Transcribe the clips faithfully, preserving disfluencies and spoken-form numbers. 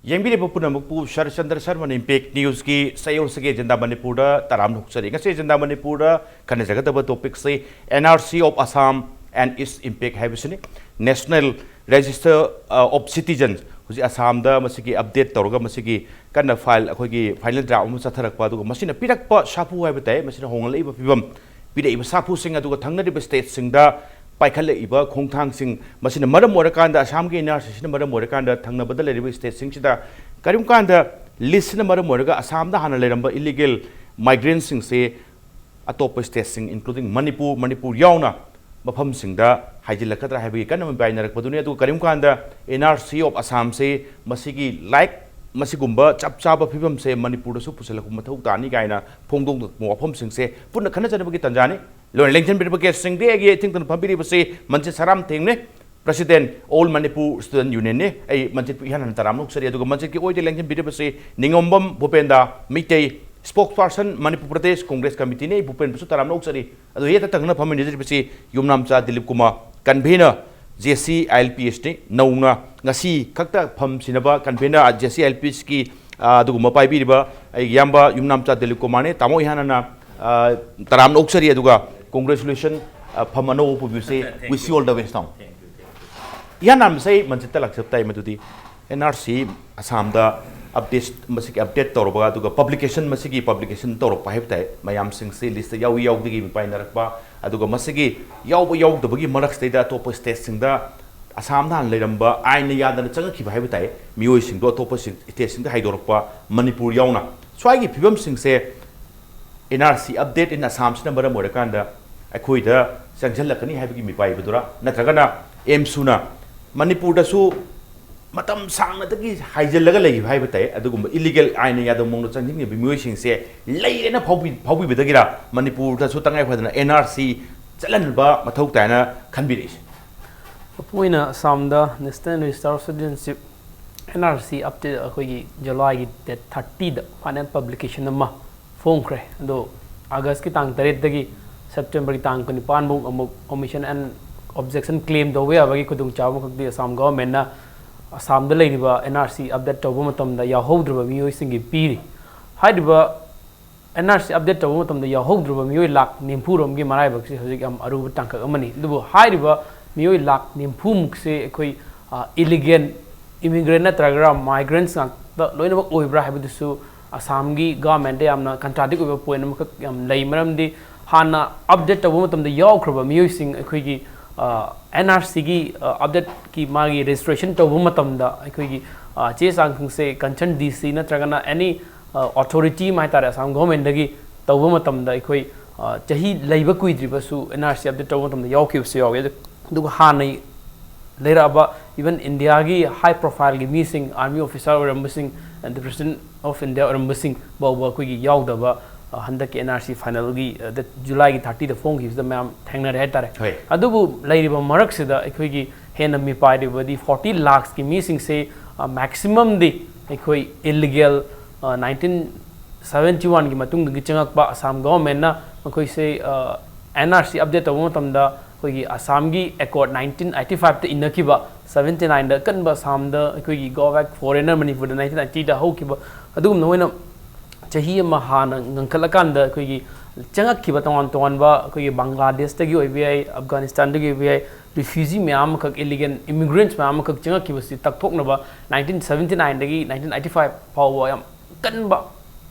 ꯌꯦꯡꯕꯤꯔꯤꯕ ꯄꯨꯝꯅꯃꯛꯄꯨ Saratchandra ꯁꯔꯃꯅ Impact Newsꯀꯤ ꯆꯌꯣꯜꯁꯤꯒꯤ Agenda ꯃꯅꯤꯄꯨꯔꯗ ꯇꯔꯥꯝꯅ ꯑꯣꯛꯆꯔꯤ꯫ ꯉꯁꯤ Agenda ꯃꯅꯤꯄꯨꯔꯗ ꯈꯟꯅꯖꯒꯗꯕ topicꯁꯤ N R C of Assam and its impact ꯍꯥꯏꯕꯁꯤꯅꯤ꯫ National Register, ꯑ, of Citizens, ꯍꯧꯖꯤꯛ ꯑꯁꯥꯝꯗ ꯃꯁꯤꯒꯤ update ꯇꯧꯔꯒ ꯃꯁꯤꯒꯤ ꯀꯟꯅ file, ꯑꯩꯈꯣꯏꯒꯤ final draft ꯑꯃ ꯆꯠꯊꯔꯛꯄ, ꯑꯗꯨꯒ ꯃꯁꯤꯅ ꯄꯤꯔꯛꯄ ꯁꯥꯐꯨ ꯍꯥꯏꯕ ꯇꯥꯏ, ꯃꯁꯤꯅ ꯍꯣꯡꯂꯛꯂꯤꯕ ꯐꯤꯕꯝ, ꯄꯤꯔꯛꯏꯕ ꯁꯥꯐꯨꯁꯤꯡ, ꯑꯗꯨꯒ ꯊꯪꯅꯔꯤꯕ stateꯁꯤꯡꯗ ꯄꯥꯏꯈꯠꯂꯛꯏꯕ ꯈꯣꯡꯊꯥꯡꯁꯤꯡ, ꯃꯁꯤꯅ ꯃꯔꯝ ꯑꯣꯏꯔꯀꯥꯟꯗ ꯑꯁꯥꯝꯒꯤ N R Cꯁꯤꯅ ꯃꯔꯝ ꯑꯣꯏꯔꯀꯥꯟꯗ ꯊꯪꯅꯕꯗ ꯂꯩꯔꯤꯕ stateꯁꯤꯡꯁꯤꯗ ꯀꯔꯤꯒꯨꯝꯕ ꯀꯥꯟꯗ listꯁꯤꯅ ꯃꯔꯝ ꯑꯣꯏꯔꯒ ꯑꯁꯥꯝꯗ ꯍꯥꯟꯅ ꯂꯩꯔꯝꯕ illegal migrantꯁꯤꯡꯁꯦ ꯑꯇꯣꯞꯄ stateꯁꯤꯡ, including ꯃꯅꯤꯄꯨꯔ, ꯃꯅꯤꯄꯨꯔ ꯌꯥꯎꯅ ꯃꯐꯝꯁꯤꯡꯗ ꯍꯥꯏꯖꯤꯜꯂꯛꯀꯗ꯭ꯔꯥ ꯍꯥꯏꯕꯒꯤ ꯀꯟꯅ ꯃꯤꯄꯥꯏꯅꯔꯛꯄꯗꯨꯅꯤ꯫ ꯑꯗꯨꯒ ꯀꯔꯤꯒꯨꯝꯕ ꯀꯥꯟꯗ N R C of Assamꯁꯦ ꯃꯁꯤꯒꯤ like ꯃꯁꯤꯒꯨꯝꯕ ꯆꯞ ꯆꯥꯕ ꯐꯤꯕꯝꯁꯦ ꯃꯅꯤꯄꯨꯔꯗꯁꯨ ꯄꯨꯁꯤꯜꯂꯛꯄ ꯃꯊꯧ ꯇꯥꯅꯤ ꯀꯥꯏꯅ ꯐꯣꯡꯗꯣꯛꯂꯛꯄ ꯋꯥꯐꯝꯁꯤꯡꯁꯦ ꯄꯨꯟꯅ ꯈꯟꯅꯖꯅꯕꯒꯤ ꯇꯟꯖꯥꯅꯤ꯫ ꯂꯣꯏꯅ ꯂꯦꯡꯁꯤꯟꯕꯤꯔꯕ guestꯁꯤꯡꯗꯤ ꯑꯩꯒꯤ ꯏꯊꯤꯡ ꯇꯝꯅ ꯐꯝꯕꯤꯔꯤꯕꯁꯤ ꯃꯟꯖꯤꯠ ꯁꯔꯥꯝꯊꯦꯡꯅꯤ, President, All Manipur Student Unionꯅꯤ꯫ ꯑꯩ ꯃꯟꯖꯤꯠꯄꯨ ꯏꯍꯥꯟ ꯍꯥꯟꯅ ꯇꯔꯥꯝꯅ ꯑꯣꯛꯆꯔꯤ꯫ ꯑꯗꯨꯒ ꯃꯟꯖꯤꯠꯀꯤ ꯑꯣꯏꯗ ꯂꯦꯡꯁꯤꯟꯕꯤꯔꯤꯕꯁꯤ ꯅꯤꯉꯣꯝꯕꯝ ꯚꯨꯄꯦꯟꯗ Meitei, Spokesperson Manipur Pradesh Congress Committeeꯅꯤ꯫ ꯑꯩ ꯚꯨꯄꯦꯟꯕꯨꯁꯨ ꯇꯔꯥꯝꯅ ꯑꯣꯛꯆꯔꯤ꯫ ꯑꯗꯨ ꯍꯦꯛꯇ ꯊꯪꯅ ꯐꯝꯃꯤꯟꯅꯖꯔꯤꯕꯁꯤ ꯌꯨꯝꯅꯥꯝꯆꯥ Dilip Kumar, convener, J C I L Psꯅꯤ꯫ ꯅꯧꯅ ꯉꯁꯤ ꯈꯛꯇ ꯐꯝ ꯁꯤꯟꯅꯕ convener J C I L Psꯀꯤ, ꯑ, ꯑꯗꯨꯒꯨꯝꯕ ꯄꯥꯏꯕꯤꯔꯤꯕ ꯑꯩꯒꯤ ꯏꯌꯥꯝꯕ ꯌꯨꯝꯅꯥꯝꯆꯥ ꯗꯤꯂꯤꯞ ꯀꯨꯃꯥꯔꯅꯤ꯫ ꯇꯥꯃꯣ, ꯏꯍꯥꯟ ꯍꯥꯟꯅ, ꯑ, ꯇꯔꯥꯝꯅ ꯑꯣꯛꯆꯔꯤ, ꯑꯗꯨꯒ congratulation, ꯑ, ꯐꯝ ꯑꯅꯧꯕ ꯄꯨꯕꯤꯕꯁꯦ꯫ Thank you. Wish you all the best, ꯇꯥꯃꯣ꯫ Thank you, thank you. ꯏꯍꯥꯟ ꯍꯥꯟꯕꯁꯦ ꯑꯩ ꯃꯟꯖꯤꯠꯇ ꯂꯥꯛꯆꯕ ꯇꯥꯏ, ꯃꯗꯨꯗꯤ N R C ꯑꯁꯥꯝꯗ update, ꯃꯁꯤꯒꯤ update ꯇꯧꯔꯕ, ꯑꯗꯨꯒ publication, ꯃꯁꯤꯒꯤ publication ꯇꯧꯔꯛꯄ ꯍꯥꯏꯕ ꯇꯥꯏ, ꯃꯌꯥꯝꯁꯤꯡꯁꯤ listꯇ ꯌꯥꯎꯏ ꯌꯥꯎꯗꯦꯒꯤ ꯃꯤꯄꯥꯏꯅꯔꯛꯄ, ꯑꯗꯨꯒ ꯃꯁꯤꯒꯤ ꯌꯥꯎꯕ ꯌꯥꯎꯗꯕꯒꯤ ꯃꯔꯛꯁꯤꯗꯩꯗ ꯑꯇꯣꯞꯄ stateꯁꯤꯡꯗ ꯑꯁꯥꯝꯗ ꯍꯥꯟꯅ ꯂꯩꯔꯝꯕ ꯑꯥꯏꯟꯅ ꯌꯥꯗꯅ ꯆꯪꯉꯛꯈꯤꯕ ꯍꯥꯏꯕ ꯇꯥꯏ, ꯃꯤꯑꯣꯏꯁꯤꯡꯗꯣ ꯑꯇꯣꯞꯄ stateꯁꯤꯡꯗ ꯍꯥꯏꯗꯣꯔꯛꯄ, ꯃꯅꯤꯄꯨꯔ ꯌꯥꯎꯅ꯫ ꯁ꯭ꯋꯥꯏꯒꯤ ꯐꯤꯕꯝꯁꯤꯡꯁꯦ N R C update in Assamꯁꯤꯅ ꯃꯔꯝ ꯑꯣꯏꯔꯀꯥꯟꯗ ꯑꯩꯈꯣꯏꯗ ꯆꯪꯁꯤꯜꯂꯛꯀꯅꯤ ꯍꯥꯏꯕꯒꯤ ꯃꯤꯄꯥꯏꯕꯗꯨꯔꯥ, ꯅꯠꯇ꯭ꯔꯒꯅ ꯑꯦꯝꯁꯨꯅ ꯃꯅꯤꯄꯨꯔꯗꯁꯨ ꯃꯇꯝ ꯁꯥꯡꯅꯗꯒꯤ ꯍꯥꯏꯖꯤꯜꯂꯒ ꯂꯩꯈꯤꯕ ꯍꯥꯏꯕ ꯇꯥꯏ, ꯑꯗꯨꯒꯨꯝꯕ illegal, ꯑꯥꯏꯟꯅ ꯌꯥꯗꯕ ꯃꯑꯣꯡꯗ ꯆꯪꯁꯤꯟꯈꯤꯕ ꯃꯤꯑꯣꯏꯁꯤꯡꯁꯦ ꯂꯩꯔꯦꯅ ꯐꯥꯎꯕꯤ-, ꯐꯥꯎꯕꯤꯕꯗꯒꯤꯔ ꯃꯅꯤꯄꯨꯔꯗꯁꯨ ꯇꯉꯥꯏ ꯐꯗꯅ N R C ꯆꯠꯍꯟꯕ ꯃꯊꯧ ꯇꯥꯏꯅ ꯈꯟꯕꯤꯔꯛꯏꯁꯦ? ꯃꯄꯨꯡ ꯑꯣꯏꯅ ꯑꯁꯥꯝꯗ National Register of Citizenship, N R C update ꯑꯩꯈꯣꯏꯒꯤ Julyꯒꯤ date thirtyꯗ final publication ꯑꯃ ꯐꯣꯡꯈ꯭ꯔꯦ꯫ ꯑꯗꯣ Augustꯀꯤ ꯇꯥꯡ ꯇꯔꯦꯠꯇꯒꯤ Septemberꯒꯤ ꯇꯥꯡ ꯀꯨꯟꯅꯤꯄꯥꯟ ꯐꯥꯎ ꯑꯃꯨꯛ omission and objection claim ꯇꯧꯕ ꯌꯥꯕꯒꯤ ꯈꯨꯗꯣꯡꯆꯥꯕ ꯑꯃꯈꯛꯇꯤ ꯑꯁꯥꯝ governmentꯅ ꯑꯁꯥꯝꯗ ꯂꯩꯔꯤꯕ ꯑꯦꯟ ꯑꯥꯔ ꯁꯤ ꯑꯞꯗꯦꯠ ꯇꯧꯕ ꯃꯇꯝꯗ ꯌꯥꯎꯍꯧꯗ꯭ꯔꯕ ꯃꯤꯑꯣꯏꯁꯤꯡꯒꯤ ꯄꯤꯔꯤ꯫ ꯍꯥꯏꯔꯤꯕ ꯑꯦꯟ ꯑꯥꯔ ꯁꯤ ꯑꯞꯗꯦꯠ ꯇꯧꯕ ꯃꯇꯝꯗ ꯌꯥꯎꯍꯧꯗ꯭ꯔꯕ ꯃꯤꯑꯣꯏ ꯂꯥꯈ ꯅꯤꯐꯨ ꯔꯣꯝꯒꯤ ꯃꯔꯥꯏꯕꯛꯁꯤ ꯍꯧꯖꯤꯛ ꯌꯥꯝ ꯑꯔꯨꯕ ꯇꯥꯡꯀꯛ ꯑꯃꯅꯤ꯫ ꯑꯗꯨꯕꯨ ꯍꯥꯏꯔꯤꯕ ꯃꯤꯑꯣꯏ ꯂꯥꯈ ꯅꯤꯐꯨꯃꯨꯛꯁꯦ ꯑꯩꯈꯣꯏ ꯏꯂꯤꯒꯦꯜ ꯏꯃꯤꯒ꯭ꯔꯦꯟ ꯅꯠꯇ꯭ꯔꯒ ꯃꯥꯏꯒ꯭ꯔꯦꯟꯁ ꯉꯥꯛꯇ ꯂꯣꯏꯅꯃꯛ ꯑꯣꯏꯕ꯭ꯔꯥ ꯍꯥꯏꯕꯗꯨꯁꯨ ꯑꯁꯥꯝꯒꯤ ꯒꯚꯔꯟꯃꯦꯟꯗ ꯌꯥꯝꯅ ꯀꯟꯇ꯭ꯔꯥꯗꯤꯛ ꯑꯣꯏꯕ ꯄꯣꯏꯟꯠ ꯑꯃꯈꯛ ꯌꯥꯝ ꯂꯩ꯫ ꯃꯔꯝꯗꯤ ꯍꯥꯟꯅ ꯑꯞꯗꯦꯠ ꯇꯧꯕ ꯃꯇꯝꯗ ꯌꯥꯎꯈ꯭ꯔꯕ ꯃꯤꯑꯣꯏꯁꯤꯡ ꯑꯩꯈꯣꯏꯒꯤ ꯑꯦꯟ ꯑꯥꯔ ꯁꯤꯒꯤ ꯑꯞꯗꯦꯠꯀꯤ ꯃꯥꯒꯤ ꯔꯦꯖꯤꯁꯇ꯭ꯔꯦꯁꯟ ꯇꯧꯕ ꯃꯇꯝꯗ ꯑꯩꯈꯣꯏꯒꯤ ꯆꯦ ꯆꯥꯡꯁꯤꯡꯁꯦ ꯀꯟꯁꯔꯟ ꯗꯤ ꯁꯤ ꯅꯠꯇ꯭ꯔꯒꯅ ꯑꯦꯅꯤ ꯑꯣꯊꯣꯔꯤꯇꯤ ꯑꯃ ꯍꯥꯏꯇꯥꯔꯦ, ꯑꯁꯥꯝ ꯒꯚꯔꯟꯃꯦꯟꯗꯒꯤ ꯇꯧꯕ ꯃꯇꯝꯗ ꯑꯩꯈꯣꯏ ꯆꯍꯤ ꯂꯩꯕ ꯀꯨꯏꯗ꯭ꯔꯤꯕꯁꯨ ꯑꯦꯟ ꯑꯥꯔ ꯁꯤ ꯑꯞꯗꯦꯠ ꯇꯧꯕ ꯃꯇꯝꯗ ꯌꯥꯎꯈꯤꯕꯁꯨ ꯌꯥꯎꯏ꯫ ꯑꯗꯨ- ꯑꯗꯨꯒ ꯍꯥꯟꯅ ꯂꯩꯔꯛꯑꯕ even ꯏꯟꯗꯤꯌꯥꯒꯤ ꯍꯥꯏ ꯄ꯭ꯔꯣꯐꯥꯏꯜꯒꯤ ꯃꯤꯁꯤꯡ, ꯑꯥꯔꯃꯤ ꯑꯣꯐꯤꯁꯥꯔ ꯑꯣꯏꯔꯝꯕꯁꯤꯡ, ꯗ ꯄ꯭ꯔꯦꯁꯤꯗꯦꯟꯠ ꯑꯣꯐ ꯏꯟꯗꯤꯌꯥ ꯑꯣꯏꯔꯝꯕꯁꯤꯡ ꯐꯥꯎꯕ ꯑꯩꯈꯣꯏꯒꯤ ꯌꯥꯎꯗꯕ ꯍꯟꯗꯛꯀꯤ ꯑꯦꯟ ꯑꯥꯔ ꯁꯤ ꯐꯥꯏꯅꯦꯜꯒꯤ ꯗꯦꯠ ꯖꯨꯂꯥꯏꯒꯤ ꯊꯥꯔꯇꯤꯗ ꯐꯣꯡꯈꯤꯕꯁꯤꯗ ꯃꯌꯥꯝ ꯊꯦꯡꯅꯔꯦ ꯍꯥꯏꯇꯥꯔꯦ꯫ ꯑꯗꯨꯕꯨ ꯂꯩꯔꯤꯕ ꯃꯔꯛꯁꯤꯗ ꯑꯩꯈꯣꯏꯒꯤ ꯍꯦꯟꯅ ꯃꯤꯄꯥꯏꯔꯤꯕꯗꯤ ꯐꯣꯔꯇꯤ ꯂꯥꯛꯁꯀꯤ ꯃꯤꯁꯤꯡꯁꯦ ꯃꯦꯛꯁꯤꯃꯝꯗꯤ ꯑꯩꯈꯣꯏ ꯏꯂꯤꯒꯦꯜ ꯅꯥꯏꯟꯇꯤꯟ ꯁꯕꯦꯟꯇꯤ ꯋꯥꯟꯒꯤ ꯃꯇꯨꯡꯗꯒꯤ ꯆꯪꯉꯛꯄ ꯑꯁꯥꯝ ꯒꯚꯔꯟꯃꯦꯟꯠꯅ ꯃꯈꯣꯏꯁꯦ ꯑꯦꯟ ꯑꯥꯔ ꯁꯤ ꯑꯞꯗꯦꯠ ꯇꯧꯕ ꯃꯇꯝꯗ ꯑꯩꯈꯣꯏꯒꯤ ꯑꯁꯥꯝꯒꯤ ꯑꯦꯀꯣꯔꯠ ꯅꯥꯏꯟꯇꯤꯟ ꯑꯩꯠꯇꯤ ꯐꯥꯏꯚꯇ ꯏꯟꯅꯈꯤꯕ, ꯁꯕꯦꯟꯇꯤ ꯅꯥꯏꯟꯗ ꯑꯀꯟꯕ ꯑꯁꯥꯝꯗ ꯑꯩꯈꯣꯏꯒꯤ ꯒꯣ ꯕꯦꯛ ꯐꯣꯔꯦꯟꯅꯔ ꯃꯅꯤꯄꯨꯔꯗ ꯅꯥꯏꯟꯇꯤꯟ ꯑꯩꯠꯇꯤꯗ ꯍꯧꯈꯤꯕ ꯑꯗꯨꯒꯨꯝꯅ ꯃꯣꯏꯅ ꯆꯍꯤ ꯑꯃ ꯍꯥꯟꯅ ꯉꯟꯈꯠꯂꯀꯥꯟꯗ ꯑꯩꯈꯣꯏꯒꯤ ꯆꯪꯉꯛꯈꯤꯕ ꯇꯣꯉꯥꯟ ꯇꯣꯉꯥꯟꯕ ꯑꯩꯈꯣꯏꯒꯤ ꯕꯪꯒ꯭ꯂꯥꯗꯦꯁꯇꯒꯤ ꯑꯣꯏꯕ ꯌꯥꯏ, ꯑꯐꯒꯥꯅꯤꯁꯇꯥꯟꯗꯒꯤ ꯑꯣꯏꯕ ꯌꯥꯏ, ꯔꯤꯐ꯭ꯌꯨꯖꯤ ꯃꯌꯥꯝ ꯑꯃꯈꯛ, ꯏꯂꯤꯒꯦꯜ ꯏꯃꯤꯒ꯭ꯔꯦꯟꯠꯁ ꯃꯌꯥꯝ ꯑꯃꯈꯛ ꯆꯪꯉꯛꯈꯤꯕꯁꯤ ꯇꯛꯊꯣꯛꯅꯕ ꯅꯥꯏꯟꯇꯤꯟ ꯁꯕꯦꯟꯇꯤ ꯅꯥꯏꯟꯗꯒꯤ ꯅꯥꯏꯟꯇꯤꯟ ꯑꯩꯠꯇꯤ ꯐꯥꯏꯚ ꯐꯥꯎꯕ ꯌꯥꯝ ꯀꯟꯕ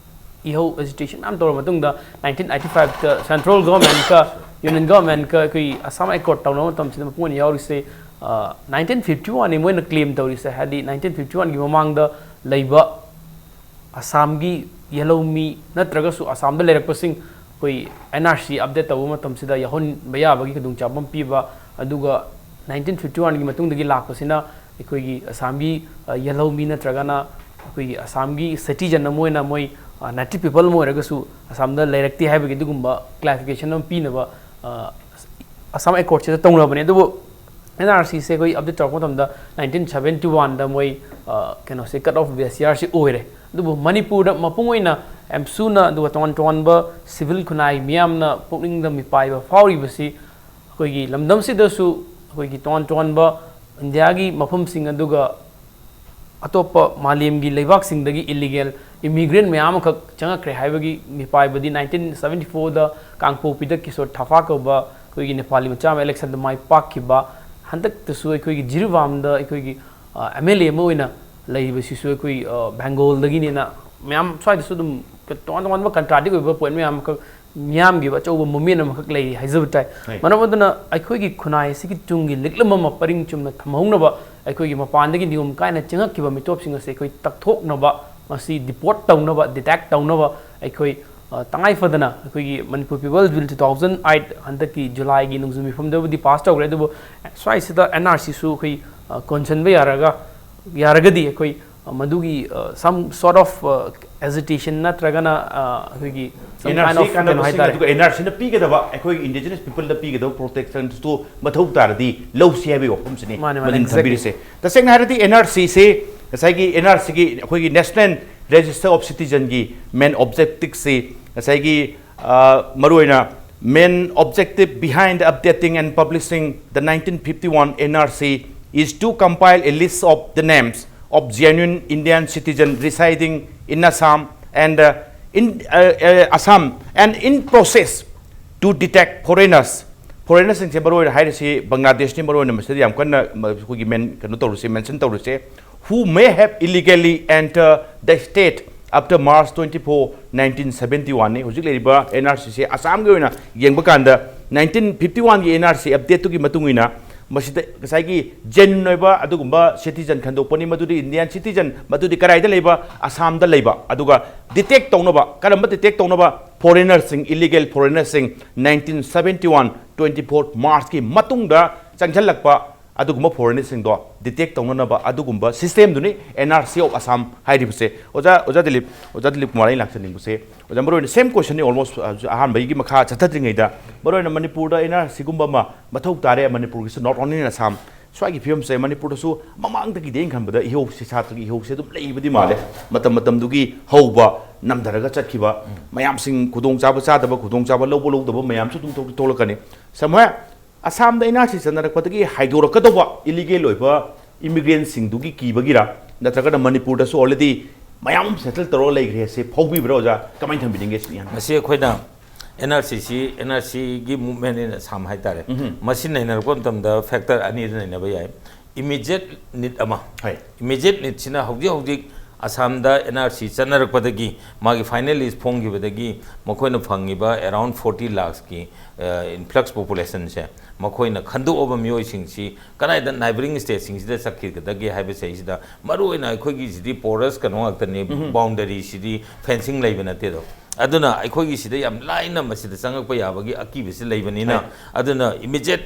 ꯏꯍꯧ ꯑꯦꯖꯤꯇꯦꯁꯟ ꯃꯌꯥꯝ ꯇꯧꯔ ꯃꯇꯨꯡꯗ ꯅꯥꯏꯟꯇꯤꯟ ꯑꯩꯠꯇꯤ ꯐꯥꯏꯚꯇ ꯁꯦꯟꯇ꯭ꯔꯦꯜ ꯒꯣꯔꯃꯦꯟꯠꯀ ꯌꯨꯅꯤꯌꯟ ꯒꯣꯔꯃꯦꯟꯠꯀ ꯑꯩꯈꯣꯏ ꯑꯁꯥꯝ ꯑꯦꯀꯣꯔꯠ ꯇꯧꯅꯕ ꯃꯇꯝꯁꯤꯗ ꯃꯄꯨꯡ ꯑꯣꯏꯅ ꯌꯥꯎꯔꯤꯁꯦ ꯅꯥꯏꯟꯇꯤꯟ ꯐꯤꯐꯇꯤ ꯋꯥꯟꯅꯤ ꯃꯣꯏꯅ ꯀ꯭ꯂꯦꯝ ꯇꯧꯔꯤꯁꯦ꯫ ꯍꯥꯏꯗꯤ ꯅꯥꯏꯟꯇꯤꯟ ꯐꯤꯐꯇꯤ ꯋꯥꯟꯒꯤ ꯃꯃꯥꯡꯗ ꯂꯩꯕ ꯑꯁꯥꯝꯒꯤ ꯌꯦꯜꯍꯧꯃꯤ ꯅꯠꯇ꯭ꯔꯒꯁꯨ ꯑꯁꯥꯝꯗ ꯂꯩꯔꯛꯄꯁꯤꯡ ꯑꯩꯈꯣꯏ ꯑꯦꯟ ꯑꯥꯔ ꯁꯤ ꯑꯞꯗꯦꯠ ꯇꯧꯕ ꯃꯇꯝꯁꯤꯗ ꯌꯥꯎꯍꯟꯕ ꯌꯥꯕꯒꯤ ꯈꯨꯗꯣꯡꯆꯥꯕ ꯑꯃ ꯄꯤꯕ, ꯑꯗꯨꯒ ꯅꯥꯏꯟꯇꯤꯟ ꯐꯤꯐꯇꯤ ꯋꯥꯟꯒꯤ ꯃꯇꯨꯡꯗꯒꯤ ꯂꯥꯛꯄꯁꯤꯅ ꯑꯩꯈꯣꯏꯒꯤ ꯑꯁꯥꯝꯒꯤ ꯌꯦꯜꯍꯧꯃꯤ ꯅꯠꯇ꯭ꯔꯒꯅ ꯑꯩꯈꯣꯏꯒꯤ ꯑꯁꯥꯝꯒꯤ ꯁꯤꯇꯤꯖꯟ ꯑꯃ ꯑꯣꯏꯅ ꯃꯣꯏ ꯅꯦꯇꯤꯚ ꯄꯤꯄꯜ ꯑꯃ ꯑꯣꯏꯔꯒꯁꯨ ꯑꯁꯥꯝꯗ ꯂꯩꯔꯛꯇꯦ ꯍꯥꯏꯕꯒꯤ ꯑꯗꯨꯒꯨꯝꯕ ꯀ꯭ꯂꯥꯔꯤꯐꯤꯀꯦꯁꯟ ꯑꯃ ꯄꯤꯅꯕ ꯑꯁꯥꯝ ꯑꯦꯀꯣꯔꯠꯁꯤꯗ ꯇꯧꯅꯕꯅꯦ꯫ ꯑꯗꯨꯕꯨ ꯑꯦꯟ ꯑꯥꯔ ꯁꯤꯁꯦ ꯑꯩꯈꯣꯏ ꯑꯞꯗꯦꯠ ꯇꯧꯔꯛꯄ ꯃꯇꯝꯗ ꯅꯥꯏꯟꯇꯤꯟ ꯁꯕꯦꯟꯇꯤ ꯋꯥꯟꯗ ꯃꯣꯏ ꯀꯩꯅꯣꯁꯦ ꯀꯠ ꯑꯣꯐ ꯕꯦꯁꯤꯌꯥꯔꯁꯤ ꯑꯣꯏꯔꯦ꯫ ꯑꯗꯨꯕꯨ ꯃꯅꯤꯄꯨꯔꯗ ꯃꯄꯨꯡ ꯑꯣꯏꯅ ꯑꯦꯝꯁꯨꯅ ꯑꯗꯨꯒ ꯇꯣꯉꯥꯟ ꯇꯣꯉꯥꯟꯕ ꯁꯤꯚꯤꯜ ꯈꯨꯟꯅꯥꯏ ꯃꯤꯌꯥꯝꯅ ꯄꯨꯛꯅꯤꯡꯗ ꯃꯤꯄꯥꯏꯕ ꯐꯥꯎꯔꯤꯕꯁꯤ ꯑꯩꯈꯣꯏꯒꯤ ꯂꯝꯗꯝꯁꯤꯗꯁꯨ ꯑꯩꯈꯣꯏꯒꯤ ꯇꯣꯉꯥꯟ ꯇꯣꯉꯥꯟꯕ ꯏꯟꯗꯤꯌꯥꯒꯤ ꯃꯐꯝꯁꯤꯡ ꯑꯗꯨꯒ ꯑꯇꯣꯞꯄ ꯃꯥꯂꯦꯝꯒꯤ ꯂꯩꯕꯥꯛꯁꯤꯡꯗꯒꯤ ꯏꯂꯤꯒꯦꯜ ꯏꯃꯤꯒ꯭ꯔꯦꯟ ꯃꯌꯥꯝ ꯑꯃꯈꯛ ꯆꯪꯉꯛꯈ꯭ꯔꯦ ꯍꯥꯏꯕꯒꯤ ꯃꯤꯄꯥꯏꯕꯗꯤ ꯅꯥꯏꯟꯇꯤꯟ ꯁꯕꯦꯟꯇꯤ ꯐꯣꯔꯗ ꯀꯥꯡꯄꯣꯛꯄꯤꯗ ꯀꯤꯁꯣꯔ ꯊꯥꯐꯥ ꯀꯧꯕ ꯑꯩꯈꯣꯏꯒꯤ ꯅꯦꯄꯥꯂꯤ ꯃꯆꯥ ꯑꯃ ꯏꯂꯦꯛꯁꯟꯗ ꯃꯥꯏ ꯄꯥꯛꯈꯤꯕ꯫ ꯍꯟꯗꯛꯇꯁꯨ ꯑꯩꯈꯣꯏꯒꯤ ꯖꯤꯔꯤꯕꯥꯝꯗ ꯑꯩꯈꯣꯏꯒꯤ ꯑꯦꯝ ꯑꯦꯜ ꯑꯦ ꯑꯃ ꯑꯣꯏꯅ ꯂꯩꯔꯤꯕꯁꯤꯁꯨ ꯑꯩꯈꯣꯏ ꯕꯦꯡꯒꯣꯜꯗꯒꯤꯅꯦꯅ ꯃꯌꯥꯝ ꯁ꯭ꯋꯥꯏꯗꯁꯨ ꯑꯗꯨꯝ ꯇꯣꯉꯥꯟ ꯇꯣꯉꯥꯟꯕ ꯀꯟꯇ꯭ꯔꯥꯗꯤꯛ ꯑꯣꯏꯕ ꯄꯣꯏꯟ ꯃꯌꯥꯝ ꯑꯃꯈꯛ ꯃꯤꯌꯥꯝꯒꯤ ꯑꯣꯏꯕ ꯑꯆꯧꯕ ꯃꯨꯞꯃꯦꯟ ꯑꯃꯈꯛ ꯂꯩꯔꯤ ꯍꯥꯏꯖꯕ ꯇꯥꯏ꯫ ꯍꯣꯏ꯫ ꯃꯔꯝ ꯑꯗꯨꯅ ꯑꯩꯈꯣꯏꯒꯤ ꯈꯨꯟꯅꯥꯏ ꯑꯁꯤꯒꯤ ꯇꯨꯡꯒꯤ ꯂꯤꯛꯂꯝ ꯑꯃ ꯄꯔꯤꯡ ꯆꯨꯝꯅ ꯊꯝꯍꯧꯅꯕ ꯑꯩꯈꯣꯏꯒꯤ ꯃꯄꯥꯟꯗꯒꯤ ꯅꯤꯌꯣꯝ ꯀꯥꯏꯅ ꯆꯪꯉꯛꯈꯤꯕ ꯃꯤꯇꯣꯞꯁꯤꯡ ꯑꯁꯤ ꯑꯩꯈꯣꯏ ꯇꯛꯊꯣꯛꯅꯕ, ꯃꯁꯤ ꯗꯤꯄꯣꯔꯠ ꯇꯧꯅꯕ, ꯗꯤꯇꯦꯛ ꯇꯧꯅꯕ ꯑꯩꯈꯣꯏ ꯑ, ꯇꯉꯥꯏ ꯐꯗꯅ ꯑꯩꯈꯣꯏꯒꯤ Manipur people's bill two thousand eight ꯍꯟꯗꯛꯀꯤ ꯖꯨꯂꯥꯏꯒꯤ ꯅꯣꯡꯖꯨ ꯃꯤꯐꯝꯗꯕꯨꯗꯤ ꯄꯥꯁ ꯇꯧꯈ꯭ꯔꯦ, ꯑꯗꯨꯕꯨ ꯁ꯭ꯋꯥꯏꯁꯤꯗ ꯑꯦꯟ ꯑꯥꯔ ꯁꯤꯁꯨ ꯑꯩꯈꯣꯏ ꯑ, ꯀꯣꯟꯁꯤꯟꯕ ꯌꯥꯔꯒ, ꯌꯥꯔꯒꯗꯤ ꯑꯩꯈꯣꯏ ꯑ, ꯃꯗꯨꯒꯤ ꯁꯝ ꯁꯣꯔꯠ ꯑꯣꯐ ꯑꯦꯖꯤꯇꯦꯁꯟ ꯅꯠꯇ꯭ꯔꯒꯅ ꯑ, ꯑꯩꯈꯣꯏꯒꯤ some kind N R C of ꯀꯩꯅꯣ ꯀꯥꯟꯅꯕꯁꯤꯡ ꯍꯥꯏꯇꯥꯔꯦ꯫ ꯑꯗꯨꯒ ꯑꯦꯟ ꯑꯥꯔ ꯁꯤꯅ ꯄꯤꯒꯗꯕ ꯑꯩꯈꯣꯏ ꯏꯟꯗꯤꯖꯤꯅꯁ ꯄꯤꯄꯜꯗ ꯄꯤꯒꯗꯕ ꯄ꯭ꯔꯣꯇꯦꯛꯁꯟꯁꯨ ꯃꯊꯧ ꯇꯥꯔꯗꯤ ꯂꯧꯁꯤ ꯍꯥꯏꯕꯒꯤ ꯋꯥꯐꯝꯁꯤꯅꯤ ꯃꯥꯅꯦ, ꯃꯥꯅꯦ, ꯃꯗꯨꯅ exactly꯫ ꯊꯝꯕꯤꯔꯤꯁꯦ꯫ ꯇꯁꯦꯡꯅ ꯍꯥꯏꯔꯗꯤ ꯑꯦꯟ ꯑꯥꯔ ꯁꯤꯁꯦ ꯉꯁꯥꯏꯒꯤ ꯑꯦꯟ ꯑꯥꯔ ꯁꯤꯒꯤ ꯑꯩꯈꯣꯏꯒꯤ National Register of Citizenꯒꯤ ꯃꯦꯟ ꯑꯣꯕꯖꯦꯛꯇꯤꯞꯁꯤ ꯉꯁꯥꯏꯒꯤ ꯑ, ꯃꯔꯨꯑꯣꯏꯅ main objective behind updating and publishing the nineteen fifty-one N R C is to compile a list of the names of genuine Indian citizen residing in Assam and uh, in uh, uh, Assam and in process to detect foreigners. Foreigners ꯁꯤꯡꯁꯦ ꯃꯔꯨꯑꯣꯏꯅ ꯍꯥꯏꯔꯤꯁꯤ ꯕꯪꯒ꯭ꯂꯥꯗꯦꯁꯅꯤ, ꯃꯔꯨꯑꯣꯏꯅ ꯃꯁꯤꯗ ꯌꯥꯝ ꯀꯟꯅ ꯃ-, ꯑꯩꯈꯣꯏꯒꯤ ꯃꯦꯟ ꯀꯩꯅꯣ ꯇꯧꯔꯤꯁꯦ, ꯃꯦꯟꯁꯟ ꯇꯧꯔꯤꯁꯦ, who may have illegally entered the state after March twenty-four, nineteen seventy-one ꯅꯤ꯫ ꯍꯧꯖꯤꯛ ꯂꯩꯔꯤꯕ ꯑꯦꯟ ꯑꯥꯔ ꯁꯤꯁꯦ ꯑꯁꯥꯝꯒꯤ ꯑꯣꯏꯅ ꯌꯦꯡꯕ ꯀꯥꯟꯗ ꯅꯥꯏꯟꯇꯤꯟ ꯐꯤꯐꯇꯤ ꯋꯥꯟꯒꯤ ꯑꯦꯟ ꯑꯥꯔ ꯁꯤ ꯑꯞꯗꯦꯠꯇꯨꯒꯤ ꯃꯇꯨꯡ ꯏꯟꯅ ꯃꯁꯤꯗ ꯉꯁꯥꯏꯒꯤ ꯖꯦꯟꯌꯨꯟ ꯑꯣꯏꯕ ꯑꯗꯨꯒꯨꯝꯕ ꯁꯤꯇꯤꯖꯟ ꯈꯟꯗꯣꯛꯄꯅꯤ꯫ ꯃꯗꯨꯗꯤ ꯏꯟꯗꯤꯌꯥꯟ ꯁꯤꯇꯤꯖꯟ, ꯃꯗꯨꯗꯤ ꯀꯗꯥꯏꯗ ꯂꯩꯕ? ꯑꯁꯥꯝꯗ ꯂꯩꯕ꯫ ꯑꯗꯨꯒ ꯗꯤꯇꯦꯛ ꯇꯧꯅꯕ, ꯀꯔꯝꯕ ꯗꯤꯇꯦꯛ ꯇꯧꯅꯕ? ꯐꯣꯔꯦꯅꯔꯁꯤꯡ, ꯏꯂꯤꯒꯦꯜ ꯐꯣꯔꯦꯅꯔꯁꯤꯡ, nineteen seventy one, twenty four ꯃꯥꯔꯆꯀꯤ ꯃꯇꯨꯡꯗ ꯆꯪꯁꯤꯜꯂꯛꯄ ꯑꯗꯨꯒꯨꯝꯕ ꯐꯣꯔꯦꯅꯔꯁꯤꯡꯗꯣ ꯗꯤꯇꯦꯛ ꯇꯧꯅꯅꯕ ꯑꯗꯨꯒꯨꯝꯕ ꯁꯤꯁꯇꯦꯝꯗꯨꯅꯤ N R C of Assam ꯍꯥꯏꯔꯤꯕꯁꯦ꯫ ꯑꯣꯖꯥ, ꯑꯣꯖꯥ ꯗꯤꯂꯤꯞ, ꯑꯣꯖꯥ ꯗꯤꯂꯤꯞ ꯀꯨꯃꯥꯔ, ꯑꯩ ꯂꯥꯛꯆꯅꯤꯡꯕꯁꯦ, ꯑꯣꯖꯥ, ꯃꯔꯨꯑꯣꯏꯅ ꯁꯦꯝ ꯀꯣꯏꯁꯟꯅꯤ ꯑꯣꯜꯃꯣꯁ, ꯑꯍꯥꯟꯕꯒꯤ ꯃꯈꯥ ꯆꯠꯊꯗ꯭ꯔꯤꯉꯩꯗ, ꯃꯔꯨꯑꯣꯏꯅ ꯃꯅꯤꯄꯨꯔꯗ ꯑꯦꯟ ꯑꯥꯔ ꯁꯤꯒꯨꯝꯕ ꯑꯃ ꯃꯊꯧ ꯇꯥꯔꯦ, ꯃꯅꯤꯄꯨꯔꯒꯤꯁꯨ, not only in Assam, ꯁ꯭ꯋꯥꯏꯒꯤ ꯐꯤꯕꯝꯁꯦ ꯃꯅꯤꯄꯨꯔꯗꯁꯨ ꯃꯃꯥꯡꯗꯒꯤꯗꯤ ꯑꯩꯅ ꯈꯟꯕꯗ ꯏꯍꯧꯁꯦ, ꯁꯥꯇ꯭ꯔꯒꯤ ꯏꯍꯧꯁꯦ ꯑꯗꯨꯝ ꯂꯩꯕꯗꯤ ꯃꯥꯜꯂꯦ꯫ ꯃꯇꯝ ꯃꯇꯝꯗꯨꯒꯤ ꯍꯧꯕ ꯅꯝꯊꯔꯒ ꯆꯠꯈꯤꯕ, ꯃꯌꯥꯝꯁꯤꯡ ꯈꯨꯗꯣꯡꯆꯥꯕ ꯆꯥꯗꯕ, ꯈꯨꯗꯣꯡꯆꯥꯕ ꯂꯧꯕ ꯂꯧꯗꯕ ꯃꯌꯥꯝꯁꯨ ꯑꯗꯨꯝ ꯊꯣꯛꯇꯤ ꯊꯣꯛꯂꯛꯀꯅꯤ꯫ ꯁꯝꯍꯥꯏ ꯑꯁꯥꯝꯗ ꯑꯦꯟ ꯑꯥꯔ ꯁꯤ ꯆꯠꯅꯔꯛꯄꯗꯒꯤ ꯍꯥꯏꯗꯣꯔꯛꯀꯗꯧꯕ ꯏꯂꯤꯒꯦꯜ ꯑꯣꯏꯕ ꯏꯃꯤꯒ꯭ꯔꯦꯟꯁꯤꯡꯗꯨꯒꯤ ꯀꯤꯕꯒꯤꯔ, ꯅꯠꯇ꯭ꯔꯒꯅ ꯃꯅꯤꯄꯨꯔꯗꯁꯨ already ꯃꯌꯥꯝ ꯑꯃ ꯁꯦꯇꯜ ꯇꯧꯔꯒ ꯂꯩꯈ꯭ꯔꯦ ꯁꯤ ꯐꯥꯎꯕꯤꯕ꯭ꯔꯥ ꯑꯣꯖꯥ? ꯀꯃꯥꯏꯅ ꯊꯝꯕꯤꯅꯤꯡꯒꯦ ꯁꯤꯅꯤ? ꯃꯁꯤ ꯑꯩꯈꯣꯏꯅ ꯑꯦꯟ ꯑꯥꯔ ꯁꯤ ꯁꯤ, ꯑꯦꯟ ꯑꯥꯔ ꯁꯤꯒꯤ ꯃꯨꯞꯃꯦꯟ ꯏꯟ ꯑꯁꯥꯝ ꯍꯥꯏꯇꯥꯔꯦ꯫ ꯃꯁꯤ ꯅꯩꯅꯔꯛꯄ ꯃꯇꯝꯗ ꯐꯦꯛꯇꯔ ꯑꯅꯤꯗ ꯅꯩꯅꯕ ꯌꯥꯏ꯫ ꯏꯃꯤꯗꯤꯌꯦꯠ ꯅꯤꯗ ꯑꯃ, ꯍꯣꯏ꯫ ꯏꯃꯤꯗꯤꯌꯦꯠ ꯅꯤꯗꯁꯤꯅ ꯍꯧꯖꯤꯛ ꯍꯧꯖꯤꯛ ꯑꯁꯥꯝꯗ ꯑꯦꯟ ꯑꯥꯔ ꯁꯤ ꯆꯠꯅꯔꯛꯄꯗꯒꯤ, ꯃꯥꯒꯤ ꯐꯥꯏꯅꯦꯜ ꯂꯤꯁ ꯐꯣꯡꯈꯤꯕꯗꯒꯤ ꯃꯈꯣꯏꯅ ꯐꯪꯉꯤꯕ ꯑꯦꯔꯥꯎꯟ ꯐꯣꯔꯇꯤ ꯂꯥꯛꯁꯀꯤ ꯏꯟꯐ꯭ꯂꯛꯁ ꯄꯣꯄꯨꯂꯦꯁꯟꯁꯦ, ꯃꯈꯣꯏꯅ ꯈꯟꯗꯣꯛꯑꯕ ꯃꯤꯑꯣꯏꯁꯤꯡꯁꯤ ꯀꯗꯥꯏꯗ ꯅꯥꯏꯕꯔꯤꯡ ꯁ꯭ꯇꯦꯠꯁꯤꯡꯁꯤꯗ ꯆꯠꯈꯤꯒꯗꯒꯦ ꯍꯥꯏꯕꯁꯤꯗꯩꯁꯤꯗ ꯃꯔꯨꯑꯣꯏꯅ ꯑꯩꯈꯣꯏꯒꯤꯁꯤꯗꯤ ꯄꯣꯔꯁ ꯀꯩꯅꯣ ꯉꯥꯛꯇꯅꯤ, ꯕꯥꯎꯟꯗꯔꯤꯁꯤꯗꯤ ꯐꯦꯟꯁꯤꯡ ꯂꯩꯕ ꯅꯠꯇꯦꯗꯣ꯫ ꯑꯗꯨꯅ ꯑꯩꯈꯣꯏꯒꯤ ꯁꯤꯗ ꯌꯥꯝ ꯂꯥꯏꯅ ꯃꯁꯤꯗ ꯆꯪꯉꯛꯄ ꯌꯥꯕꯒꯤ ꯑꯀꯤꯕꯁꯤ ꯂꯩꯕꯅꯤꯅ, ꯍꯣꯏ꯫ ꯑꯗꯨꯅ ꯏꯃꯤꯗꯤꯌꯦꯠ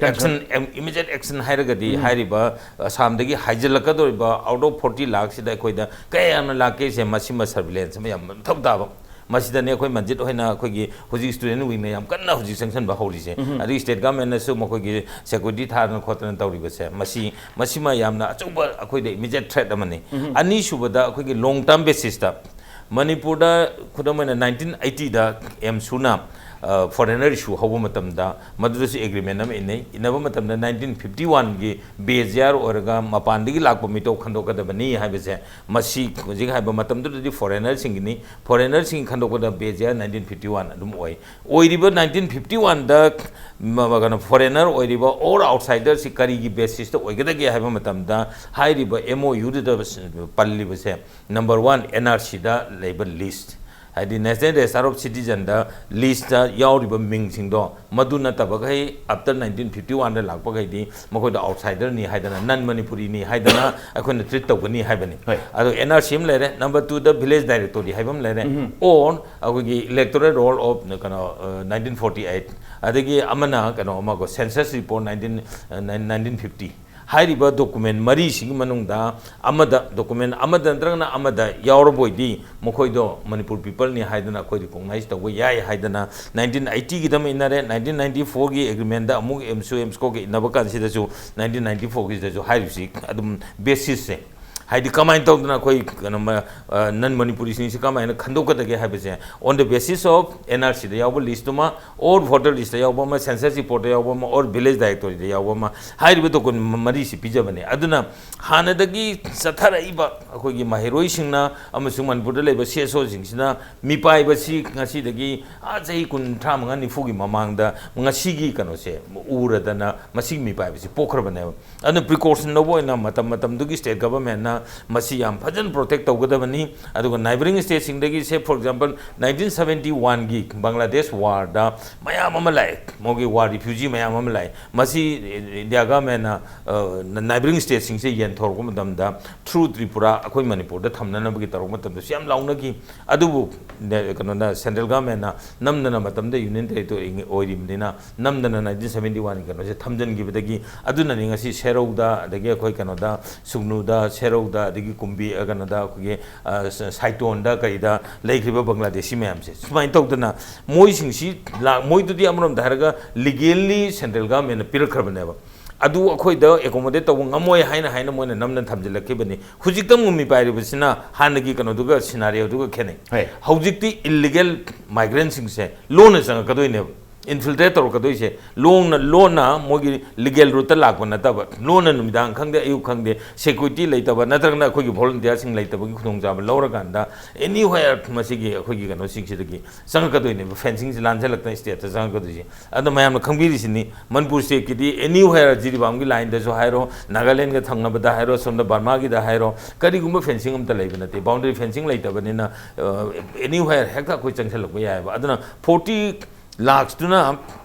Concern. ꯑꯦꯛꯁꯟ, ꯏꯃꯤꯗꯤꯌꯦꯠ ꯑꯦꯛꯁꯟ ꯍꯥꯏꯔꯒꯗꯤ ꯍꯥꯏꯔꯤꯕ ꯑꯁꯥꯝꯗꯒꯤ ꯍꯥꯏꯖꯤꯜꯂꯛꯀꯗꯧꯔꯤꯕ ꯑꯥꯎꯠ ꯑꯣꯐ ꯐꯣꯔꯇꯤ ꯂꯥꯛꯁꯤꯗ ꯑꯩꯈꯣꯏꯗ ꯀꯌꯥ ꯌꯥꯝꯅ ꯂꯥꯛꯀꯦꯁꯦ, ꯃꯁꯤꯃ ꯁꯔꯚꯤꯂꯦꯟꯁ ꯑꯃ ꯌꯥꯝ ꯃꯊꯧ ꯇꯥꯕ꯫ ꯃꯁꯤꯗꯅꯦ ꯑꯩꯈꯣꯏ ꯃꯟꯖꯤꯠ ꯍꯣꯏꯅ ꯑꯩꯈꯣꯏꯒꯤ ꯍꯧꯖꯤꯛ ꯁ꯭ꯇꯨꯗꯦꯟ ꯋꯤꯡꯅ ꯌꯥꯝ ꯀꯟꯅ ꯍꯧꯖꯤꯛ ꯆꯪꯁꯟꯕ ꯍꯧꯔꯤꯁꯦ꯫ ꯑꯗꯒꯤ ꯁ꯭ꯇꯦꯠ ꯒꯚꯔꯟꯃꯦꯟꯅꯁꯨ ꯃꯈꯣꯏꯒꯤ ꯁꯦꯀ꯭ꯌꯨꯔꯤꯇꯤ ꯊꯥꯗꯅ ꯈꯣꯠꯇꯅ ꯇꯧꯔꯤꯕꯁꯦ, ꯃꯁꯤ, ꯃꯁꯤꯃ ꯌꯥꯝꯅ ꯑꯆꯧꯕ ꯑꯩꯈꯣꯏꯗ ꯏꯃꯤꯗꯤꯌꯦꯠ ꯊ꯭ꯔꯦꯠ ꯑꯃꯅꯤ꯫ ꯑꯅꯤꯁꯨꯕꯗ ꯑꯩꯈꯣꯏꯒꯤ ꯂꯣꯡ ꯇꯔꯝ ꯕꯦꯁꯤꯁꯇ ꯃꯅꯤꯄꯨꯔꯗ, ꯈꯨꯗꯝ ꯑꯣꯏꯅ, ꯅꯥꯏꯟꯇꯤꯟ ꯑꯩꯠꯇꯤꯗ ꯑꯦꯝꯁꯨꯅ ꯐꯣꯔꯦꯅꯔ ꯏꯁꯨ ꯍꯧꯕ ꯃꯇꯝꯗ ꯃꯗꯨꯗꯁꯨ ꯑꯦꯒ꯭ꯔꯤꯃꯦꯟ ꯑꯃ ꯏꯟꯅꯩ꯫ ꯏꯟꯅꯕ ꯃꯇꯝꯗ ꯅꯥꯏꯟꯇꯤꯟ ꯐꯤꯐꯇꯤ ꯋꯥꯟꯒꯤ ꯕꯦ ꯖꯤ ꯑꯥꯔ ꯑꯣꯏꯔꯒ ꯃꯄꯥꯟꯗꯒꯤ ꯂꯥꯛꯄ ꯃꯤꯇꯣꯞ ꯈꯟꯗꯣꯛꯀꯗꯕꯅꯤ ꯍꯥꯏꯕꯁꯦ, ꯃꯁꯤ ꯍꯧꯖꯤꯛ ꯍꯥꯏꯕ ꯃꯇꯝꯗꯨꯗꯗꯤ ꯐꯣꯔꯦꯅꯔꯁꯤꯡꯒꯤꯅꯤ, ꯐꯣꯔꯦꯅꯔꯁꯤꯡ ꯈꯟꯗꯣꯛꯄꯗ base year nineteen fifty one ꯑꯗꯨꯝ ꯑꯣꯏ꯫ ꯑꯣꯏꯔꯤꯕ ꯅꯥꯏꯟꯇꯤꯟ ꯐꯤꯐꯇꯤ ꯋꯥꯟꯗ ꯀꯩꯅꯣ, ꯐꯣꯔꯦꯅꯔ ꯑꯣꯏꯔꯤꯕ ꯑꯣꯔ ꯑꯥꯎꯠꯁꯥꯏꯗꯔꯁꯤ ꯀꯔꯤꯒꯤ ꯕꯦꯁꯤꯁꯇ ꯑꯣꯏꯒꯗꯒꯦ ꯍꯥꯏꯕ ꯃꯇꯝꯗ, ꯍꯥꯏꯔꯤꯕ M O ꯌꯨꯗꯨꯗ ꯄꯜꯂꯤꯕꯁꯦ, number one, N R ꯁꯤꯗ ꯂꯩꯕ ꯂꯤꯁ, ꯍꯥꯏꯗꯤ ꯅꯦꯁꯅꯦꯜ ꯔꯦꯖꯤꯁꯇꯥꯔ ꯑꯣꯐ ꯁꯤꯇꯤꯖꯟꯗ ꯂꯤꯁꯇ ꯌꯥꯎꯔꯤꯕ ꯃꯤꯡꯁꯤꯡꯗꯣ, ꯃꯗꯨ ꯅꯠꯇꯕꯈꯩ ꯑꯞꯇꯔ ꯅꯥꯏꯟꯇꯤꯟ ꯐꯤꯐꯇꯤ ꯋꯥꯟꯗ ꯂꯥꯛꯄꯈꯩꯗꯤ ꯃꯈꯣꯏꯗ ꯑꯥꯎꯠꯁꯥꯏꯗꯔꯅꯤ ꯍꯥꯏꯗꯅ, ꯅꯟ ꯃꯅꯤꯄꯨꯔꯤꯅꯤ ꯍꯥꯏꯗꯅ ꯑꯩꯈꯣꯏꯅ ꯇ꯭ꯔꯤꯠ ꯇꯧꯒꯅꯤ ꯍꯥꯏꯕꯅꯤ꯫ ꯍꯣꯏ꯫ ꯑꯗꯣ ꯑꯦꯟ ꯑꯥꯔ ꯁꯤ ꯑꯃ ꯂꯩꯔꯦ, ꯅꯝꯕꯔ ꯇꯨꯗ ꯚꯤꯂꯦꯖ ꯗꯥꯏꯔꯦꯛꯇꯣꯔꯤ ꯍꯥꯏꯕ ꯑꯃ ꯂꯩꯔꯦ, ꯑꯣꯔ ꯑꯩꯈꯣꯏꯒꯤ ꯏꯂꯦꯛꯇꯣꯔꯦꯜ ꯔꯣꯜ ꯑꯣꯐ ꯀꯩꯅꯣ, ꯅꯥꯏꯟꯇꯤꯟ ꯐꯣꯔꯇꯤ ꯑꯩꯠ, ꯑꯗꯒꯤ ꯑꯃꯅ ꯀꯩꯅꯣ ꯑꯃꯒ, census report nineteen, nineteen fifty. ꯍꯥꯏꯔꯤꯕ ꯗꯣꯀꯨꯃꯦꯟ ꯃꯔꯤꯁꯤꯒꯤ ꯃꯅꯨꯡꯗ ꯑꯃꯗ, ꯗꯣꯀꯨꯃꯦꯟ ꯑꯃꯗ ꯅꯠꯇ꯭ꯔꯒꯅ ꯑꯃꯗ ꯌꯥꯎꯔꯕ ꯑꯣꯏꯗꯤ, ꯃꯈꯣꯏꯗꯣ ꯃꯅꯤꯄꯨꯔ ꯄꯤꯄꯜꯅꯤ ꯍꯥꯏꯗꯅ ꯑꯩꯈꯣꯏ ꯔꯤꯀꯣꯛꯅꯥꯏꯖ ꯇꯧꯕ ꯌꯥꯏ ꯍꯥꯏꯗꯅ ꯅꯥꯏꯟꯇꯤꯟ ꯑꯩꯠꯇꯤꯒꯤꯗ ꯑꯃ ꯏꯟꯅꯔꯦ, ꯅꯥꯏꯟꯇꯤꯟ ꯅꯥꯏꯟꯇꯤ ꯐꯣꯔꯒꯤ ꯑꯦꯒ꯭ꯔꯤꯃꯦꯟꯗ ꯑꯃꯨꯛ ꯑꯦꯝꯁꯨ ꯑꯦꯝꯁꯀꯣꯒ ꯏꯟꯅꯕ ꯀꯥꯟꯁꯤꯗꯁꯨ, ꯅꯥꯏꯟꯇꯤꯟ ꯅꯥꯏꯟꯇꯤ ꯐꯣꯔꯒꯤꯁꯤꯗꯁꯨ ꯍꯥꯏꯔꯤꯕꯁꯤ ꯑꯗꯨꯝ ꯕꯦꯁꯤꯁꯁꯦ꯫ ꯍꯥꯏꯗꯤ ꯀꯃꯥꯏꯅ ꯇꯧꯗꯅ ꯑꯩꯈꯣꯏ ꯀꯩꯅꯣ ꯅꯟ ꯃꯅꯤꯄꯨꯔꯤꯁꯤꯡꯁꯤ ꯀꯃꯥꯏꯅ ꯈꯟꯗꯣꯛꯀꯗꯒꯦ ꯍꯥꯏꯕꯁꯦ, on the basis of N R C ꯗ ꯌꯥꯎꯕ ꯂꯤꯁꯇꯨꯃ, or voter list ꯇ ꯌꯥꯎꯕ ꯑꯃ, census report ꯇ ꯌꯥꯎꯕ ꯑꯃ, or village directory ꯗ ꯌꯥꯎꯕ ꯑꯃ, ꯍꯥꯏꯔꯤꯕ ꯗꯣꯀꯨꯃꯦꯟ ꯃꯔꯤꯁꯤ ꯄꯤꯖꯕꯅꯦ꯫ ꯑꯗꯨꯅ ꯍꯥꯟꯅꯗꯒꯤ ꯆꯠꯊꯔꯛꯏꯕ ꯑꯩꯈꯣꯏꯒꯤ ꯃꯍꯩꯔꯣꯏꯁꯤꯡꯅ ꯑꯃꯁꯨꯡ ꯃꯅꯤꯄꯨꯔꯗ ꯂꯩꯕ C S O ꯁꯤꯡꯁꯤꯅ ꯃꯤꯄꯥꯏꯕꯁꯤ ꯉꯁꯤꯗꯒꯤ ꯑꯥ ꯆꯍꯤ ꯀꯨꯟ, ꯇꯔꯥꯃꯉꯥ, ꯅꯤꯐꯨꯒꯤ ꯃꯃꯥꯡꯗ ꯉꯁꯤꯒꯤ ꯀꯩꯅꯣꯁꯦ ꯎꯔꯗꯅ ꯃꯁꯤꯒꯤ ꯃꯤꯄꯥꯏꯕꯁꯤ ꯄꯣꯛꯈ꯭ꯔꯕꯅꯦꯕ꯫ ꯑꯗꯨꯅ precaution ꯂꯧꯕ ꯑꯣꯏꯅ ꯃꯇꯝ ꯃꯇꯝꯗꯨꯒꯤ state government ꯅ ꯃꯁꯤ ꯌꯥꯝ ꯐꯖꯅ protect ꯇꯧꯒꯗꯕꯅꯤ꯫ ꯑꯗꯨꯒ neighbouring state ꯁꯤꯡꯗꯒꯤ, say for example, nineteen seventy one ꯒꯤ ꯕꯪꯒ꯭ꯂꯥꯗꯦꯁ war ꯗ ꯃꯌꯥꯝ ꯑꯃ ꯂꯥꯛꯑꯦ, ꯃꯣꯏꯒꯤ war refugee ꯃꯌꯥꯝ ꯑꯃ ꯂꯥꯛꯑꯦ꯫ ꯃꯁꯤ India government ꯅ, ꯑ, neighbouring state ꯁꯤꯡꯁꯦ ꯌꯦꯟꯊꯣꯔꯛꯄ ꯃꯇꯝꯗ, through ꯇ꯭ꯔꯤꯄꯨꯔꯥ ꯑꯩꯈꯣꯏ ꯃꯅꯤꯄꯨꯔꯗ ꯊꯝꯅꯅꯕꯒꯤ ꯇꯧꯔꯛꯄ ꯃꯇꯝꯗꯁꯨ ꯌꯥꯝ ꯂꯥꯎꯅꯈꯤ꯫ ꯑꯗꯨꯕꯨ ꯅꯦ-, ꯀꯩꯅꯣꯅ, central government ꯅ ꯅꯝꯗꯅ, ꯃꯇꯝꯗ union territory ꯑꯣꯏꯔꯤꯕꯅꯤꯅ, ꯅꯝꯗꯅ nineteen seventy one ꯒꯤ ꯀꯩꯅꯣꯁꯦ ꯊꯝꯖꯤꯟꯈꯤꯕꯗꯒꯤ, ꯑꯗꯨꯅꯅꯤ ꯉꯁꯤ ꯁꯦꯔꯧꯗ, ꯑꯗꯒꯤ ꯑꯩꯈꯣꯏ ꯀꯩꯅꯣꯗ, ꯁꯨꯒꯅꯨꯗ, ꯁꯦꯔꯧꯗ, ꯑꯗꯒꯤ ꯀꯨꯝꯕꯤ, ꯑ, ꯀꯩꯅꯣꯗ, ꯑꯩꯈꯣꯏꯒꯤ, ꯑ, ꯁ-, ꯁꯥꯏꯇꯣꯟꯗ ꯀꯩꯗ ꯂꯩꯈ꯭ꯔꯤꯕ ꯕꯪꯒ꯭ꯂꯥꯗꯦꯁꯤ ꯃꯌꯥꯝꯁꯦ꯫ ꯁꯨꯃꯥꯏꯅ ꯇꯧꯗꯅ ꯃꯣꯏꯁꯤꯡꯁꯤ ꯂꯥꯛ-, ꯃꯣꯏꯗꯨꯗꯤ ꯑꯃꯔꯣꯝꯗ ꯍꯥꯏꯔꯒ legally central government ꯅ ꯄꯤꯔꯛꯈ꯭ꯔꯕꯅꯦꯕ꯫ ꯑꯗꯨ ꯑꯩꯈꯣꯏꯗ accommodate ꯇꯧꯕ ꯉꯝꯃꯣꯏ ꯍꯥꯏꯅ ꯍꯥꯏꯅ ꯃꯣꯏꯅ ꯅꯝꯅ ꯊꯝꯖꯤꯜꯂꯛꯈꯤꯕꯅꯤ꯫ ꯍꯧꯖꯤꯛꯇ ꯑꯃꯨꯛ ꯃꯤꯄꯥꯏꯔꯤꯕꯁꯤꯅ ꯍꯥꯟꯅꯒꯤ ꯀꯩꯅꯣꯗꯨꯒ, scenario ꯗꯨꯒ ꯈꯦꯠꯅꯩ꯫ ꯍꯣꯏ꯫ ꯍꯧꯖꯤꯛꯇꯤ illegal migrant ꯁꯤꯡꯁꯦ ꯂꯣꯟꯅ ꯆꯪꯉꯛꯀꯗꯣꯏꯅꯦꯕ꯫ Infiltrate ꯇꯧꯔꯛꯀꯗꯣꯏꯁꯦ ꯂꯣꯟꯅ, ꯂꯣꯟꯅ ꯃꯣꯏꯒꯤ legal route ꯇ ꯂꯥꯛꯄ ꯅꯠꯇꯕ, ꯂꯣꯟꯅ ꯅꯨꯃꯤꯗꯥꯡ ꯈꯪꯗꯦ, ꯑꯌꯨꯛ ꯈꯪꯗꯦ, security ꯂꯩꯇꯕ, ꯅꯠꯇ꯭ꯔꯒꯅ ꯑꯩꯈꯣꯏꯒꯤ volunteer ꯁꯤꯡ ꯂꯩꯇꯕꯒꯤ ꯈꯨꯗꯣꯡꯆꯥꯕ ꯂꯧꯔꯀꯥꯟꯗ anywhere ꯃꯁꯤꯒꯤ ꯑꯩꯈꯣꯏꯒꯤ ꯀꯩꯅꯣꯁꯤꯡꯁꯤꯗꯒꯤ ꯆꯪꯉꯛꯀꯗꯣꯏꯅꯦꯕ, fencing ꯁꯤ ꯂꯥꯟꯁꯤꯜꯂꯛꯇꯅ state ꯇ ꯆꯪꯉꯛꯀꯗꯣꯏꯁꯦ꯫ ꯑꯗꯣ ꯃꯌꯥꯝꯅ ꯈꯪꯕꯤꯔꯤꯁꯤꯅꯤ, ꯃꯅꯤꯄꯨꯔ state ꯀꯤꯗꯤ anywhere ꯖꯤꯔꯤꯕꯥꯝꯒꯤ line ꯗꯁꯨ ꯍꯥꯏꯔꯣ, ꯅꯥꯒꯥꯂꯦꯟꯒ ꯊꯪꯅꯕꯗ ꯍꯥꯏꯔꯣ, ꯁꯣꯝꯗ ꯕꯔꯃꯥꯒꯤꯗ ꯍꯥꯏꯔꯣ, ꯀꯔꯤꯒꯨꯝꯕ fencing ꯑꯝꯇ ꯂꯩꯕ ꯅꯠꯇꯦ, boundary fencing ꯂꯩꯇꯕꯅꯤꯅ, ꯑ, anywhere ꯍꯦꯛꯇ ꯑꯩꯈꯣꯏ ꯆꯪꯁꯤꯜꯂꯛꯄ ꯌꯥꯏꯑꯕ꯫ ꯑꯗꯨꯅ forty lakhs ꯇꯨꯅ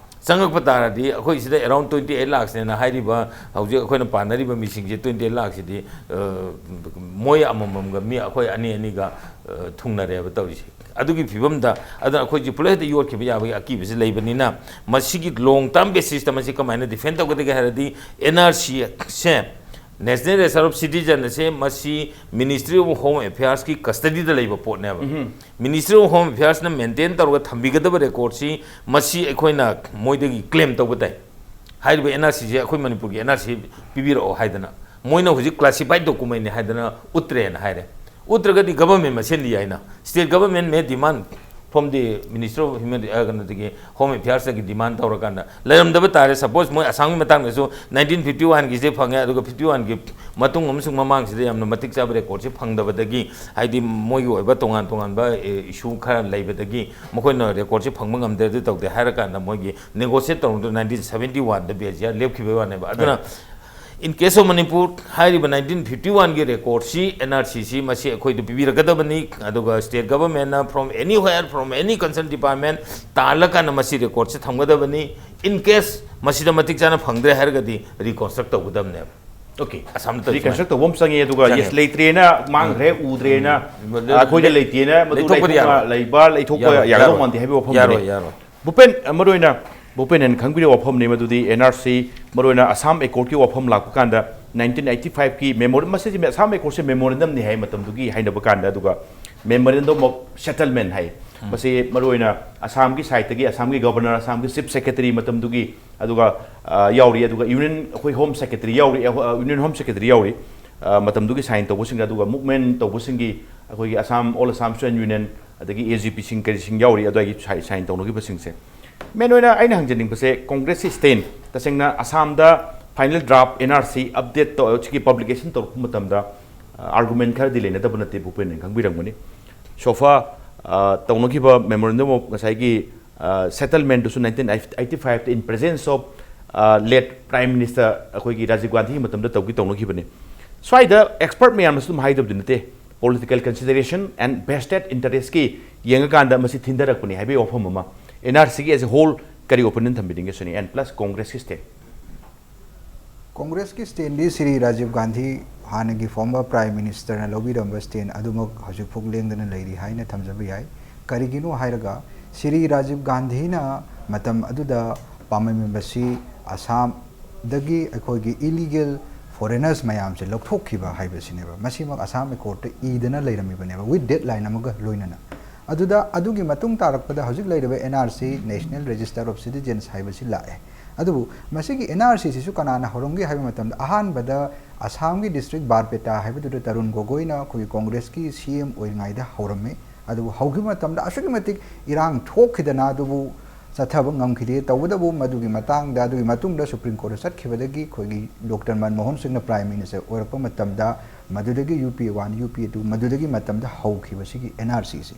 ꯆꯪꯉꯛꯄ ꯇꯥꯔꯗꯤ, ꯑꯩꯈꯣꯏ ꯁꯤꯗ around twenty eight lakhs ꯅꯦꯅ ꯍꯥꯏꯔꯤꯕ, ꯍꯧꯖꯤꯛ ꯑꯩꯈꯣꯏꯅ ꯄꯥꯟꯅꯔꯤꯕ ꯃꯤꯁꯤꯡꯁꯦ, twenty eight lakhs ꯁꯤꯗꯤ, ꯑ, ꯃꯣꯏ ꯑꯃꯃꯝꯒ ꯃꯤ ꯑꯩꯈꯣꯏ ꯑꯅꯤ ꯑꯅꯤꯒ, ꯑ, ꯊꯨꯡꯅꯔꯦꯕ ꯇꯧꯔꯤꯁꯦ꯫ ꯑꯗꯨꯒꯤ ꯐꯤꯕꯝꯗ, ꯑꯗꯨꯅ ꯑꯩꯈꯣꯏꯁꯤ ꯄꯨꯂꯞ ꯍꯦꯛꯇ ꯌꯣꯠꯈꯤꯕ ꯌꯥꯕꯒꯤ ꯑꯀꯤꯕꯁꯤ ꯂꯩꯕꯅꯤꯅ, ꯃꯁꯤꯒꯤ long term basis ꯇ ꯃꯁꯤ ꯀꯃꯥꯏꯅ defend ꯇꯧꯒꯗꯒꯦ ꯍꯥꯏꯔꯗꯤ, N R C say, National Register of Citizen ꯑꯁꯦ ꯃꯁꯤ Ministry of Home Affairs ꯀꯤ custody ꯗ ꯂꯩꯕ ꯄꯣꯠꯅꯦꯕ꯫ Ministry of Home Affairs ꯅ maintain ꯇꯧꯔꯒ ꯊꯝꯕꯤꯒꯗꯕ record ꯁꯤ, ꯃꯁꯤ ꯑꯩꯈꯣꯏꯅ ꯃꯣꯏꯗꯒꯤ claim ꯇꯧꯕ ꯇꯥꯏ꯫ ꯍꯥꯏꯔꯤꯕ N R C ꯁꯦ ꯑꯩꯈꯣꯏ ꯃꯅꯤꯄꯨꯔꯒꯤ N R C ꯄꯤꯕꯤꯔꯛꯑꯣ ꯍꯥꯏꯗꯅ꯫ ꯃꯣꯏꯅ ꯍꯧꯖꯤꯛ classified document ꯅꯤ ꯍꯥꯏꯗꯅ ꯎꯠꯇ꯭ꯔꯦꯅ ꯍꯥꯏꯔꯦ꯫ ꯎꯠꯇ꯭ꯔꯒꯗꯤ government ꯃꯁꯦꯟꯗꯤ ꯌꯥꯏꯅ, state government may demand from the Ministry of Human, ꯑ, ꯀꯩꯅꯣꯗꯒꯤ, Home Affairs ꯇꯒꯤ demand ꯇꯧꯔꯀꯥꯟꯗ ꯂꯩꯔꯝꯗꯕ ꯇꯥꯔꯦ꯫ Suppose ꯃꯣꯏ ꯑꯁꯥꯝꯒꯤ ꯃꯇꯥꯡꯗꯁꯨ nineteen fifty one ꯒꯤꯁꯦ ꯐꯪꯉꯦ, ꯑꯗꯨꯒ fifty one ꯒꯤ ꯃꯇꯨꯡ ꯑꯃꯁꯨꯡ ꯃꯃꯥꯡꯁꯤꯗ ꯌꯥꯝꯅ ꯃꯇꯤꯛ ꯆꯥꯕ record ꯁꯦ ꯐꯪꯗꯕꯗꯒꯤ, ꯍꯥꯏꯗꯤ ꯃꯣꯏꯒꯤ ꯑꯣꯏꯕ ꯇꯣꯉꯥꯟ ꯇꯣꯉꯥꯟꯕ, ꯑꯦ, issue ꯈꯔ ꯂꯩꯕꯗꯒꯤ ꯃꯈꯣꯏꯅ record ꯁꯦ ꯐꯪꯕ ꯉꯝꯗꯦ, ꯑꯗꯨ ꯇꯧꯗꯦ ꯍꯥꯏꯔꯀꯥꯟꯗ ꯃꯣꯏꯒꯤ negotiate ꯇꯧꯔꯝꯗꯨꯅ nineteen seventy one ꯗ ꯕꯦꯖꯤꯌꯥ ꯂꯦꯞꯈꯤꯕꯒꯤ ꯋꯥꯅꯦꯕ꯫ ꯑꯗꯨꯅ, right, in case of Manipur, ꯍꯥꯏꯔꯤꯕ nineteen fifty one ꯒꯤ record ꯁꯤ, N R C ꯁꯤ, ꯃꯁꯤ ꯑꯩꯈꯣꯏꯗ ꯄꯤꯕꯤꯔꯛꯀꯗꯕꯅꯤ, ꯑꯗꯨꯒ state government ꯅ from anywhere, from any concerned department ꯇꯥꯜꯂꯀꯥꯟꯗ ꯃꯁꯤ record ꯁꯤ ꯊꯝꯒꯗꯕꯅꯤ꯫ In case ꯃꯁꯤꯗ ꯃꯇꯤꯛ ꯆꯥꯅ ꯐꯪꯗ꯭ꯔꯦ ꯍꯥꯏꯔꯒꯗꯤ reconstruct ꯇꯧꯒꯗꯕꯅꯦꯕ꯫ Okay. ꯑꯁꯥꯝꯗ ꯇꯧꯔꯤꯁꯦ꯫ Reconstruct ꯇꯧꯕ ꯑꯃ ꯆꯪꯉꯦ, ꯑꯗꯨꯒ, ꯆꯪꯉꯦ꯫ Yes, ꯂꯩꯇ꯭ꯔꯦꯅ, ꯃꯥꯡꯈ꯭ꯔꯦ, ꯎꯗ꯭ꯔꯦꯅ, ꯎꯝ꯫ ꯑꯩꯈꯣꯏꯗ ꯂꯩ-, ꯂꯩꯇꯦꯅ ꯃꯗꯨ ꯂꯩꯊꯣꯛꯄꯗꯤ ꯂꯩꯊꯣꯛꯅ ꯌꯥꯔꯣꯏ꯫ ꯂꯩꯕ, ꯂꯩꯊꯣꯛꯄ ꯌꯥꯔꯣꯏ, ꯌꯥꯒꯗꯧ ꯌꯥꯔꯣꯏ꯫ ꯃꯥꯟꯗꯦ ꯍꯥꯏꯕꯒꯤ ꯋꯥꯐꯝꯗꯨꯅꯤ꯫ ꯌꯥꯔꯣꯏ, ꯌꯥꯔꯣꯏ꯫ ꯚꯨꯄꯦꯟ, ꯃꯔꯨ ꯑꯣꯏꯅ ꯚꯨꯄꯦꯟ ꯍꯦꯟ ꯈꯪꯕꯤꯔꯕ ꯋꯥꯐꯝꯅꯤ ꯃꯗꯨꯗꯤ, N R C, ꯃꯔꯨ ꯑꯣꯏꯅ ꯑꯁꯥꯝ accord ꯀꯤ ꯋꯥꯐꯝ ꯂꯥꯛꯄ ꯀꯥꯟꯗ, nineteen eighty five ꯀꯤ memor-, ꯃꯁꯤꯁꯤ ꯑꯁꯥꯝ accord ꯁꯦ memorandum ꯅꯤ ꯍꯥꯏ ꯃꯇꯝꯗꯨꯒꯤ ꯍꯥꯏꯅꯕ ꯀꯥꯟꯗ, ꯑꯗꯨꯒ memorandum of settlement ꯍꯥꯏ꯫ ꯎꯝ꯫ ꯃꯁꯤ ꯃꯔꯨ ꯑꯣꯏꯅ ꯑꯁꯥꯝꯒꯤ side ꯇꯒꯤ ꯑꯁꯥꯝꯒꯤ governor, ꯑꯁꯥꯝꯒꯤ chief secretary ꯃꯇꯝꯗꯨꯒꯤ, ꯑꯗꯨꯒ, ꯑ, ꯌꯥꯎꯔꯤ, ꯑꯗꯨꯒ union, ꯑꯩꯈꯣꯏ home secretary ꯌꯥꯎꯔꯤ, ꯑ, union home secretary ꯌꯥꯎꯔꯤ, ꯑ, ꯃꯇꯝꯗꯨꯒꯤ sign ꯇꯧꯕꯁꯤꯡ, ꯑꯗꯨꯒ movement ꯇꯧꯕꯁꯤꯡꯒꯤ ꯑꯩꯈꯣꯏꯒꯤ Assam, All Assam Student Union, ꯑꯗꯒꯤ A G P ꯁꯤꯡ ꯀꯔꯤꯁꯤꯡ ꯌꯥꯎꯔꯤ, ꯑꯗꯨꯋꯥꯏꯒꯤ sign, sign ꯇꯧꯅꯈꯤꯕꯁꯤꯡꯁꯦ꯫ Main ꯑꯣꯏꯅ ꯑꯩꯅ ꯍꯪꯖꯅꯤꯡꯕꯁꯦ, Congress ꯀꯤ stand, ꯇꯁꯦꯡꯅ ꯑꯁꯥꯝꯗ final draft N R C update ꯇꯧ-, ꯁꯤꯒꯤ publication ꯇꯧꯔꯛꯄ ꯃꯇꯝꯗ, ꯑ, argument ꯈꯔꯗꯤ ꯂꯩꯅꯗꯕ ꯅꯠꯇꯦ, ꯚꯨꯄꯦꯟꯅ ꯈꯪꯕꯤꯔꯝꯒꯅꯤ꯫ So far, ꯑ, ꯇꯧꯅꯈꯤꯕ memorandum of ꯉꯁꯥꯏꯒꯤ, ꯑ, settlement ꯗꯨꯁꯨ nineteen eighty five ꯇ in presence of, ꯑ, late Prime Minister ꯑꯩꯈꯣꯏꯒꯤ ꯔꯥꯖꯤꯕ ꯒꯥꯟꯙꯤꯒꯤ ꯃꯇꯝꯗ ꯇꯧꯒꯤ ꯇꯧꯅꯈꯤꯕꯅꯤ꯫ ꯁ꯭ꯋꯥꯏꯗ expert ꯃꯌꯥꯝꯅꯁꯨ ꯑꯗꯨꯝ ꯍꯥꯏꯗꯕꯗꯤ ꯅꯠꯇꯦ, political consideration and vested interest ꯀꯤ ꯌꯦꯡꯉꯀꯥꯟꯗ ꯃꯁꯤ ꯊꯤꯟꯊꯔꯛꯄꯅꯤ ꯍꯥꯏꯕꯒꯤ ꯋꯥꯐꯝ ꯑꯃ꯫ N R C ꯒꯤ as a whole ꯀꯔꯤ opinion ꯊꯝꯕꯤꯅꯤꯡꯒꯦ ꯁꯤꯅꯤ, and plus Congress ꯀꯤ stand? Congress ꯀꯤ stand ꯗꯤ ꯁ꯭ꯔꯤ ꯔꯥꯖꯤꯕ ꯒꯥꯟꯙꯤ, ꯍꯥꯟꯅꯒꯤ former Prime Minister ꯅ ꯂꯧꯕꯤꯔꯝꯕ stand ꯑꯗꯨꯃꯛ ꯍꯧꯖꯤꯛꯐꯥꯎ ꯂꯦꯡꯗꯅ ꯂꯩꯔꯤ ꯍꯥꯏꯅ ꯊꯝꯖꯕ ꯌꯥꯏ꯫ ꯀꯔꯤꯒꯤꯅꯣ ꯍꯥꯏꯔꯒ, ꯁ꯭ꯔꯤ ꯔꯥꯖꯤꯕ ꯒꯥꯟꯙꯤꯅ ꯃꯇꯝ ꯑꯗꯨꯗ ꯄꯥꯝꯂꯝꯃꯤꯕꯁꯤ ꯑꯁꯥꯝꯗꯒꯤ ꯑꯩꯈꯣꯏꯒꯤ illegal foreigners ꯃꯌꯥꯝꯁꯦ ꯂꯧꯊꯣꯛꯈꯤꯕ ꯍꯥꯏꯕꯁꯤꯅꯦꯕ꯫ ꯃꯁꯤꯃꯛ ꯑꯁꯥꯝ accord ꯇ ꯏꯗꯅ ꯂꯩꯔꯝꯃꯤꯕꯅꯦꯕ, with deadline ꯑꯃꯒ ꯂꯣꯏꯅꯅ꯫ ꯑꯗꯨꯗ ꯑꯗꯨꯒꯤ ꯃꯇꯨꯡ ꯇꯥꯔꯛꯄꯗ ꯍꯧꯖꯤꯛ ꯂꯩꯔꯤꯕ N R C, National Register of Citizens ꯍꯥꯏꯕꯁꯤ ꯂꯥꯛꯑꯦ꯫ ꯑꯗꯨꯕꯨ ꯃꯁꯤꯒꯤ ꯑꯦꯟ ꯑꯥꯔ ꯁꯤꯁꯤꯁꯨ ꯀꯅꯥꯅ ꯍꯧꯔꯝꯒꯦ ꯍꯥꯏꯕ ꯃꯇꯝꯗ, ꯑꯍꯥꯟꯕꯗ ꯑꯁꯥꯝꯒꯤ ꯗꯤꯁꯇ꯭ꯔꯤꯛ ꯕꯥꯔꯄꯦꯇꯥ ꯍꯥꯏꯕꯗꯨꯗ ꯇꯔꯨꯟ ꯒꯣꯒꯣꯏꯅ ꯑꯩꯈꯣꯏꯒꯤ ꯀꯣꯡꯒ꯭ꯔꯦꯁꯀꯤ ꯁꯤ ꯑꯦꯝ ꯑꯣꯏꯔꯤꯉꯩꯗ ꯍꯧꯔꯝꯃꯤ꯫ ꯑꯗꯨꯕꯨ ꯍꯧꯈꯤꯕ ꯃꯇꯝꯗ ꯑꯁꯨꯛꯀꯤ ꯃꯇꯤꯛ ꯏꯔꯥꯡ ꯊꯣꯛꯈꯤꯗꯅ ꯑꯗꯨꯕꯨ ꯆꯠꯊꯕ ꯉꯝꯈꯤꯗꯦ꯫ ꯇꯧꯕꯇꯕꯨ ꯃꯗꯨꯒꯤ ꯃꯇꯥꯡꯗ, ꯑꯗꯨꯒꯤ ꯃꯇꯨꯡꯗ ꯁꯨꯄ꯭ꯔꯤꯝ ꯀꯣꯔꯠꯇ ꯆꯠꯈꯤꯕꯗꯒꯤ ꯑꯩꯈꯣꯏꯒꯤ ꯗꯣꯛꯇꯔ ꯃꯟꯃꯣꯍꯟ ꯁꯤꯡꯅ ꯄ꯭ꯔꯥꯏꯝ ꯃꯤꯅꯤꯁꯇꯔ ꯑꯣꯏꯔꯛꯄ ꯃꯇꯝꯗ ꯃꯗꯨꯗꯒꯤ ꯌꯨ ꯄꯤ ꯑꯦ ꯋꯥꯟ, ꯌꯨ ꯄꯤ ꯑꯦ ꯇꯨ, ꯃꯗꯨꯗꯒꯤ ꯃꯇꯝꯗ ꯍꯧꯈꯤꯕꯁꯤꯒꯤ ꯑꯦꯟ ꯑꯥꯔ ꯁꯤꯁꯤ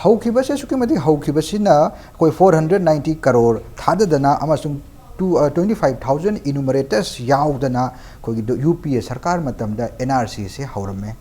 ꯍꯧꯈꯤꯕꯁꯦ ꯑꯁꯨꯛꯀꯤ ꯃꯇꯤꯛ ꯍꯧꯈꯤꯕꯁꯤꯅ ꯑꯩꯈꯣꯏ ꯐꯣꯔ ꯍꯟꯗ꯭ꯔꯦꯠ ꯅꯥꯏꯟꯇꯤ ꯀꯔꯣꯔ ꯊꯥꯗꯗꯅ ꯑꯃꯁꯨꯡ ꯇꯨ, ꯑ, ꯇ꯭ꯋꯦꯟꯇꯤ ꯐꯥꯏꯚ ꯊꯥꯎꯖꯟ ꯏꯅꯨꯃꯔꯦꯇꯔꯁ ꯌꯥꯎꯗꯅ ꯑꯩꯈꯣꯏꯒꯤ ꯗꯣ-, ꯌꯨ ꯄꯤ ꯑꯦ ꯁꯔꯀꯥꯔ ꯃꯇꯝꯗ ꯑꯦꯟ ꯑꯥꯔ ꯁꯤꯁꯦ ꯍꯧꯔꯝꯃꯦ꯫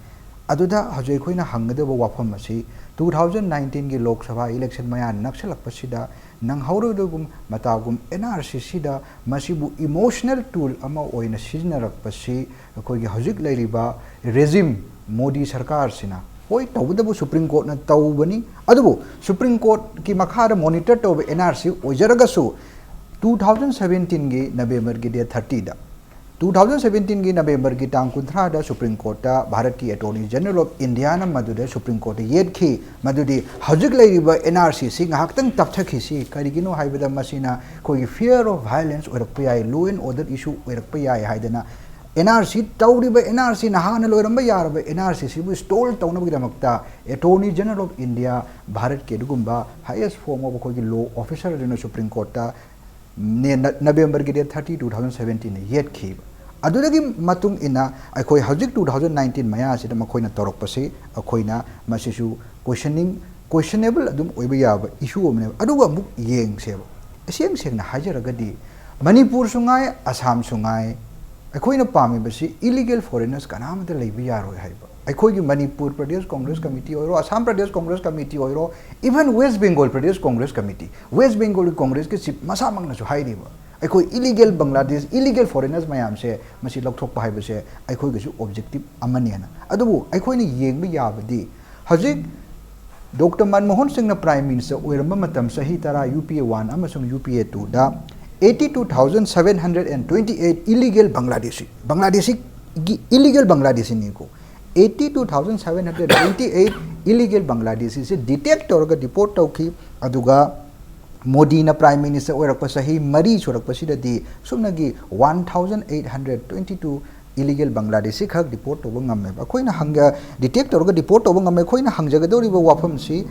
ꯑꯗꯨꯗ ꯍꯧꯖꯤꯛ ꯑꯩꯈꯣꯏꯅ ꯍꯪꯒꯗꯕ ꯋꯥꯐꯝ ꯑꯁꯤ, ꯇꯨ ꯊꯥꯎꯖꯟ ꯅꯥꯏꯟꯇꯤꯟꯒꯤ ꯂꯣꯛ ꯁꯚꯥ ꯏꯂꯦꯛꯁꯟ ꯃꯌꯥ ꯅꯛꯁꯤꯜꯂꯛꯄꯁꯤꯗ ꯅꯪꯍꯧꯔꯣꯏꯗꯧꯒꯨꯝ ꯃꯇꯥꯒꯨꯝ ꯑꯦꯟ ꯑꯥꯔ ꯁꯤꯁꯤꯗ ꯃꯁꯤꯕꯨ ꯏꯃꯣꯁꯅꯦꯜ ꯇꯨꯜ ꯑꯃ ꯑꯣꯏꯅ ꯁꯤꯖꯤꯟꯅꯔꯛꯄꯁꯤ ꯑꯩꯈꯣꯏꯒꯤ ꯍꯧꯖꯤꯛ ꯂꯩꯔꯤꯕ ꯔꯦꯖꯤꯝ, ꯃꯣꯗꯤ ꯁꯔꯀꯥꯔꯁꯤꯅ, ꯍꯣꯏ, ꯇꯧꯕꯇꯕꯨ ꯁꯨꯄ꯭ꯔꯤꯝ ꯀꯣꯔꯠꯅ ꯇꯧꯕꯅꯤ, ꯑꯗꯨꯕꯨ ꯁꯨꯄ꯭ꯔꯤꯝ ꯀꯣꯔꯠꯀꯤ ꯃꯈꯥꯗ ꯃꯣꯅꯤꯇꯔ ꯇꯧꯕ ꯑꯦꯟ ꯑꯥꯔ ꯁꯤ ꯑꯣꯏꯖꯔꯒꯁꯨ, ꯇꯨ ꯊꯥꯎꯖꯟ ꯁꯕꯦꯟꯇꯤꯟꯒꯤ ꯅꯕꯦꯝꯕꯔꯒꯤ ꯗꯦꯠ ꯊꯥꯔꯇꯤꯗ, ꯇꯨ ꯊꯥꯎꯖꯟ ꯁꯕꯦꯟꯇꯤꯟꯒꯤ ꯅꯕꯦꯝꯕꯔꯒꯤ ꯇꯥꯡ ꯀꯨꯟꯊ꯭ꯔꯥꯗ ꯁꯨꯄ꯭ꯔꯤꯝ ꯀꯣꯔꯠꯇ ꯚꯥꯔꯠꯀꯤ ꯑꯦꯇꯣꯔꯅꯤ ꯖꯦꯅꯔꯦꯜ ꯑꯣꯐ ꯏꯟꯗꯤꯌꯥꯅ ꯃꯗꯨꯗ ꯁꯨꯄ꯭ꯔꯤꯝ ꯀꯣꯔꯠꯇ ꯌꯦꯠꯈꯤ꯫ ꯃꯗꯨꯗꯤ ꯍꯧꯖꯤꯛ ꯂꯩꯔꯤꯕ ꯑꯦꯟ ꯑꯥꯔ ꯁꯤꯁꯤ ꯉꯥꯏꯍꯥꯛꯇꯪ ꯇꯞꯊꯈꯤꯁꯤ, ꯀꯔꯤꯒꯤꯅꯣ ꯍꯥꯏꯕꯗ ꯃꯁꯤꯅ ꯑꯩꯈꯣꯏꯒꯤ fear of violence ꯑꯣꯏꯔꯛꯄ ꯌꯥꯏ, law and order issue ꯑꯣꯏꯔꯛꯄ ꯌꯥꯏ ꯍꯥꯏꯗꯅ, ꯑꯦꯟ ꯑꯥꯔ ꯁꯤ ꯇꯧꯔꯤꯕ, ꯑꯦꯟ ꯑꯥꯔ ꯁꯤ ꯅꯍꯥꯟꯅ ꯂꯣꯏꯔꯝꯕ ꯌꯥꯔꯕ ꯑꯦꯟ ꯑꯥꯔ ꯁꯤꯁꯤꯕꯨ ꯁ꯭ꯇꯣꯜ ꯇꯧꯅꯕꯒꯤꯗꯃꯛꯇ ꯑꯦꯇꯣꯔꯅꯤ ꯖꯦꯅꯔꯦꯜ ꯑꯣꯐ ꯏꯟꯗꯤꯌꯥ, ꯚꯥꯔꯠꯀꯤ ꯑꯗꯨꯒꯨꯝꯕ highest form of ꯑꯩꯈꯣꯏꯒꯤ ꯂꯣ ꯑꯣꯐꯤꯁꯔ ꯑꯗꯨꯅ ꯁꯨꯄ꯭ꯔꯤꯝ ꯀꯣꯔꯠꯇ ꯅꯦ-, ꯅ-, ꯅꯕꯦꯝꯕꯔꯒꯤ ꯗꯦꯠ ꯊꯥꯔꯇꯤ, ꯇꯨ ꯊꯥꯎꯖꯟ ꯁꯕꯦꯟꯇꯤꯟꯗ ꯌꯦꯠꯈꯤꯕ꯫ ꯑꯗꯨꯗꯒꯤ ꯃꯇꯨꯡ ꯏꯟꯅ ꯑꯩꯈꯣꯏ ꯍꯧꯖꯤꯛ ꯇꯨ ꯊꯥꯎꯖꯟ ꯅꯥꯏꯟꯇꯤꯟ ꯃꯌꯥꯁꯤꯗ ꯃꯈꯣꯏꯅ ꯇꯧꯔꯛꯄꯁꯤ ꯑꯩꯈꯣꯏꯅ ꯃꯁꯤꯁꯨ questioning, questionable ꯑꯗꯨꯝ ꯑꯣꯏꯕ ꯌꯥꯕ issue ꯑꯃꯅꯦꯕ꯫ ꯑꯗꯨꯒ ꯑꯃꯨꯛ ꯌꯦꯡꯁꯦꯕ, ꯏꯁꯦꯡ ꯁꯦꯡꯅ ꯍꯥꯏꯖꯔꯒꯗꯤ ꯃꯅꯤꯄꯨꯔꯁꯨ ꯉꯥꯏ, ꯑꯁꯥꯝꯁꯨ ꯉꯥꯏ, ꯑꯩꯈꯣꯏꯅ ꯄꯥꯝꯃꯤꯕꯁꯤ illegal foreigners ꯀꯅꯥꯃꯇ ꯂꯩꯕ ꯌꯥꯔꯣꯏ ꯍꯥꯏꯕ꯫ ꯑꯩꯈꯣꯏꯒꯤ ꯃꯅꯤꯄꯨꯔ ꯄ꯭ꯔꯗꯦꯁ ꯀꯣꯡꯒ꯭ꯔꯦꯁ ꯀꯃꯤꯇꯤ ꯑꯣꯏꯔꯣ, ꯑꯁꯥꯝ ꯄ꯭ꯔꯗꯦꯁ ꯀꯣꯡꯒ꯭ꯔꯦꯁ ꯀꯃꯤꯇꯤ ꯑꯣꯏꯔꯣ, even West Bengal Pradesh Congress committee, West Bengal ꯀꯣꯡꯒ꯭ꯔꯦꯁꯀꯤ ꯆꯤꯐ ꯃꯁꯥꯃꯛꯅꯁꯨ ꯍꯥꯏꯔꯤꯕ, ꯑꯩꯈꯣꯏ illegal Bangladesh, illegal foreigners ꯃꯌꯥꯝꯁꯦ ꯃꯁꯤ ꯂꯧꯊꯣꯛꯄ ꯍꯥꯏꯕꯁꯦ ꯑꯩꯈꯣꯏꯒꯤꯁꯨ objective ꯑꯃꯅꯦꯅ꯫ ꯑꯗꯨꯕꯨ ꯑꯩꯈꯣꯏꯅ ꯌꯦꯡꯕ ꯌꯥꯕꯗꯤ, ꯍꯧꯖꯤꯛ ꯗꯣꯛꯇꯔ ꯃꯟꯃꯣꯍꯟ ꯁꯤꯡꯅ ꯄ꯭ꯔꯥꯏꯝ ꯃꯤꯅꯤꯁꯇꯔ ꯑꯣꯏꯔꯝꯕ ꯃꯇꯝ, ꯆꯍꯤ ꯇꯔꯥ, ꯌꯨ ꯄꯤ ꯑꯦ ꯋꯥꯟ ꯑꯃꯁꯨꯡ ꯌꯨ ꯄꯤ ꯑꯦ ꯇꯨꯗ eighty two thousand seven hundred and twenty eight illegal Bangladeshi, ꯕꯪꯒ꯭ꯂꯥꯗꯦꯁꯤꯒꯤ, illegal ꯕꯪꯒ꯭ꯂꯥꯗꯦꯁꯤꯅꯤꯀꯣ, eighty two thousand seven hundred twenty eight illegal Bangladeshis detect ꯇꯧꯔꯒ ꯗꯤꯄꯣꯔꯠ ꯇꯧꯈꯤ꯫ ꯑꯗꯨꯒ ꯃꯣꯗꯤꯅ Prime Minister ꯑꯣꯏꯔꯛꯄ ꯆꯍꯤ ꯃꯔꯤ ꯁꯨꯔꯛꯄꯁꯤꯗꯗꯤ ꯁꯨꯞꯅꯒꯤ one thousand eight hundred twenty two illegal Bangladeshi ꯈꯛ deport ꯇꯧꯕ ꯉꯝꯃꯦꯕ꯫ ꯑꯩꯈꯣꯏꯅ ꯍꯪꯖ detect ꯇꯧꯔꯒ deport ꯇꯧꯕ ꯉꯝꯃꯦ꯫ ꯑꯩꯈꯣꯏꯅ ꯍꯪꯖꯒꯗꯧꯔꯤꯕ ꯋꯥꯐꯝꯁꯤ,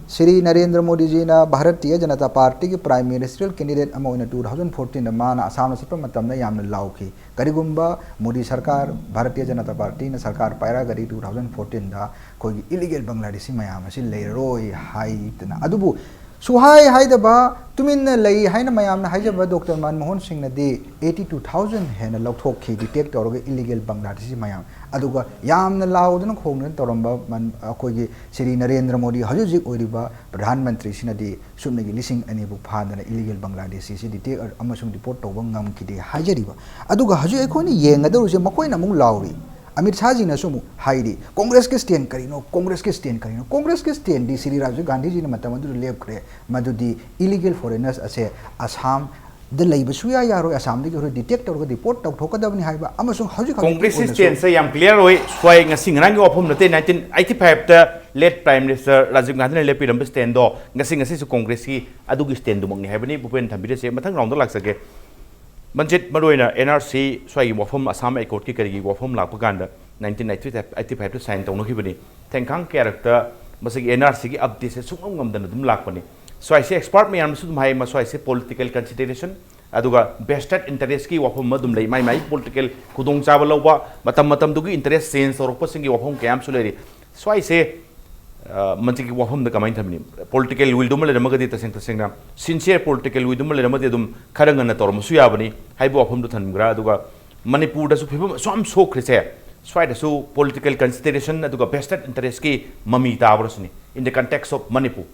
ꯁ꯭ꯔꯤ ꯅꯔꯦꯟꯗ꯭ꯔ ꯃꯣꯗꯤꯖꯤꯅ ꯚꯥꯔꯇꯤꯌ ꯖꯅꯇꯥ ꯄꯥꯔꯇꯤꯒꯤ Prime Ministerial candidate ꯑꯃ ꯑꯣꯏꯅ two thousand fourteen ꯗ ꯃꯥꯅ ꯑꯁꯥꯝꯗ ꯆꯠꯄ ꯃꯇꯝꯗ ꯌꯥꯝꯅ ꯂꯥꯎꯈꯤ꯫ ꯀꯔꯤꯒꯨꯝꯕ ꯃꯣꯗꯤ ꯁꯔꯀꯥꯔ, ꯚꯥꯔꯇꯤꯌ ꯖꯅꯇꯥ ꯄꯥꯔꯇꯤꯅ ꯁꯔꯀꯥꯔ ꯄꯥꯏꯔꯛꯑꯒꯗꯤ two thousand fourteen ꯗ ꯑꯩꯈꯣꯏꯒꯤ illegal Bangladeshi ꯃꯌꯥꯝ ꯑꯁꯤ ꯂꯩꯔꯔꯣꯏ ꯍꯥꯏꯗꯅ꯫ ꯑꯗꯨꯕꯨ ꯁꯨꯍꯥꯏ ꯍꯥꯏꯗꯕ, ꯇꯨꯃꯤꯟꯅ ꯂꯩ ꯍꯥꯏꯅ ꯃꯌꯥꯝꯅ ꯍꯥꯏꯖꯕ doctor Manmohan ꯁꯤꯡꯅꯗꯤ eighty two thousand ꯍꯦꯟꯅ ꯂꯧꯊꯣꯛꯈꯤ detect ꯇꯧꯔꯒ illegal Bangladeshi ꯃꯌꯥꯝ꯫ ꯑꯗꯨꯒ ꯌꯥꯝꯅ ꯂꯥꯎꯗꯅ ꯈꯣꯡꯗꯅ ꯇꯧꯔꯝꯕ ꯃꯟ-, ꯑꯩꯈꯣꯏꯒꯤ ꯁ꯭ꯔꯤ ꯅꯔꯦꯟꯗ꯭ꯔ ꯃꯣꯗꯤ, ꯍꯧꯖꯤꯛ ꯍꯧꯖꯤꯛ ꯑꯣꯏꯔꯤꯕ ꯄ꯭ꯔꯙꯥꯟ ꯃꯟꯇ꯭ꯔꯤꯁꯤꯅꯗꯤ ꯁꯨꯞꯅꯒꯤ ꯂꯤꯁꯤꯡ ꯑꯅꯤꯕꯨ ꯐꯥꯗꯅ illegal Bangladeshiꯁꯤ detect ꯑꯃꯁꯨꯡ deport ꯇꯧꯕ ꯉꯝꯈꯤꯗꯦ ꯍꯥꯏꯖꯔꯤꯕ꯫ ꯑꯗꯨꯒ ꯍꯧꯖꯤꯛ ꯑꯩꯈꯣꯏꯅ ꯌꯦꯡꯒꯗꯧꯔꯤꯁꯦ, ꯃꯈꯣꯏꯅ ꯑꯃꯨꯛ ꯂꯥꯎꯔꯤ, ꯑꯃꯤꯠ ꯁꯥꯍꯖꯤꯅꯁꯨ ꯑꯃꯨꯛ ꯍꯥꯏꯔꯤ, "ꯀꯣꯡꯒ꯭ꯔꯦꯁꯀꯤ stand ꯀꯔꯤꯅꯣ? ꯀꯣꯡꯒ꯭ꯔꯦꯁꯀꯤ stand ꯀꯔꯤꯅꯣ?" ꯀꯣꯡꯒ꯭ꯔꯦꯁꯀꯤ standꯗꯤ ꯁ꯭ꯔꯤ ꯔꯥꯖꯤꯕ ꯒꯥꯟꯙꯤꯖꯤꯅ ꯃꯇꯝ ꯑꯗꯨꯗ ꯂꯦꯞꯈ꯭ꯔꯦ, ꯃꯗꯨꯗꯤ illegal foreigners ꯑꯁꯦ ꯑꯁꯥꯝꯗ ꯂꯩꯕ ꯁꯨꯌꯥ ꯌꯥꯔꯣꯏ, ꯑꯁꯥꯝꯗꯒꯤ ꯍꯧꯔ detect ꯇꯧꯔꯒ deport ꯇꯧꯊꯣꯛꯀꯗꯕꯅꯤ ꯍꯥꯏꯕ, ꯑꯃꯁꯨꯡ ꯍꯧꯖꯤꯛ ꯍꯧꯖꯤꯛꯀꯤ ꯀꯣꯡꯒ꯭ꯔꯦꯁꯀꯤ ꯑꯣꯏꯅꯁꯨ standꯁꯦ ꯌꯥꯝ clear ꯑꯣꯏ꯫ ꯁ꯭ꯋꯥꯏ ꯉꯁꯤ ꯉꯔꯥꯡꯒꯤ ꯋꯥꯐꯝ ꯅꯠꯇꯦ, nineteen eighty fiveꯇ late Prime Minister Rajiv ꯒꯥꯟꯙꯤꯅ ꯂꯦꯞꯄꯤꯔꯝꯕ standꯗꯣ ꯉꯁꯤ, ꯉꯁꯤꯁꯨ ꯀꯣꯡꯒ꯭ꯔꯦꯁꯀꯤ ꯑꯗꯨꯒꯤ standꯗꯨꯃꯛꯅꯤ ꯍꯥꯏꯕꯅꯤ꯫ ꯚꯨꯄꯦꯟ ꯊꯝꯕꯤꯔꯤꯁꯦ꯫ ꯃꯊꯪ roundꯗ ꯂꯥꯛꯆꯒꯦ꯫ ꯃꯟꯖꯤꯠ, ꯃꯔꯨꯑꯣꯏꯅ N R C ꯁ꯭ꯋꯥꯏꯒꯤ ꯋꯥꯐꯝ, ꯑꯁꯥꯝ Accordꯀꯤ ꯀꯔꯤꯒꯤ ꯋꯥꯐꯝ ꯂꯥꯛꯄ ꯀꯥꯟꯗ nineteen eighty fiveꯇ sign ꯇꯧꯅꯈꯤꯕꯅꯤ꯫ ꯊꯦꯡꯈꯥꯡ ꯀꯌꯥꯔꯛꯇ ꯃꯁꯤꯒꯤ N R Cꯒꯤ updateꯁꯦ ꯁꯨꯡꯉꯝ ꯉꯝꯗꯅ ꯑꯗꯨꯝ ꯂꯥꯛꯄꯅꯤ꯫ ꯁ꯭ꯋꯥꯏꯁꯦ expert ꯃꯌꯥꯝꯅꯁꯨ ꯑꯗꯨꯝ ꯍꯥꯏ, ꯃꯁ꯭ꯋꯥꯏꯁꯦ political consideration ꯑꯗꯨꯒ vested interestꯀꯤ ꯋꯥꯐꯝ ꯑꯃ ꯑꯗꯨꯝ ꯂꯩ꯫ ꯃꯥꯏ ꯃꯥꯏ political ꯈꯨꯗꯣꯡꯆꯥꯕ ꯂꯧꯕ, ꯃꯇꯝ ꯃꯇꯝꯗꯨꯒꯤ interest change ꯇꯧꯔꯛꯄꯁꯤꯡꯒꯤ ꯋꯥꯐꯝ ꯀꯌꯥ ꯑꯃꯁꯨ ꯂꯩꯔꯤ꯫ ꯁ꯭ꯋꯥꯏꯁꯦ, ꯑ, ꯃꯁꯤꯒꯤ ꯋꯥꯐꯝꯗ ꯀꯃꯥꯏꯅ ꯊꯝꯕꯤꯅꯤ? Political willꯗꯨꯃ ꯂꯩꯔꯝꯃꯒꯗꯤ, ꯇꯁꯦꯡ ꯇꯁꯦꯡꯅ sincere political willꯗꯨꯃ ꯂꯩꯔꯝꯃꯒꯗꯤ ꯑꯗꯨꯝ ꯈꯔ ꯉꯟꯅ ꯇꯧꯔꯝꯕꯁꯨ ꯌꯥꯕꯅꯤ ꯍꯥꯏꯕ ꯋꯥꯐꯝꯗꯨ ꯊꯝꯈ꯭ꯔꯥ? ꯑꯗꯨꯒ ꯃꯅꯤꯄꯨꯔꯗꯁꯨ ꯐꯤꯕꯝ ꯑꯁꯨꯛ ꯌꯥꯝ ꯁꯣꯛꯈ꯭ꯔꯤꯁꯦ, ꯁ꯭ꯋꯥꯏꯗꯁꯨ political consideration ꯑꯗꯨꯒ vested interestꯀꯤ ꯃꯃꯤ ꯇꯥꯕ꯭ꯔꯥ ꯁꯤꯅꯤ, in the context of Manipur?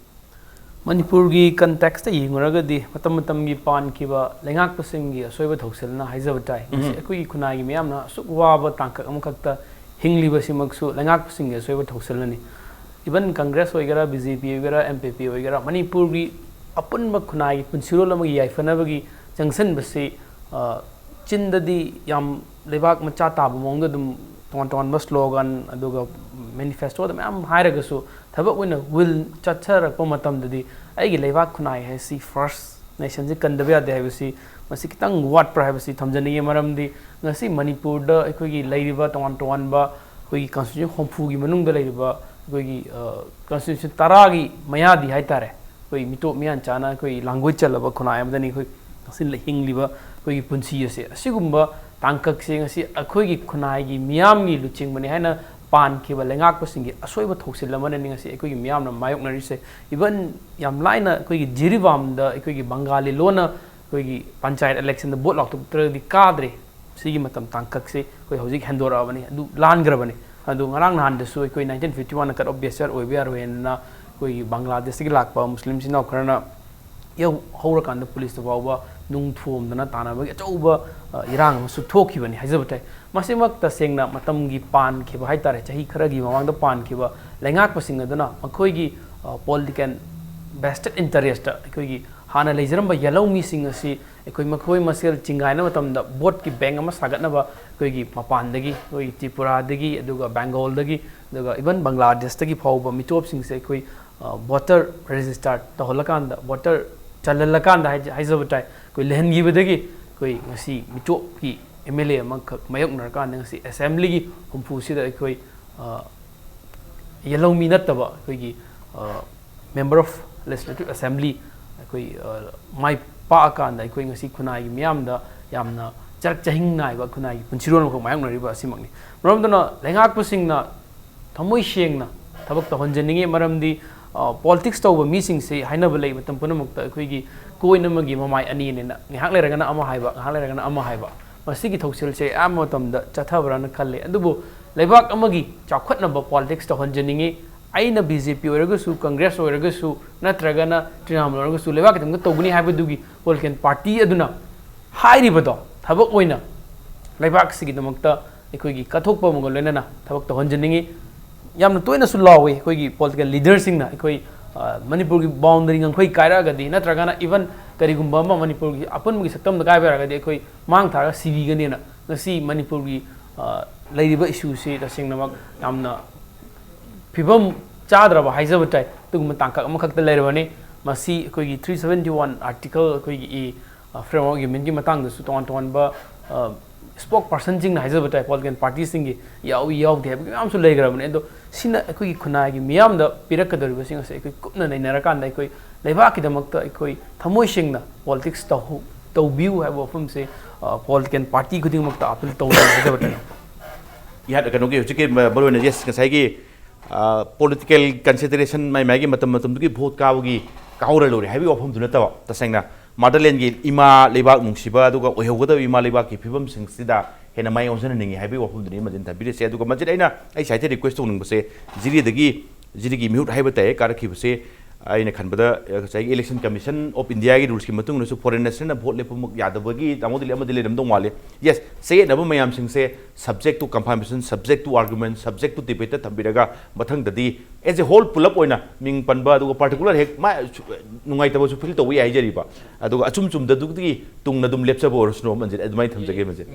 ꯃꯅꯤꯄꯨꯔꯒꯤ contextꯇ ꯌꯦꯡꯉꯨꯔꯒꯗꯤ, ꯃꯇꯝ ꯃꯇꯝꯒꯤ ꯄꯥꯟꯈꯤꯕ ꯂꯩꯉꯥꯛꯄꯁꯤꯡꯒꯤ ꯑꯁꯣꯏꯕ ꯊꯧꯁꯤꯜꯅ ꯍꯥꯏꯖꯕ ꯇꯥꯏ꯫ ꯉꯁꯤ ꯎꯝ꯫ ꯑꯩꯈꯣꯏꯒꯤ ꯈꯨꯟꯅꯥꯏꯒꯤ ꯃꯤꯌꯥꯝꯅ ꯑꯁꯨꯛ ꯋꯥꯕ ꯇꯥꯡꯀꯛ ꯑꯃꯈꯛꯇ ꯍꯤꯡꯂꯤꯕꯁꯤꯃꯛꯁꯨ ꯂꯩꯉꯥꯛꯄꯁꯤꯡꯒꯤ ꯑꯁꯣꯏꯕ ꯊꯧꯁꯤꯜꯅꯅꯤ꯫ Even ꯀꯪꯒ꯭ꯔꯦꯁ ꯑꯣꯏꯒꯦꯔꯥ, B J P ꯑꯣꯏꯒꯦꯔꯥ, M P P ꯑꯣꯏꯒꯦꯔꯥ, ꯃꯅꯤꯄꯨꯔꯒꯤ ꯑꯄꯨꯟꯕ ꯈꯨꯟꯅꯥꯏꯒꯤ ꯄꯨꯟꯁꯤꯔꯣꯜ ꯑꯃꯒꯤ ꯌꯥꯏꯐꯅꯕꯒꯤ ꯆꯪꯁꯤꯟꯕꯁꯤ, ꯑ, ꯆꯤꯟꯗꯗꯤ ꯌꯥꯝ ꯂꯩꯕꯥꯛ ꯃꯆꯥ ꯇꯥꯕ ꯃꯑꯣꯡꯗ ꯑꯗꯨꯝ ꯇꯣꯉꯥꯟ ꯇꯣꯉꯥꯟꯕ slogan ꯑꯗꯨꯒ manifestoꯗ ꯃꯌꯥꯝ ꯍꯥꯏꯔꯒꯁꯨ, ꯊꯕꯛ ꯑꯣꯏꯅ will ꯆꯠꯊꯔꯛꯄ ꯃꯇꯝꯗꯗꯤ ꯑꯩꯒꯤ ꯂꯩꯕꯥꯛ ꯈꯨꯟꯅꯥꯏ ꯍꯥꯏꯁꯤ first, nationꯁꯤ ꯀꯟꯗꯕ ꯌꯥꯗꯦ ꯍꯥꯏꯕꯁꯤ, ꯃꯁꯤ ꯈꯤꯇꯪ ꯋꯥꯠꯄ꯭ꯔꯥ ꯍꯥꯏꯕꯁꯤ ꯊꯝꯖꯅꯤꯡꯉꯤ꯫ ꯃꯔꯝꯗꯤ ꯉꯁꯤ ꯃꯅꯤꯄꯨꯔꯗ ꯑꯩꯈꯣꯏꯒꯤ ꯂꯩꯔꯤꯕ ꯇꯣꯉꯥꯟ ꯇꯣꯉꯥꯟꯕ ꯑꯩꯈꯣꯏꯒꯤ constitution ꯍꯨꯝꯐꯨꯒꯤ ꯃꯅꯨꯡꯗ ꯂꯩꯔꯤꯕ ꯑꯩꯈꯣꯏꯒꯤ, ꯑ, constitution ꯇꯔꯥꯒꯤ ꯃꯌꯥꯗꯤ ꯍꯥꯏꯇꯥꯔꯦ, ꯑꯩꯈꯣꯏ ꯃꯤꯇꯣꯞ ꯃꯤꯌꯥꯟ ꯆꯥꯅ ꯑꯩꯈꯣꯏ ꯂꯥꯡꯒꯣꯏ ꯆꯜꯂꯕ ꯈꯨꯟꯅꯥꯏ ꯑꯃꯗꯅꯤ ꯑꯩꯈꯣꯏ ꯉꯁꯤ ꯍꯤꯡꯂꯤꯕ ꯑꯩꯈꯣꯏꯒꯤ ꯄꯨꯟꯁꯤ ꯑꯁꯦ꯫ ꯑꯁꯤꯒꯨꯝꯕ ꯇꯥꯡꯀꯛꯁꯦ ꯉꯁꯤ ꯑꯩꯈꯣꯏꯒꯤ ꯈꯨꯟꯅꯥꯏꯒꯤ ꯃꯤꯌꯥꯝꯒꯤ ꯂꯨꯆꯤꯡꯕꯅꯤ ꯍꯥꯏꯅ ꯄꯥꯟꯈꯤꯕ ꯂꯩꯉꯥꯛꯄꯁꯤꯡꯒꯤ ꯑꯁꯣꯏꯕ ꯊꯧꯁꯤꯜ ꯑꯃꯅꯅꯤ ꯉꯁꯤ ꯑꯩꯈꯣꯏꯒꯤ ꯃꯤꯌꯥꯝꯅ ꯃꯥꯌꯣꯛꯅꯔꯤꯁꯦ꯫ Even ꯌꯥꯝ ꯂꯥꯏꯅ ꯑꯩꯈꯣꯏꯒꯤ ꯖꯤꯔꯤꯕꯥꯝꯗ ꯑꯩꯈꯣꯏꯒꯤ ꯕꯪꯒꯥꯂꯤ ꯂꯣꯟꯅ ꯑꯩꯈꯣꯏꯒꯤ ꯄꯟꯆꯥꯌꯠ electionꯗ vote ꯂꯥꯎꯊꯣꯛꯇ꯭ꯔꯒꯗꯤ ꯀꯥꯗ꯭ꯔꯦ꯫ ꯁꯤꯒꯤ ꯃꯇꯝ ꯇꯥꯡꯀꯛꯁꯦ ꯑꯩꯈꯣꯏ ꯍꯧꯖꯤꯛ ꯍꯦꯟꯗꯣꯔꯛꯑꯕꯅꯤ, ꯑꯗꯨ ꯂꯥꯟꯈ꯭ꯔꯕꯅꯤ꯫ ꯑꯗꯨ ꯉꯔꯥꯡ ꯅꯍꯥꯟꯗꯁꯨ ꯑꯩꯈꯣꯏ nineteen fifty oneꯅ cut off base year ꯑꯣꯏꯕ ꯌꯥꯔꯣꯏꯅ ꯑꯩꯈꯣꯏꯒꯤ ꯕꯪꯒ꯭ꯂꯥꯗꯦꯁꯇꯒꯤ ꯂꯥꯛꯄ ꯃꯨꯁꯂꯤꯝ ꯏꯆꯤꯟ ꯏꯅꯥꯎ ꯈꯔꯅ ꯌꯧ ꯍꯧꯔꯀꯥꯟꯗ ꯄꯨꯂꯤꯁꯇ ꯐꯥꯎꯕ ꯅꯨꯡ ꯊꯣꯝꯗꯅ ꯇꯥꯟꯅꯕꯒꯤ ꯑꯆꯧꯕ, ꯑ, ꯏꯔꯥꯡ ꯑꯃꯁꯨ ꯊꯣꯛꯈꯤꯕꯅꯤ ꯍꯥꯏꯖꯕ ꯇꯥꯏ꯫ ꯃꯁꯤꯃꯛ ꯇꯁꯦꯡꯅ ꯃꯇꯝꯒꯤ ꯄꯥꯟꯈꯤꯕ ꯍꯥꯏꯇꯥꯔꯦ, ꯆꯍꯤ ꯈꯔꯒꯤ ꯃꯃꯥꯡꯗ ꯄꯥꯟꯈꯤꯕ ꯂꯩꯉꯥꯛꯄꯁꯤꯡ ꯑꯗꯨꯅ ꯃꯈꯣꯏꯒꯤ, ꯑ, political vested interestꯇ ꯑꯩꯈꯣꯏꯒꯤ ꯍꯥꯟꯅ ꯂꯩꯖꯔꯝꯕ ꯌꯦꯜꯍꯧꯃꯤꯁꯤꯡ ꯑꯁꯤ ꯑꯩꯈꯣꯏ ꯃꯈꯣꯏ ꯃꯁꯦꯜ ꯆꯤꯡꯒꯥꯏꯅꯕ ꯃꯇꯝꯗ voteꯀꯤ bank ꯑꯃ ꯁꯥꯒꯠꯅꯕ ꯑꯩꯈꯣꯏꯒꯤ ꯃꯄꯥꯟꯗꯒꯤ, ꯑꯩꯈꯣꯏꯒꯤ ꯇ꯭ꯔꯤꯄꯨꯔꯥꯗꯒꯤ, ꯑꯗꯨꯒ ꯕꯦꯡꯒꯣꯜꯗꯒꯤ, ꯑꯗꯨꯒ even ꯕꯪꯒ꯭ꯂꯥꯗꯦꯁꯇꯒꯤ ꯐꯥꯎꯕ ꯃꯤꯇꯣꯞꯁꯤꯡꯁꯦ ꯑꯩꯈꯣꯏ, ꯑ, voter register ꯇꯧꯍꯜꯂꯀꯥꯟꯗ, voter ꯆꯜꯍꯜꯂꯀꯥꯟꯗ ꯍꯥꯏꯖ-, ꯍꯥꯏꯖꯕ ꯇꯥꯏ, ꯑꯩꯈꯣꯏ ꯂꯩꯍꯟꯈꯤꯕꯗꯒꯤ ꯑꯩꯈꯣꯏ ꯉꯁꯤ ꯃꯤꯇꯣꯞꯀꯤ MLA ꯑꯃꯈꯛ ꯃꯥꯌꯣꯛꯅꯔꯀꯥꯟꯗ ꯉꯁꯤ assemblyꯒꯤ ꯍꯨꯝꯐꯨꯁꯤꯗ ꯑꯩꯈꯣꯏ, ꯑ, ꯌꯦꯜꯍꯧꯃꯤ ꯅꯠꯇꯕ ꯑꯩꯈꯣꯏꯒꯤ, ꯑ, member of legislative assembly ꯑꯩꯈꯣꯏ, ꯑ, ꯃꯥꯏ ꯄꯥꯛꯑꯀꯥꯟꯗ ꯑꯩꯈꯣꯏ ꯉꯁꯤ ꯈꯨꯟꯅꯥꯏꯒꯤ ꯃꯤꯌꯥꯝꯗ ꯌꯥꯝꯅ ꯆꯔꯛ ꯆꯍꯤꯡ ꯅꯥꯏꯕ ꯈꯨꯟꯅꯥꯏꯒꯤ ꯄꯨꯟꯁꯤꯔꯣꯜ ꯑꯃꯈꯛ ꯃꯥꯌꯣꯛꯅꯔꯤꯕ ꯑꯁꯤꯃꯛꯅꯤ꯫ ꯃꯔꯝ ꯑꯗꯨꯅ ꯂꯩꯉꯥꯛꯄꯁꯤꯡꯅ ꯊꯃꯣꯏ ꯁꯦꯡꯅ ꯊꯕꯛ ꯇꯧꯍꯟꯖꯅꯤꯡꯉꯤ꯫ ꯃꯔꯝꯗꯤ, ꯑ, politics ꯇꯧꯕ ꯃꯤꯁꯤꯡꯁꯤ ꯍꯥꯏꯅꯕ ꯂꯩ, ꯃꯇꯝ ꯄꯨꯝꯅꯃꯛꯇ ꯑꯩꯈꯣꯏꯒꯤ coin ꯑꯃꯒꯤ ꯃꯃꯥꯏ ꯑꯅꯤꯅꯦꯅ, ꯉꯥꯏꯍꯥꯛ ꯂꯩꯔꯒꯅ ꯑꯃ ꯍꯥꯏꯕ, ꯉꯥꯏꯍꯥꯛ ꯂꯩꯔꯒꯅ ꯑꯃ ꯍꯥꯏꯕ꯫ ꯃꯁꯤꯒꯤ ꯊꯧꯁꯤꯜꯁꯦ ꯑꯌꯥꯝꯕ ꯃꯇꯝꯗ ꯆꯠꯊꯕ꯭ꯔꯥꯅ ꯈꯜꯂꯦ꯫ ꯑꯗꯨꯕꯨ ꯂꯩꯕꯥꯛ ꯑꯃꯒꯤ ꯆꯥꯎꯈꯠꯅꯕ politics ꯇꯧꯍꯟꯖꯅꯤꯡꯉꯤ꯫ ꯑꯩꯅ BJP ꯑꯣꯏꯔꯒꯁꯨ, Congress ꯑꯣꯏꯔꯒꯁꯨ, ꯅꯠꯇ꯭ꯔꯒꯅ ꯇ꯭ꯔꯤꯅꯥꯃꯨꯜ ꯑꯣꯏꯔꯒꯁꯨ, ꯂꯩꯕꯥꯛ ꯈꯤꯇꯪꯗ ꯇꯧꯒꯅꯤ ꯍꯥꯏꯕꯗꯨꯒꯤ political party ꯑꯗꯨꯅ ꯍꯥꯏꯔꯤꯕꯗꯣ ꯊꯕꯛ ꯑꯣꯏꯅ ꯂꯩꯕꯥꯛꯁꯤꯒꯤꯗꯃꯛꯇ ꯑꯩꯈꯣꯏꯒꯤ ꯀꯠꯊꯣꯛꯄ ꯑꯃꯒ ꯂꯣꯏꯅꯅ ꯊꯕꯛ ꯇꯧꯍꯟꯖꯅꯤꯡꯉꯤ꯫ ꯌꯥꯝꯅ ꯇꯣꯏꯅꯁꯨ ꯂꯥꯎꯏ ꯑꯩꯈꯣꯏꯒꯤ political leaderꯁꯤꯡꯅ, ꯑꯩꯈꯣꯏ, ꯑ, ꯃꯅꯤꯄꯨꯔꯒꯤ boundary ꯉꯝꯈꯩ ꯀꯥꯏꯔꯛꯑꯒꯗꯤ, ꯅꯠꯇ꯭ꯔꯒꯅ even ꯀꯔꯤꯒꯨꯝꯕ ꯑꯃ ꯃꯅꯤꯄꯨꯔꯒꯤ ꯑꯄꯨꯟꯕꯒꯤ ꯁꯛꯇꯝꯗ ꯀꯥꯏꯕ ꯌꯥꯔꯒꯗꯤ ꯑꯩꯈꯣꯏ ꯃꯥꯡ ꯊꯥꯔꯒ ꯁꯤꯕꯤꯒꯅꯤꯅ꯫ ꯉꯁꯤ ꯃꯅꯤꯄꯨꯔꯒꯤ, ꯑ, ꯂꯩꯔꯤꯕ ꯏꯁꯨꯁꯤ ꯇꯁꯦꯡꯅꯃꯛ ꯌꯥꯝꯅ ꯐꯤꯕꯝ ꯆꯥꯗ꯭ꯔꯕ ꯍꯥꯏꯖꯕ ꯇꯥꯏ꯫ ꯑꯗꯨꯒꯨꯝꯕ ꯇꯥꯡꯀꯛ ꯑꯃꯈꯛꯇ ꯂꯩꯔꯕꯅꯤ꯫ ꯃꯁꯤ ꯑꯩꯈꯣꯏꯒꯤ three seventy one article, ꯑꯩꯈꯣꯏꯒꯤ ꯏ, ꯑ, framework agreementꯀꯤ ꯃꯇꯥꯡꯗꯁꯨ ꯇꯣꯉꯥꯟ ꯇꯣꯉꯥꯟꯕ, ꯑ, spokespersonꯁꯤꯡꯅ ꯍꯥꯏꯖꯕ ꯇꯥꯏ, political partyꯁꯤꯡꯒꯤ ꯌꯥꯎꯏ ꯌꯥꯎꯗꯦ ꯍꯥꯏꯕꯒꯤ ꯃꯌꯥꯝꯁꯨ ꯂꯩꯈ꯭ꯔꯕꯅꯤ꯫ ꯑꯗꯣ ꯁꯤꯅ ꯑꯩꯈꯣꯏꯒꯤ ꯈꯨꯟꯅꯥꯏꯒꯤ ꯃꯤꯌꯥꯝꯗ ꯄꯤꯔꯛꯀꯗꯧꯔꯤꯕꯁꯤꯡ ꯑꯁꯦ ꯑꯩꯈꯣꯏ ꯀꯨꯞꯅ ꯅꯩꯅꯔꯀꯥꯟꯗ ꯑꯩꯈꯣꯏ ꯂꯩꯕꯥꯛꯀꯤꯗꯃꯛꯇ ꯑꯩꯈꯣꯏ ꯊꯃꯣꯏ ꯁꯦꯡꯅ politics ꯇꯧ-, ꯇꯧꯕꯤꯌꯨ ꯍꯥꯏꯕ ꯋꯥꯐꯝꯁꯦ, ꯑ, political party ꯈꯨꯗꯤꯡꯃꯛꯇ appeal ꯇꯧꯖꯕ ꯇꯥꯏ꯫ ꯏꯍꯥꯟ ꯀꯩꯅꯣꯒꯤ ꯍꯧꯖꯤꯛꯀꯤ ꯃ-, ꯃꯔꯨꯑꯣꯏꯅ, yes, ꯉꯁꯥꯏꯒꯤ, ꯑ, political consideration ꯃꯥꯏ ꯃꯥꯏꯒꯤ ꯃꯇꯝ ꯃꯇꯝꯗꯨꯒꯤ vote ꯀꯥꯕꯒꯤ ꯀꯥꯍꯧꯔ ꯂꯣꯏꯔꯦ ꯍꯥꯏꯕꯒꯤ ꯋꯥꯐꯝꯗꯨ ꯅꯠꯇꯕ, ꯇꯁꯦꯡꯅ motherlandꯒꯤ ꯏꯃꯥ ꯂꯩꯕꯥꯛ ꯅꯨꯡꯁꯤꯕ ꯑꯗꯨꯒ ꯑꯣꯏꯍꯧꯒꯗꯕ ꯏꯃꯥ ꯂꯩꯕꯥꯛꯀꯤ ꯐꯤꯕꯝꯁꯤꯡꯁꯤꯗ ꯍꯦꯟꯅ ꯃꯥꯏ ꯑꯣꯟꯁꯤꯟꯍꯟꯅꯤꯡꯉꯤ ꯍꯥꯏꯕꯒꯤ ꯋꯥꯐꯝꯗꯨꯅꯤ ꯃꯟꯖꯤꯟ ꯊꯝꯕꯤꯔꯤꯁꯦ꯫ ꯑꯗꯨꯒ ꯃꯟꯖꯤꯟ, ꯑꯩꯅ ꯑꯩ ꯁꯥꯏꯠꯇ request ꯇꯧꯅꯤꯡꯕꯁꯦ, ꯖꯤꯔꯤꯗꯒꯤ, ꯖꯤꯔꯤꯒꯤ ꯃꯤꯍꯨꯠ ꯍꯥꯏꯕ ꯇꯥꯏ ꯀꯥꯔꯛꯈꯤꯕꯁꯦ, ꯑꯩꯅ ꯈꯟꯕꯗ, ꯑ, ꯉꯁꯥꯏꯒꯤ Election Commission of Indiaꯒꯤ rulesꯀꯤ ꯃꯇꯨꯡ ꯏꯟꯅꯁꯨ foreign nationalꯅ vote ꯂꯦꯞꯄꯃꯛ ꯌꯥꯗꯕꯒꯤ ꯇꯥꯃꯣꯗꯤ ꯑꯃꯗꯤ ꯂꯩꯔꯝꯗꯧ ꯃꯥꯜꯂꯤ꯫ Yes, ꯆꯌꯦꯠꯅꯕ ꯃꯌꯥꯝꯁꯤꯡꯁꯦ subject to confirmation, subject to argument, subject to debateꯇ ꯊꯝꯕꯤꯔꯒ ꯃꯊꯪꯗꯗꯤ as a whole ꯄꯨꯂꯞ ꯑꯣꯏꯅ ꯃꯤꯡ ꯄꯟꯕ, ꯑꯗꯨꯒ particular ꯍꯦꯛ ꯃꯥ ꯁꯨ-, ꯅꯨꯡꯉꯥꯏꯇꯕꯁꯨ feel ꯇꯧꯕ ꯌꯥꯏ ꯍꯥꯏꯖꯔꯤꯕ, ꯑꯗꯨꯒ ꯑꯆꯨꯝ ꯆꯨꯝꯗꯗꯨꯒꯤ ꯇꯨꯡꯅ ꯑꯗꯨꯝ ꯂꯦꯞꯆꯕ ꯑꯣꯏꯔꯁꯅꯨ ꯃꯟꯖꯤꯟ, ꯑꯗꯨꯃꯥꯏꯅ ꯊꯝꯖꯒꯦ ꯃꯟꯖꯤꯟ꯫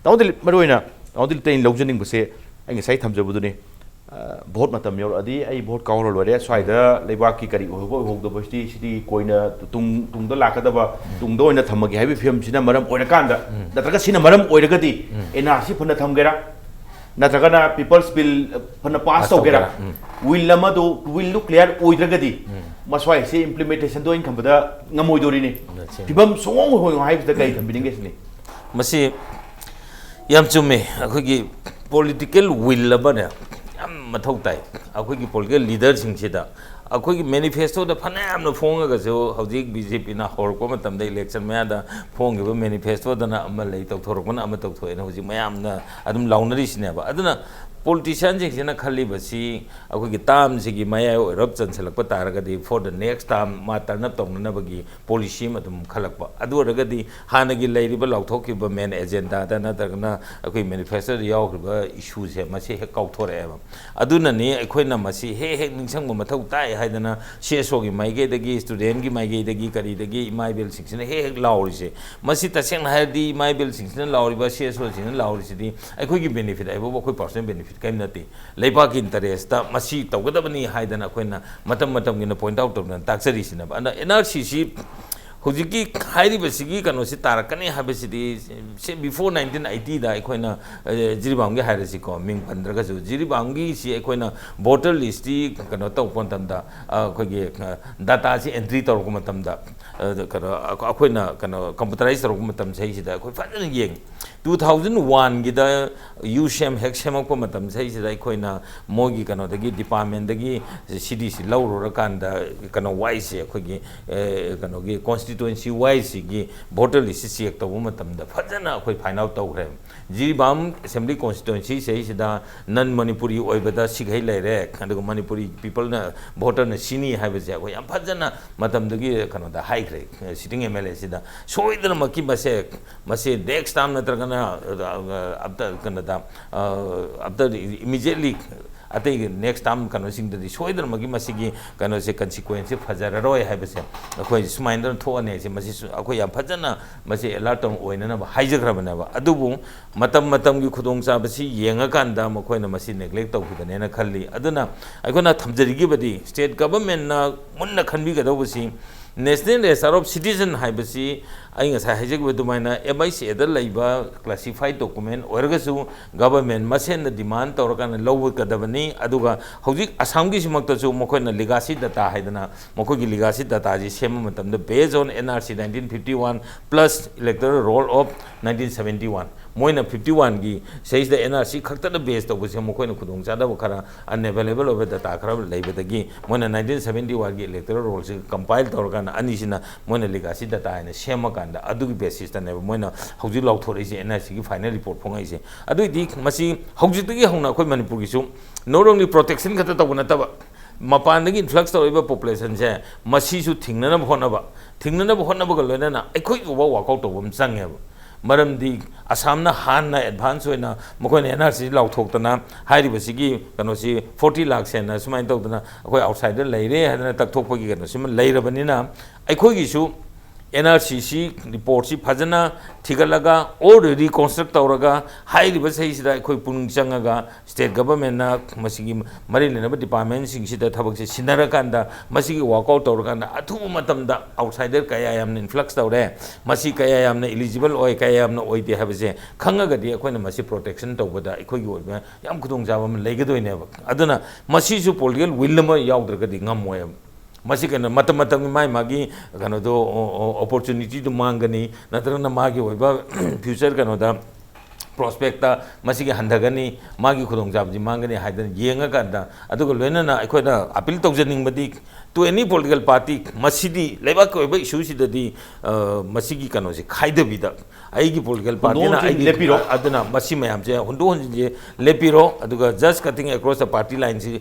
ꯇꯥꯃꯣꯗꯤ ꯃꯔꯨꯑꯣꯏꯅ ꯇꯥꯃꯣꯗꯤ ꯑꯩꯅ ꯂꯧꯖꯅꯤꯡꯕꯁꯦ, ꯑꯩ ꯉꯁꯥꯏ ꯊꯝꯖꯕꯗꯨꯅꯤ꯫ ꯑ, vote ꯃꯇꯝ ꯌꯧꯔꯛꯑꯗꯤ ꯑꯩ vote ꯀꯥꯎꯔ ꯂꯣꯏꯔꯦ꯫ ꯁ꯭ꯋꯥꯏꯗ ꯂꯩꯕꯥꯛꯀꯤ ꯀꯔꯤ ꯑꯣꯏꯍꯧꯕ ꯑꯣꯏꯍꯧꯗꯕꯁꯤꯗꯤ, ꯁꯤꯗꯤ ꯀꯣꯏꯅ ꯇꯨꯡ-, ꯇꯨꯡꯗ ꯂꯥꯛꯀꯗꯕ, ꯇꯨꯡꯗ ꯑꯣꯏꯅ ꯊꯝꯃꯒꯦ ꯍꯥꯏꯕꯒꯤ ꯐꯤꯕꯝꯁꯤꯅ ꯃꯔꯝ ꯑꯣꯏꯔꯀꯥꯟꯗ, ꯅꯠꯇ꯭ꯔꯒ ꯁꯤꯅ ꯃꯔꯝ ꯑꯣꯏꯔꯒꯗꯤ, ꯑꯦꯟ ꯑꯥꯔ ꯁꯤ ꯐꯅ ꯊꯝꯒꯦꯔꯥ, ꯅꯠꯇ꯭ꯔꯒꯅ People's Bill ꯐꯅ pass ꯇꯧꯒꯦꯔꯥ, will ꯑꯃꯗꯣ, willꯗꯨ clear ꯑꯣꯏꯗ꯭ꯔꯒꯗꯤ, ꯃꯁ꯭ꯋꯥꯏꯁꯦ implementationꯗꯣ ꯑꯩꯅ ꯈꯟꯕꯗ ꯉꯝꯃꯣꯏꯗꯣꯔꯤꯅꯤ꯫ ꯐꯤꯕꯝ ꯁꯨꯡꯍꯣꯡ ꯍꯣꯡꯉꯣꯏ ꯍꯥꯏꯕꯁꯤꯗ ꯀꯔꯤ ꯊꯝꯕꯤꯅꯤꯡꯒꯦ ꯁꯤꯅꯤ꯫ ꯃꯁꯤ ꯌꯥꯝ ꯆꯨꯝꯃꯦ꯫ ꯑꯩꯈꯣꯏꯒꯤ political will ꯑꯃꯅꯦ ꯌꯥꯝ ꯃꯊꯧ ꯇꯥꯏ꯫ ꯑꯩꯈꯣꯏꯒꯤ political leaderꯁꯤꯡꯁꯤꯗ, ꯑꯩꯈꯣꯏꯒꯤ manifestoꯗ ꯐꯅꯌꯥꯝꯅ ꯐꯣꯡꯉꯒꯁꯨ, ꯍꯧꯖꯤꯛ ꯕꯤ ꯖꯦ ꯄꯤꯅ ꯍꯧꯔꯛꯄ ꯃꯇꯝꯗ election ꯃꯌꯥꯗ ꯐꯣꯡꯈꯤꯕ manifestoꯗꯅ ꯑꯃ ꯂꯩ, ꯇꯧꯊꯣꯔꯛꯄꯅ ꯑꯃ ꯇꯧꯊꯣꯛꯑꯦꯅ ꯍꯧꯖꯤꯛ ꯃꯌꯥꯝꯅ ꯑꯗꯨꯝ ꯂꯥꯎꯅꯔꯤꯁꯤꯅꯦꯕ꯫ ꯑꯗꯨꯅ ꯄꯣꯂꯤꯇꯤꯁꯤꯌꯥꯟꯁꯤꯡꯁꯤꯅ ꯈꯜꯂꯤꯕꯁꯤ ꯑꯩꯈꯣꯏꯒꯤ ꯇꯥꯝꯁꯤꯒꯤ ꯃꯌꯥꯏ ꯑꯣꯏꯔꯞ ꯆꯟꯁꯤꯜꯂꯛꯄ ꯇꯥꯔꯒꯗꯤ for the next term ꯃꯥ turn up ꯇꯧꯅꯅꯕꯒꯤ ꯄꯣꯂꯤꯁꯤ ꯑꯃ ꯑꯗꯨꯝ ꯈꯜꯂꯛꯄ꯫ ꯑꯗꯨ ꯑꯣꯏꯔꯒꯗꯤ ꯍꯥꯟꯅꯒꯤ ꯂꯩꯔꯤꯕ ꯂꯥꯎꯊꯣꯛꯈꯤꯕ ꯃꯦꯟ ꯑꯦꯖꯦꯟꯗꯥꯗ ꯅꯠꯇ꯭ꯔꯒꯅ ꯑꯩꯈꯣꯏ ꯃꯦꯅꯤꯐꯦꯁꯇꯣꯗ ꯌꯥꯎꯈ꯭ꯔꯤꯕ ꯏꯁꯨꯁꯦ ꯃꯁꯤ ꯍꯦꯛ ꯀꯥꯎꯊꯣꯔꯛꯑꯦꯕ꯫ ꯑꯗꯨꯅꯅꯤ ꯑꯩꯈꯣꯏꯅ ꯃꯁꯤ ꯍꯦꯛ ꯍꯦꯛ ꯅꯤꯡꯁꯤꯡꯕ ꯃꯊꯧ ꯇꯥꯏ ꯍꯥꯏꯗꯅ ꯁꯤ ꯑꯦꯁ ꯑꯣꯒꯤ ꯃꯥꯏꯀꯩꯗꯒꯤ, ꯁ꯭ꯇꯨꯗꯦꯟꯒꯤ ꯃꯥꯏꯀꯩꯗꯒꯤ, ꯀꯔꯤꯗꯒꯤ ꯏꯃꯥ ꯏꯕꯦꯜꯁꯤꯡꯁꯤꯅ ꯍꯦꯛ ꯍꯦꯛ ꯂꯥꯎꯔꯤꯁꯦ꯫ ꯃꯁꯤ ꯇꯁꯦꯡꯅ ꯍꯥꯏꯔꯗꯤ ꯏꯃꯥ ꯏꯕꯦꯜꯁꯤꯡꯁꯤꯅ ꯂꯥꯎꯔꯤꯕ, ꯁꯤ ꯑꯦꯁ ꯑꯣꯁꯤꯡꯅ ꯂꯥꯎꯔꯤꯁꯤꯗꯤ ꯑꯩꯈꯣꯏꯒꯤ ꯕꯦꯅꯤꯐꯤꯠ ꯍꯥꯏꯕꯕꯨ ꯑꯩꯈꯣꯏ ꯄꯥꯔꯁꯣꯅꯦꯜ ꯕꯦꯅꯤꯐꯤꯠ ꯀꯔꯤꯝ ꯅꯠꯇꯦ꯫ ꯂꯩꯕꯥꯛꯀꯤ ꯏꯟꯇꯔꯦꯁꯇ ꯃꯁꯤ ꯇꯧꯒꯗꯕꯅꯤ ꯍꯥꯏꯗꯅ ꯑꯩꯈꯣꯏꯅ ꯃꯇꯝ ꯃꯇꯝꯒꯤ ꯑꯣꯏꯅ ꯄꯣꯏꯟꯠ ꯑꯥꯎꯠ ꯇꯧꯗꯅ ꯇꯥꯛꯆꯔꯤꯁꯤꯅꯦꯕ꯫ ꯑꯗꯨꯅ ꯑꯦꯟ ꯑꯥꯔ ꯁꯤꯁꯤ ꯍꯧꯖꯤꯛꯀꯤ ꯍꯥꯏꯔꯤꯕꯁꯤꯒꯤ ꯀꯩꯅꯣꯁꯤ ꯇꯥꯔꯛꯀꯅꯤ ꯍꯥꯏꯕꯁꯤꯗꯤ, ꯁꯦ, before nineteen eighty ꯗ ꯑꯩꯈꯣꯏꯅ, ꯑꯦ, ꯖꯤꯔꯤꯕꯥꯝꯒꯤ ꯍꯥꯏꯔꯁꯤꯀꯣ, ꯃꯤꯡ ꯄꯟꯗ꯭ꯔꯒꯁꯨ, ꯖꯤꯔꯤꯕꯥꯝꯒꯤꯁꯤ ꯑꯩꯈꯣꯏꯅ ꯚꯣꯇꯔ ꯂꯤꯁꯇꯤ ꯀꯩꯅꯣ ꯇꯧꯕ ꯃꯇꯝꯗ, ꯑ, ꯑꯩꯈꯣꯏꯒꯤ, ꯑ, ꯗꯥꯇꯥꯁꯤ ꯑꯦꯟꯇ꯭ꯔꯤ ꯇꯧꯔꯛꯄ ꯃꯇꯝꯗ, ꯑ, ꯀꯩꯅꯣ, ꯑꯩꯈꯣꯏꯅ ꯀꯩꯅꯣ ꯀꯝꯄ꯭ꯌꯨꯇꯔꯥꯏꯁ ꯇꯧꯔꯛꯄ ꯃꯇꯝ ꯆꯍꯤꯁꯤꯗ ꯑꯩꯈꯣꯏ ꯐꯖꯅ ꯌꯦꯡꯉꯤ꯫ ꯇꯨ ꯊꯥꯎꯖꯟ ꯋꯥꯟꯒꯤꯗ ꯌꯨ ꯁꯦꯝ ꯍꯦꯛ ꯁꯦꯝꯃꯛꯄ ꯃꯇꯝ ꯆꯍꯤꯁꯤꯗ ꯑꯩꯈꯣꯏꯅ ꯃꯣꯏꯒꯤ ꯀꯩꯅꯣꯗꯒꯤ, ꯗꯤꯄꯥꯔꯠꯃꯦꯟꯗꯒꯤ ꯁꯤ ꯗꯤ ꯁꯤ ꯂꯧꯔꯨꯔꯀꯥꯟꯗ ꯀꯩꯅꯣ ꯋꯥꯏꯁꯁꯦ, ꯑꯩꯈꯣꯏꯒꯤ, ꯑꯦ, ꯀꯩꯅꯣꯒꯤ ꯀꯣꯟꯁꯇꯤꯇ꯭ꯋꯦꯟꯁꯤ ꯋꯥꯏꯁꯁꯤꯒꯤ ꯚꯣꯇꯔ ꯂꯤꯁꯁꯤ ꯆꯦꯛ ꯇꯧꯕ ꯃꯇꯝꯗ ꯐꯖꯅ ꯑꯩꯈꯣꯏ ꯐꯥꯏꯟ ꯑꯥꯎꯠ ꯇꯧꯈ꯭ꯔꯦ꯫ ꯖꯤꯔꯤꯕꯥꯝ ꯑꯦꯁꯦꯝꯕ꯭ꯂꯤ ꯀꯣꯟꯁꯇꯤꯇ꯭ꯋꯦꯟꯁꯤ ꯁꯤꯗꯩꯁꯤꯗ ꯅꯟ ꯃꯅꯤꯄꯨꯔꯤ ꯑꯣꯏꯕꯗ ꯁꯤꯈꯩ ꯂꯩꯔꯦ, ꯑꯗꯨꯒ ꯃꯅꯤꯄꯨꯔꯤ ꯄꯤꯄꯜꯅ, ꯚꯣꯇꯔꯅ ꯁꯤꯅꯤ ꯍꯥꯏꯕꯁꯦ ꯑꯩꯈꯣꯏ ꯌꯥꯝ ꯐꯖꯅ ꯃꯇꯝꯗꯨꯒꯤ ꯀꯩꯅꯣꯗ ꯍꯥꯏꯈ꯭ꯔꯦ, ꯁꯤꯇꯤꯡ ꯑꯦꯝ ꯑꯦꯜ ꯑꯦꯁꯤꯗ꯫ ꯁꯣꯏꯗꯅꯃꯛꯀꯤ ꯃꯁꯦ, ꯃꯁꯦ ꯅꯦꯛꯁ ꯇꯥꯝ ꯅꯠꯇ꯭ꯔꯒꯅ, ꯑ, ꯑ, ꯑꯞꯇ-, ꯀꯩꯅꯣꯗ, ꯑ, ꯑꯞꯇ ꯏꯃꯤꯖꯤꯌꯦꯠꯂꯤ ꯑꯇꯩ ꯅꯦꯛꯁ ꯇꯥꯝ ꯀꯩꯅꯣꯁꯤꯡꯗꯗꯤ ꯁꯣꯏꯗꯅꯃꯛꯀꯤ ꯃꯁꯤꯒꯤ ꯀꯩꯅꯣꯁꯦ, ꯀꯟꯁꯤꯀ꯭ꯋꯦꯟꯁꯁꯦ ꯐꯖꯔꯔꯣꯏ ꯍꯥꯏꯕꯁꯦ ꯑꯩꯈꯣꯏ ꯁꯨꯃꯥꯏꯅ ꯊꯣꯛꯑꯅꯤ ꯍꯥꯏꯁꯦ, ꯃꯁꯤꯁꯨ ꯑꯩꯈꯣꯏ ꯌꯥꯝ ꯐꯖꯅ ꯃꯁꯤ ꯑꯦꯂꯔꯠ ꯑꯃ ꯑꯣꯏꯅꯅꯕ ꯍꯥꯏꯖꯈ꯭ꯔꯕꯅꯦꯕ꯫ ꯑꯗꯨꯕꯨ ꯃꯇꯝ ꯃꯇꯝꯒꯤ ꯈꯨꯗꯣꯡꯆꯥꯕꯁꯤ ꯌꯦꯡꯉꯀꯥꯟꯗ ꯃꯈꯣꯏꯅ ꯃꯁꯤ ꯅꯦꯒ꯭ꯂꯦꯛ ꯇꯧꯈꯤꯕꯅꯦꯅ ꯈꯜꯂꯤ꯫ ꯑꯗꯨꯅ ꯑꯩꯈꯣꯏꯅ ꯊꯝꯖꯔꯤꯈꯤꯕꯗꯤ ꯁ꯭ꯇꯦꯠ ꯒꯚꯔꯟꯃꯦꯟꯠꯅ ꯃꯨꯟꯅ ꯈꯟꯕꯤꯒꯗꯧꯕꯁꯤ, ꯅꯦꯁꯅꯦꯜ ꯔꯦꯖꯤꯁꯇꯥꯔ ꯑꯣꯐ ꯁꯤꯇꯤꯖꯟ ꯍꯥꯏꯕꯁꯤ ꯑꯩ ꯉꯁꯥꯏ ꯍꯥꯏꯖꯈꯤꯕ ꯑꯗꯨꯃꯥꯏꯅ ꯑꯦꯝ ꯑꯥꯏ ꯁꯤ ꯑꯦꯗ ꯂꯩꯕ ꯀ꯭ꯂꯥꯁꯤꯐꯥꯏꯠ ꯗꯣꯀꯨꯃꯦꯟ ꯑꯣꯏꯔꯒꯁꯨ, ꯒꯚꯔꯟꯃꯦꯟꯠ ꯃꯁꯦꯟꯅ ꯗꯤꯃꯥꯟ ꯇꯧꯔꯀꯥꯟꯗ ꯂꯧꯒꯗꯕꯅꯤ꯫ ꯑꯗꯨꯒ ꯍꯧꯖꯤꯛ ꯑꯁꯥꯝꯒꯤꯁꯤꯃꯛꯇꯁꯨ ꯃꯈꯣꯏꯅ ꯂꯤꯒꯥꯁꯤ ꯗꯇꯥ ꯍꯥꯏꯗꯅ ꯃꯈꯣꯏꯒꯤ ꯂꯤꯒꯥꯁꯤ ꯗꯇꯥꯁꯤ ꯁꯦꯝꯕ ꯃꯇꯝꯗ, based on N R C nineteen fifty one plus electoral roll of nineteen seventy one, ꯃꯣꯏꯅ ꯐꯤꯐꯇꯤ ꯋꯥꯟꯒꯤ ꯁꯤꯗꯩꯁꯤꯗ ꯑꯦꯟ ꯑꯥꯔ ꯁꯤ ꯈꯛꯇꯗ ꯕꯦꯁ ꯇꯧꯕꯁꯦ ꯃꯈꯣꯏꯅ ꯈꯨꯗꯣꯡꯆꯥꯗꯕ ꯈꯔ, ꯑꯟꯑꯦꯕꯦꯂꯦꯕꯜ ꯑꯣꯏꯕ ꯗꯇꯥ ꯈꯔ ꯂꯩꯕꯗꯒꯤ ꯃꯣꯏꯅ ꯅꯥꯏꯟꯇꯤꯟ ꯁꯕꯦꯟꯇꯤ ꯋꯥꯟꯒꯤ ꯏꯂꯦꯛꯇꯣꯔꯦꯜ ꯔꯣꯜꯁꯤ ꯀꯝꯄꯥꯏꯜ ꯇꯧꯔꯀꯥꯟꯗ ꯑꯅꯤꯁꯤꯅ ꯃꯣꯏꯅ ꯂꯤꯒꯥꯁꯤ ꯗꯇꯥ ꯍꯥꯏꯅ ꯁꯦꯝꯃꯀꯥꯟꯗ ꯀꯥꯟꯗ ꯑꯗꯨꯒꯤ ꯕꯦꯁꯤꯁꯇꯅꯦꯕ ꯃꯣꯏꯅ ꯍꯧꯖꯤꯛ ꯂꯥꯎꯊꯣꯔꯛꯏꯁꯦ, ꯑꯦꯟ ꯑꯥꯔ ꯁꯤꯒꯤ ꯐꯥꯏꯅꯦꯜ ꯔꯤꯄꯣꯔꯠ ꯐꯣꯡꯉꯛꯏꯁꯦ꯫ ꯑꯗꯨꯏꯗꯤ ꯃꯁꯤ ꯍꯧꯖꯤꯛꯇꯒꯤ ꯍꯧꯅ ꯑꯩꯈꯣꯏ ꯃꯅꯤꯄꯨꯔꯒꯤꯁꯨ not only protection ꯈꯛꯇ ꯇꯧꯕ ꯅꯠꯇꯕ, ꯃꯄꯥꯟꯗꯒꯤ ꯏꯟꯐ꯭ꯂꯛꯁ ꯇꯧꯔꯛꯏꯕ ꯄꯣꯄꯨꯂꯦꯁꯟꯁꯦ ꯃꯁꯤꯁꯨ ꯊꯤꯡꯅꯅꯕ ꯍꯣꯠꯅꯕ, ꯊꯤꯡꯅꯅꯕ ꯍꯣꯠꯅꯕꯒ ꯂꯣꯏꯅꯅ ꯑꯩꯈꯣꯏ ꯐꯥꯎꯕ ꯋꯥꯛꯑꯥꯎꯠ ꯇꯧꯕ ꯑꯃ ꯆꯪꯉꯦꯕ꯫ ꯃꯔꯝꯗꯤ ꯑꯁꯥꯝꯅ ꯍꯥꯟꯅ ꯑꯦꯗꯚꯥꯟꯁ ꯑꯣꯏꯅ ꯃꯈꯣꯏꯅ ꯑꯦꯟ ꯑꯥꯔ ꯁꯤ ꯂꯥꯎꯊꯣꯛꯇꯅ ꯍꯥꯏꯔꯤꯕꯁꯤꯒꯤ ꯀꯩꯅꯣꯁꯤ ꯐꯣꯔꯇꯤ ꯂꯥꯛꯁ ꯍꯦꯟꯅ ꯁꯨꯃꯥꯏꯅ ꯇꯧꯗꯅ ꯑꯩꯈꯣꯏ ꯑꯥꯎꯠꯁꯥꯏꯗꯔ ꯂꯩꯔꯦ ꯍꯥꯏꯗꯅ ꯇꯛꯊꯣꯛꯄꯒꯤ ꯀꯩꯅꯣꯁꯤꯃ ꯂꯩꯔꯕꯅꯤꯅ, ꯑꯩꯈꯣꯏꯒꯤꯁꯨ ꯑꯦꯟ ꯑꯥꯔ ꯁꯤ ꯁꯤ ꯔꯤꯄꯣꯔꯠꯁꯤ ꯐꯖꯅ ꯊꯤꯒꯠꯂꯒ ꯑꯣꯔ ꯔꯤꯀꯟꯁꯇ꯭ꯔꯛ ꯇꯧꯔꯒ ꯍꯥꯏꯔꯤꯕ ꯆꯍꯤꯁꯤꯗ ꯑꯩꯈꯣꯏ ꯄꯨꯛꯅꯤꯡ ꯆꯪꯉꯒ ꯁ꯭ꯇꯦꯠ ꯒꯚꯔꯟꯃꯦꯟꯠꯅ ꯃꯁꯤꯒꯤ ꯃꯔꯤ ꯂꯩꯅꯕ ꯗꯤꯄꯥꯔꯠꯃꯦꯟꯁꯤꯡꯁꯤꯗ ꯊꯕꯛꯁꯦ ꯁꯤꯟꯅꯔꯀꯥꯟꯗ ꯃꯁꯤꯒꯤ ꯋꯥꯛꯑꯥꯎꯠ ꯇꯧꯔꯀꯥꯟꯗ ꯑꯊꯨꯕ ꯃꯇꯝꯗ ꯑꯥꯎꯠꯁꯥꯏꯗꯔ ꯀꯌꯥ ꯌꯥꯝꯅ ꯏꯟꯐ꯭ꯂꯛꯁ ꯇꯧꯔꯦ, ꯃꯁꯤ ꯀꯌꯥ ꯌꯥꯝꯅ ꯏꯂꯤꯖꯤꯕꯜ ꯑꯣꯏ, ꯀꯌꯥ ꯌꯥꯝꯅ ꯑꯣꯏꯗꯦ ꯍꯥꯏꯕꯁꯦ ꯈꯪꯉꯒꯗꯤ ꯑꯩꯈꯣꯏꯅ ꯃꯁꯤ ꯄ꯭ꯔꯣꯇꯦꯛꯁꯟ ꯇꯧꯕꯗ ꯑꯩꯈꯣꯏꯒꯤ ꯑꯣꯏꯕ ꯌꯥꯝ ꯈꯨꯗꯣꯡꯆꯥꯕ ꯑꯃ ꯂꯩꯒꯗꯣꯏꯅꯦꯕ꯫ ꯑꯗꯨꯅ ꯃꯁꯤꯁꯨ ꯄꯣꯂꯤꯇꯤꯀꯦꯜ ꯋꯤꯜ ꯑꯃ ꯌꯥꯎꯗ꯭ꯔꯒꯗꯤ ꯉꯝꯃꯣꯏꯕ꯫ ꯃꯁꯤ ꯀꯩꯅꯣ, ꯃꯇꯝ ꯃꯇꯝꯒꯤ ꯃꯥꯏ ꯃꯥꯒꯤ ꯀꯩꯅꯣꯗꯣ, ꯑꯣꯄꯣꯔꯆꯨꯅꯤꯇꯤꯗꯨ ꯃꯥꯡꯒꯅꯤ, ꯅꯠꯇ꯭ꯔꯒꯅ ꯃꯥꯒꯤ ꯑꯣꯏꯕ ꯐ꯭ꯌꯨꯆꯔ ꯀꯩꯅꯣꯗ, ꯄ꯭ꯔꯣꯁꯄꯦꯛꯇ ꯃꯁꯤꯒꯤ ꯍꯟꯊꯒꯅꯤ, ꯃꯥꯒꯤ ꯈꯨꯗꯣꯡꯆꯥꯕꯁꯤ ꯃꯥꯡꯒꯅꯤ ꯍꯥꯏꯗꯅ ꯌꯦꯡꯉꯀꯥꯟꯗ, ꯑꯗꯨꯒ ꯂꯣꯏꯅꯅ ꯑꯩꯈꯣꯏꯅ appeal ꯇꯧꯖꯅꯤꯡꯕꯗꯤ, to any political party, ꯃꯁꯤꯗꯤ ꯂꯩꯕꯥꯛꯀꯤ ꯑꯣꯏꯕ ꯏꯁꯨꯁꯤꯗꯗꯤ, ꯑ, ꯃꯁꯤꯒꯤ ꯀꯩꯅꯣꯁꯤ ꯈꯥꯏꯗꯕꯤꯗ, ꯑꯩꯒꯤ ꯄꯣꯂꯤꯇꯤꯀꯦꯜ ꯄꯥꯔꯇꯤꯅ ꯍꯨꯟꯗꯣꯛ ꯍꯨꯟꯖꯤꯟ ꯑꯩꯒꯤ, ꯂꯦꯞꯄꯤꯔꯣ꯫ ꯑꯗꯨꯅ ꯃꯁꯤ ꯃꯌꯥꯝꯁꯦ ꯍꯨꯟꯗꯣꯛ ꯍꯨꯟꯖꯤꯟꯁꯦ ꯂꯦꯞꯄꯤꯔꯣ, ꯑꯗꯨꯒ just cutting across the party line ꯁꯤ,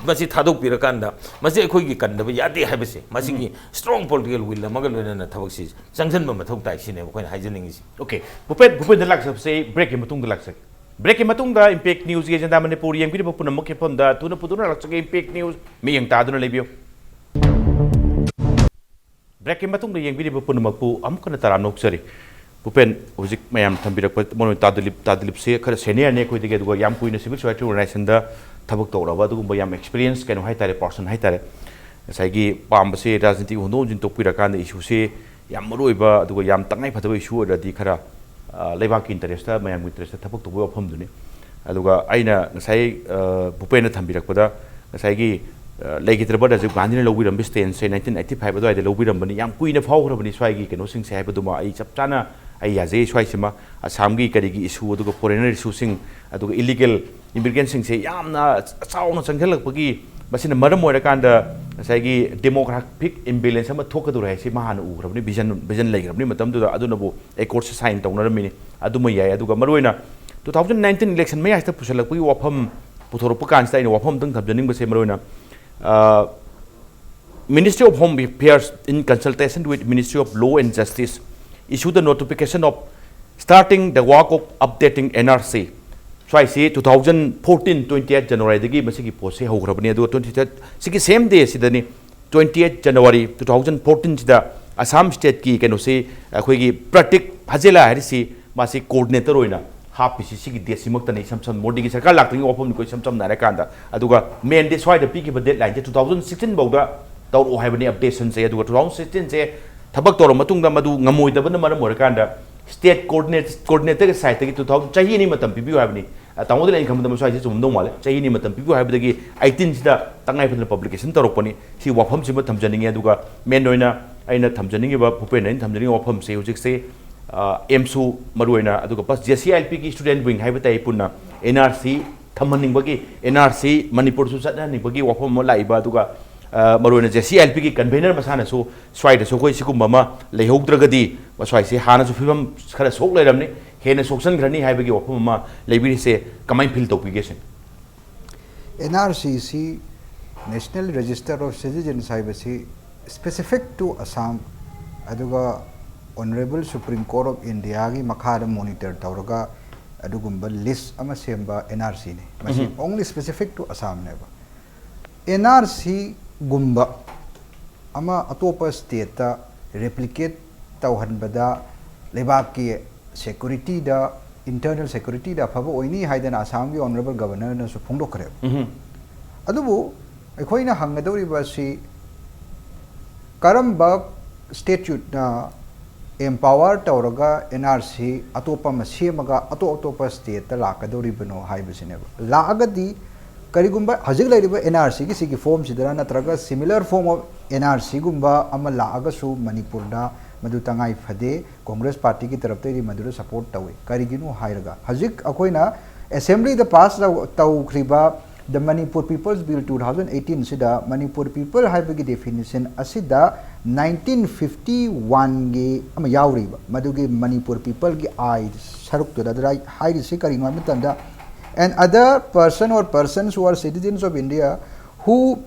ꯃꯁꯤ ꯊꯥꯗꯣꯛꯄꯤꯔꯀꯥꯟꯗ ꯃꯁꯤ ꯑꯩꯈꯣꯏꯒꯤ ꯀꯟꯗꯕ ꯌꯥꯗꯦ ꯍꯥꯏꯕꯁꯦ, ꯃꯁꯤꯒꯤ ꯎꯝ꯫ Strong political will ꯑꯃꯒ ꯂꯣꯏꯅꯅ ꯊꯕꯛꯁꯤ ꯆꯪꯁꯤꯟꯕ ꯃꯊꯧ ꯇꯥꯏ ꯁꯤꯅꯦꯕ ꯑꯩꯈꯣꯏꯅ ꯍꯥꯏꯖꯅꯤꯡꯉꯤꯁꯤ꯫ ꯑꯣꯀꯦ, ꯚꯨꯄꯦꯟ, ꯚꯨꯄꯦꯟꯗ ꯂꯥꯛꯆꯕꯁꯦ ꯕ꯭ꯔꯦꯛꯀꯤ ꯃꯇꯨꯡꯗ ꯂꯥꯛꯆꯒꯦ꯫ ꯕ꯭ꯔꯦꯛꯀꯤ ꯃꯇꯨꯡꯗ ꯏꯝꯄꯦꯛ ꯅ꯭ꯌꯨꯁꯀꯤ ꯑꯦꯖꯦꯟꯗꯥ ꯃꯅꯤꯄꯨꯔ ꯌꯦꯡꯕꯤꯔꯤꯕ ꯄꯨꯝꯅꯃꯛꯀꯤ ꯃꯐꯝꯗ ꯊꯨꯅ ꯄꯨꯗꯨꯅ ꯂꯥꯛꯆꯒꯦ꯫ ꯏꯝꯄꯦꯛ ꯅ꯭ꯌꯨꯁ ꯃꯤꯠꯌꯦꯡ ꯇꯥꯗꯨꯅ ꯂꯩꯕꯤꯌꯨ꯫ ꯕ꯭ꯔꯦꯛꯀꯤ ꯃꯇꯨꯡꯗ ꯌꯦꯡꯕꯤꯔꯤꯕ ꯄꯨꯝꯅꯃꯛꯄꯨ ꯑꯃꯨꯛ ꯍꯟꯅ ꯇꯔꯥꯝꯅ ꯑꯣꯛꯆꯔꯤ꯫ ꯚꯨꯄꯦꯟ, ꯍꯧꯖꯤꯛ ꯃꯌꯥꯝ ꯊꯝꯕꯤꯔꯛꯄ, ꯃꯔꯨ ꯑꯣꯏꯅ ꯇꯥ ꯗꯤꯂꯤꯞ, ꯇꯥ ꯗꯤꯂꯤꯞꯁꯦ ꯈꯔ ꯁꯦꯅꯤꯌꯔꯅꯦ ꯑꯩꯈꯣꯏꯗꯒꯤ, ꯑꯗꯨꯒ ꯌꯥꯝ ꯀꯨꯏꯅ ꯁꯤꯚꯤꯜ ꯁꯣꯁꯥꯏꯇꯤ ꯑꯣꯔꯒꯅꯥꯏꯖꯦꯁꯟꯗ ꯊꯕꯛ ꯇꯧꯔꯛꯑꯕ ꯑꯗꯨꯒꯨꯝꯕ ꯌꯥꯝ ꯑꯦꯛꯁꯄꯤꯔꯤꯌꯦꯟꯁ ꯀꯩꯅꯣ ꯍꯥꯏꯇꯥꯔꯦ, ꯄꯥꯔꯁꯟ ꯍꯥꯏꯇꯥꯔꯦ꯫ ꯉꯁꯥꯏꯒꯤ ꯄꯥꯝꯕꯁꯦ ꯔꯥꯖꯅꯤꯇꯤꯒꯤ ꯍꯣꯡꯗꯣꯛ ꯍꯣꯡꯖꯤꯟ ꯇꯧꯕꯤꯔꯀꯥꯟꯗ ꯏꯁꯨꯁꯦ ꯌꯥꯝ ꯃꯔꯨ ꯑꯣꯏꯕ ꯑꯗꯨꯒ ꯌꯥꯝ ꯇꯉꯥꯏ ꯐꯗꯕ ꯏꯁꯨ ꯑꯣꯏꯔꯗꯤ ꯈꯔ, ꯑ, ꯂꯩꯕꯥꯛꯀꯤ ꯏꯟꯇꯔꯦꯁꯇ, ꯃꯌꯥꯝꯒꯤ ꯏꯟꯇꯔꯦꯁꯇ ꯊꯕꯛ ꯇꯧꯕꯒꯤ ꯋꯥꯐꯝꯗꯨꯅꯤ꯫ ꯑꯗꯨꯒ ꯑꯩꯅ ꯉꯁꯥꯏ, ꯑ, ꯚꯨꯄꯦꯟꯅ ꯊꯝꯕꯤꯔꯛꯄꯗ ꯉꯁꯥꯏꯒꯤ, ꯑ, ꯂꯩꯈꯤꯗ꯭ꯔꯕ ꯔꯥꯖꯤꯕ ꯒꯥꯟꯙꯤꯅ ꯂꯧꯕꯤꯔꯝꯕ ꯁ꯭ꯇꯦꯟꯁꯁꯦ ꯅꯥꯏꯟꯇꯤꯟ ꯑꯩꯠꯇꯤ ꯐꯥꯏꯚ ꯑꯗꯨꯋꯥꯏꯗ ꯂꯧꯕꯤꯔꯝꯕꯅꯤ, ꯌꯥꯝ ꯀꯨꯏꯅ ꯐꯥꯎꯈ꯭ꯔꯕꯅꯤ ꯁ꯭ꯋꯥꯏꯒꯤ ꯀꯩꯅꯣꯁꯤꯡꯁꯦ ꯍꯥꯏꯕꯗꯨꯃ ꯑꯩ ꯆꯞ ꯆꯥꯅ ꯑꯩ ꯌꯥꯖꯩ꯫ ꯁ꯭ꯋꯥꯏꯁꯤꯃ ꯑꯁꯥꯝꯒꯤ ꯀꯔꯤꯒꯤ ꯏꯁꯨ, ꯑꯗꯨꯒ ꯐꯣꯔꯦꯅꯔ ꯏꯁꯨꯁꯤꯡ, ꯑꯗꯨꯒ ꯏꯂꯤꯒꯦꯜ ꯏꯃꯤꯒ꯭ꯔꯦꯟꯁꯤꯡꯁꯦ ꯌꯥꯝꯅ ꯆꯥꯎꯅ ꯆꯪꯁꯤꯜꯂꯛꯄꯒꯤ ꯃꯁꯤꯅ ꯃꯔꯝ ꯑꯣꯏꯔꯀꯥꯟꯗ ꯉꯁꯥꯏꯒꯤ demographic imbalance ꯑꯃ ꯊꯣꯛꯀꯗꯧꯔꯦ ꯍꯥꯏꯁꯤ ꯃꯥ ꯍꯥꯟꯅ ꯎꯈ꯭ꯔꯕꯅꯤ, vision vision ꯂꯩꯈ꯭ꯔꯕꯅꯤ꯫ ꯃꯇꯝꯗꯨꯗ ꯑꯗꯨꯅꯕꯨ accord ꯁꯤ sign ꯇꯧꯅꯔꯝꯃꯤꯅꯤ꯫ ꯑꯗꯨꯃ ꯌꯥꯏ꯫ ꯑꯗꯨꯒ ꯃꯔꯨꯑꯣꯏꯅ two thousand nineteen election ꯃꯌꯥꯁꯤꯗ ꯄꯨꯁꯜꯂꯛꯄꯒꯤ ꯋꯥꯐꯝ ꯄꯨꯊꯣꯔꯛꯄ ꯀꯥꯟꯁꯤꯗ ꯑꯩꯅ ꯋꯥꯐꯝ ꯑꯝꯇꯪ ꯊꯝꯖꯅꯤꯡꯕꯁꯦ, ꯃꯔꯨꯑꯣꯏꯅ Ministry of Home Affairs in consultation with Ministry of Law and Justice issued the notification of starting the work of updating N R C꯫ ꯁ꯭ꯋꯥꯏꯁꯤ two thousand fourteen twenty eight January ꯗꯒꯤ ꯃꯁꯤꯒꯤ ꯄꯣꯠꯁꯤ ꯍꯧꯈ꯭ꯔꯕꯅꯤ꯫ ꯑꯗꯨꯒ twenty eight ꯁꯤꯒꯤ same day ꯁꯤꯗꯅꯤ, twenty eight January two thousand fourteen ꯁꯤꯗ Assam state ꯀꯤ ꯀꯩꯅꯣꯁꯤ, ꯑꯩꯈꯣꯏꯒꯤ ꯄ꯭ꯔꯇꯤꯛ ꯍꯖꯦꯂꯥ ꯍꯥꯏꯔꯤꯁꯤ, ꯃꯥꯁꯤ coordinator ꯑꯣꯏꯅ ꯍꯥꯞꯄꯤꯁꯤ ꯁꯤꯒꯤ date ꯁꯤꯃꯛꯇꯅꯤ꯫ ꯏꯁꯝ ꯁꯝ ꯃꯣꯗꯤꯒꯤ ꯁꯔꯀꯥꯔ ꯂꯥꯛꯇ꯭ꯔꯤꯉꯩ ꯋꯥꯐꯝꯅꯤꯀꯣ꯫ ꯏꯁꯝ ꯁꯝꯅ ꯍꯥꯏꯔꯀꯥꯟꯗ, ꯑꯗꯨꯒ main date ꯁ꯭ꯋꯥꯏꯗ ꯄꯤꯈꯤꯕ deadline ꯁꯦ two thousand sixteen ꯐꯥꯎꯗ ꯇꯧꯔꯛꯑꯣ ꯍꯥꯏꯕꯅꯤ updation ꯁꯦ꯫ ꯑꯗꯨꯒ two thousand sixteen ꯁꯦ ꯊꯕꯛ ꯇꯧꯔ ꯃꯇꯨꯡꯗ ꯃꯗꯨ ꯉꯝꯃꯣꯏꯗꯕꯅ ꯃꯔꯝ ꯑꯣꯏꯔꯀꯥꯟꯗ state coordinate coordinator ꯒꯤ side ꯇꯒꯤ two thousand, ꯆꯍꯤ ꯑꯅꯤ ꯃꯇꯝ ꯄꯤꯕꯤꯌꯨ ꯍꯥꯏꯕꯅꯤ꯫ ꯑ, ꯇꯥꯃꯣꯗꯤ ꯑꯩꯅ ꯈꯟꯕꯗ ꯃꯁ꯭ꯋꯥꯏꯁꯦ ꯆꯨꯝꯃꯝꯗꯧ ꯃꯥꯜꯂꯦ꯫ ꯆꯍꯤ ꯑꯅꯤ ꯃꯇꯝ ꯄꯤꯕꯤꯌꯨ ꯍꯥꯏꯕꯗꯒꯤ eighteen ꯁꯤꯗ ꯇꯉꯥꯏ ꯐꯗꯅ publication ꯇꯧꯔꯛꯄꯅꯤ꯫ ꯁꯤ ꯋꯥꯐꯝꯁꯤꯃ ꯊꯝꯖꯅꯤꯡꯉꯤ꯫ ꯑꯗꯨꯒ main ꯑꯣꯏꯅ ꯑꯩꯅ ꯊꯝꯖꯅꯤꯡꯉꯤꯕ, ꯚꯨꯄꯦꯟ, ꯑꯩꯅ ꯊꯝꯖꯅꯤꯡꯉꯤꯕ ꯋꯥꯐꯝꯁꯦ ꯍꯧꯖꯤꯛꯁꯦ, ꯑ, ꯑꯦꯝꯁꯨ ꯃꯔꯨꯑꯣꯏꯅ, ꯑꯗꯨꯒ plus J C I L P ꯒꯤ student wing ꯍꯥꯏꯕ ꯇꯥꯏ ꯄꯨꯟꯅ N R C ꯊꯝꯍꯟꯅꯤꯡꯕꯒꯤ, N R C ꯃꯅꯤꯄꯨꯔꯁꯨ ꯆꯠꯅꯍꯟꯅꯤꯡꯕꯒꯤ ꯋꯥꯐꯝ ꯑꯃ ꯂꯥꯛꯏꯕ꯫ ꯑꯗꯨꯒ, ꯑ, ꯃꯔꯨꯑꯣꯏꯅ J C I L P ꯒꯤ convener ꯃꯁꯥꯅꯁꯨ ꯁ꯭ꯋꯥꯏꯗꯁꯨ ꯑꯩꯈꯣꯏ ꯁꯤꯒꯨꯝꯕ ꯑꯃ ꯂꯩꯍꯧꯗ꯭ꯔꯒꯗꯤ ꯃꯁ꯭ꯋꯥꯏꯁꯦ ꯍꯥꯟꯅꯁꯨ ꯐꯤꯕꯝ ꯈꯔ ꯁꯣꯛ ꯂꯩꯔꯝꯅꯤ, ꯍꯦꯟꯅ ꯁꯣꯛꯆꯟꯈ꯭ꯔꯅꯤ ꯍꯥꯏꯕꯒꯤ ꯋꯥꯐꯝ ꯑꯃ ꯂꯩꯕꯤꯔꯤꯁꯦ ꯀꯃꯥꯏꯅ feel ꯇꯧꯕꯤꯒꯦ ꯁꯤꯅꯤ? N R C ꯁꯤ National Register of Citizens ꯍꯥꯏꯕꯁꯤ specific to Assam, ꯑꯗꯨꯒ Honourable Supreme Court of India ꯒꯤ ꯃꯈꯥꯗ monitor ꯇꯧꯔꯒ ꯑꯗꯨꯒꯨꯝꯕ list ꯑꯃ ꯁꯦꯝꯕ N R C ꯅꯤ꯫ ꯃꯁꯤ only specific to Assam ꯅꯦꯕ꯫ N R C ꯒꯨꯝꯕ ꯑꯃ ꯑꯇꯣꯞꯄ state ꯇ replicate ꯇꯧꯍꯟꯕꯗ ꯂꯩꯕꯥꯛꯀꯤ security ꯗ, internal security ꯗ ꯑꯐꯕ ꯑꯣꯏꯅꯤ ꯍꯥꯏꯗꯅ ꯑꯁꯥꯝꯒꯤ Honourable Governor ꯅꯁꯨ ꯐꯣꯡꯗꯣꯛꯈ꯭ꯔꯦꯕ꯫ ꯑꯗꯨꯕꯨ ꯑꯩꯈꯣꯏꯅ ꯍꯪꯒꯗꯧꯔꯤꯕ ꯑꯁꯤ ꯀꯔꯝꯕ statute ꯅ empower ꯇꯧꯔꯒ N R C ꯑꯇꯣꯞꯄ ꯑꯃ ꯁꯦꯝꯃꯒ ꯑꯇꯣꯞ ꯑꯇꯣꯞꯄ state ꯇ ꯂꯥꯛꯀꯗꯧꯔꯤꯕꯅꯣ ꯍꯥꯏꯕꯁꯤꯅꯦꯕ꯫ ꯂꯥꯛꯑꯒꯗꯤ ꯀꯔꯤꯒꯨꯝꯕ ꯍꯧꯖꯤꯛ ꯂꯩꯔꯤꯕ N R C ꯒꯤ ꯁꯤꯒꯤ form ꯁꯤꯗꯔ ꯅꯠꯇ꯭ꯔꯒ similar form of N R C ꯒꯨꯝꯕ ꯑꯃ ꯂꯥꯛꯑꯒꯁꯨ ꯃꯅꯤꯄꯨꯔꯗ ꯃꯗꯨ ꯇꯉꯥꯏ ꯐꯗꯦ꯫ Congress party ꯒꯤ ꯇꯔꯞꯇꯒꯤꯗꯤ ꯃꯗꯨꯗ support ꯇꯧꯏ꯫ ꯀꯔꯤꯒꯤꯅꯣ ꯍꯥꯏꯔꯒ ꯍꯧꯖꯤꯛ ꯑꯩꯈꯣꯏꯅ assembly ꯗ pass ꯇꯧ-, ꯇꯧꯈ꯭ꯔꯤꯕ The Manipur People's Bill two thousand eighteen ꯁꯤꯗ ꯃꯅꯤꯄꯨꯔ ꯄꯤꯄꯜ ꯍꯥꯏꯕꯒꯤ ꯗꯦꯐꯤꯅꯤꯁꯟ ꯑꯁꯤꯗ ꯅꯥꯏꯟꯇꯤꯟ ꯐꯤꯐꯇꯤ ꯋꯥꯟꯒꯤ ꯑꯃ ꯌꯥꯎꯔꯤꯕ, ꯃꯗꯨꯒꯤ ꯃꯅꯤꯄꯨꯔ ꯄꯤꯄꯜꯒꯤ ꯑꯥꯏ ꯁꯔꯨꯛꯇꯨꯗ ꯑꯗꯨꯗ ꯍꯥꯏꯔꯤꯁꯤ ꯀꯔꯤꯅꯣ ꯍꯥꯏꯕ ꯃꯇꯝꯗ, "And other person or persons who are citizens of India who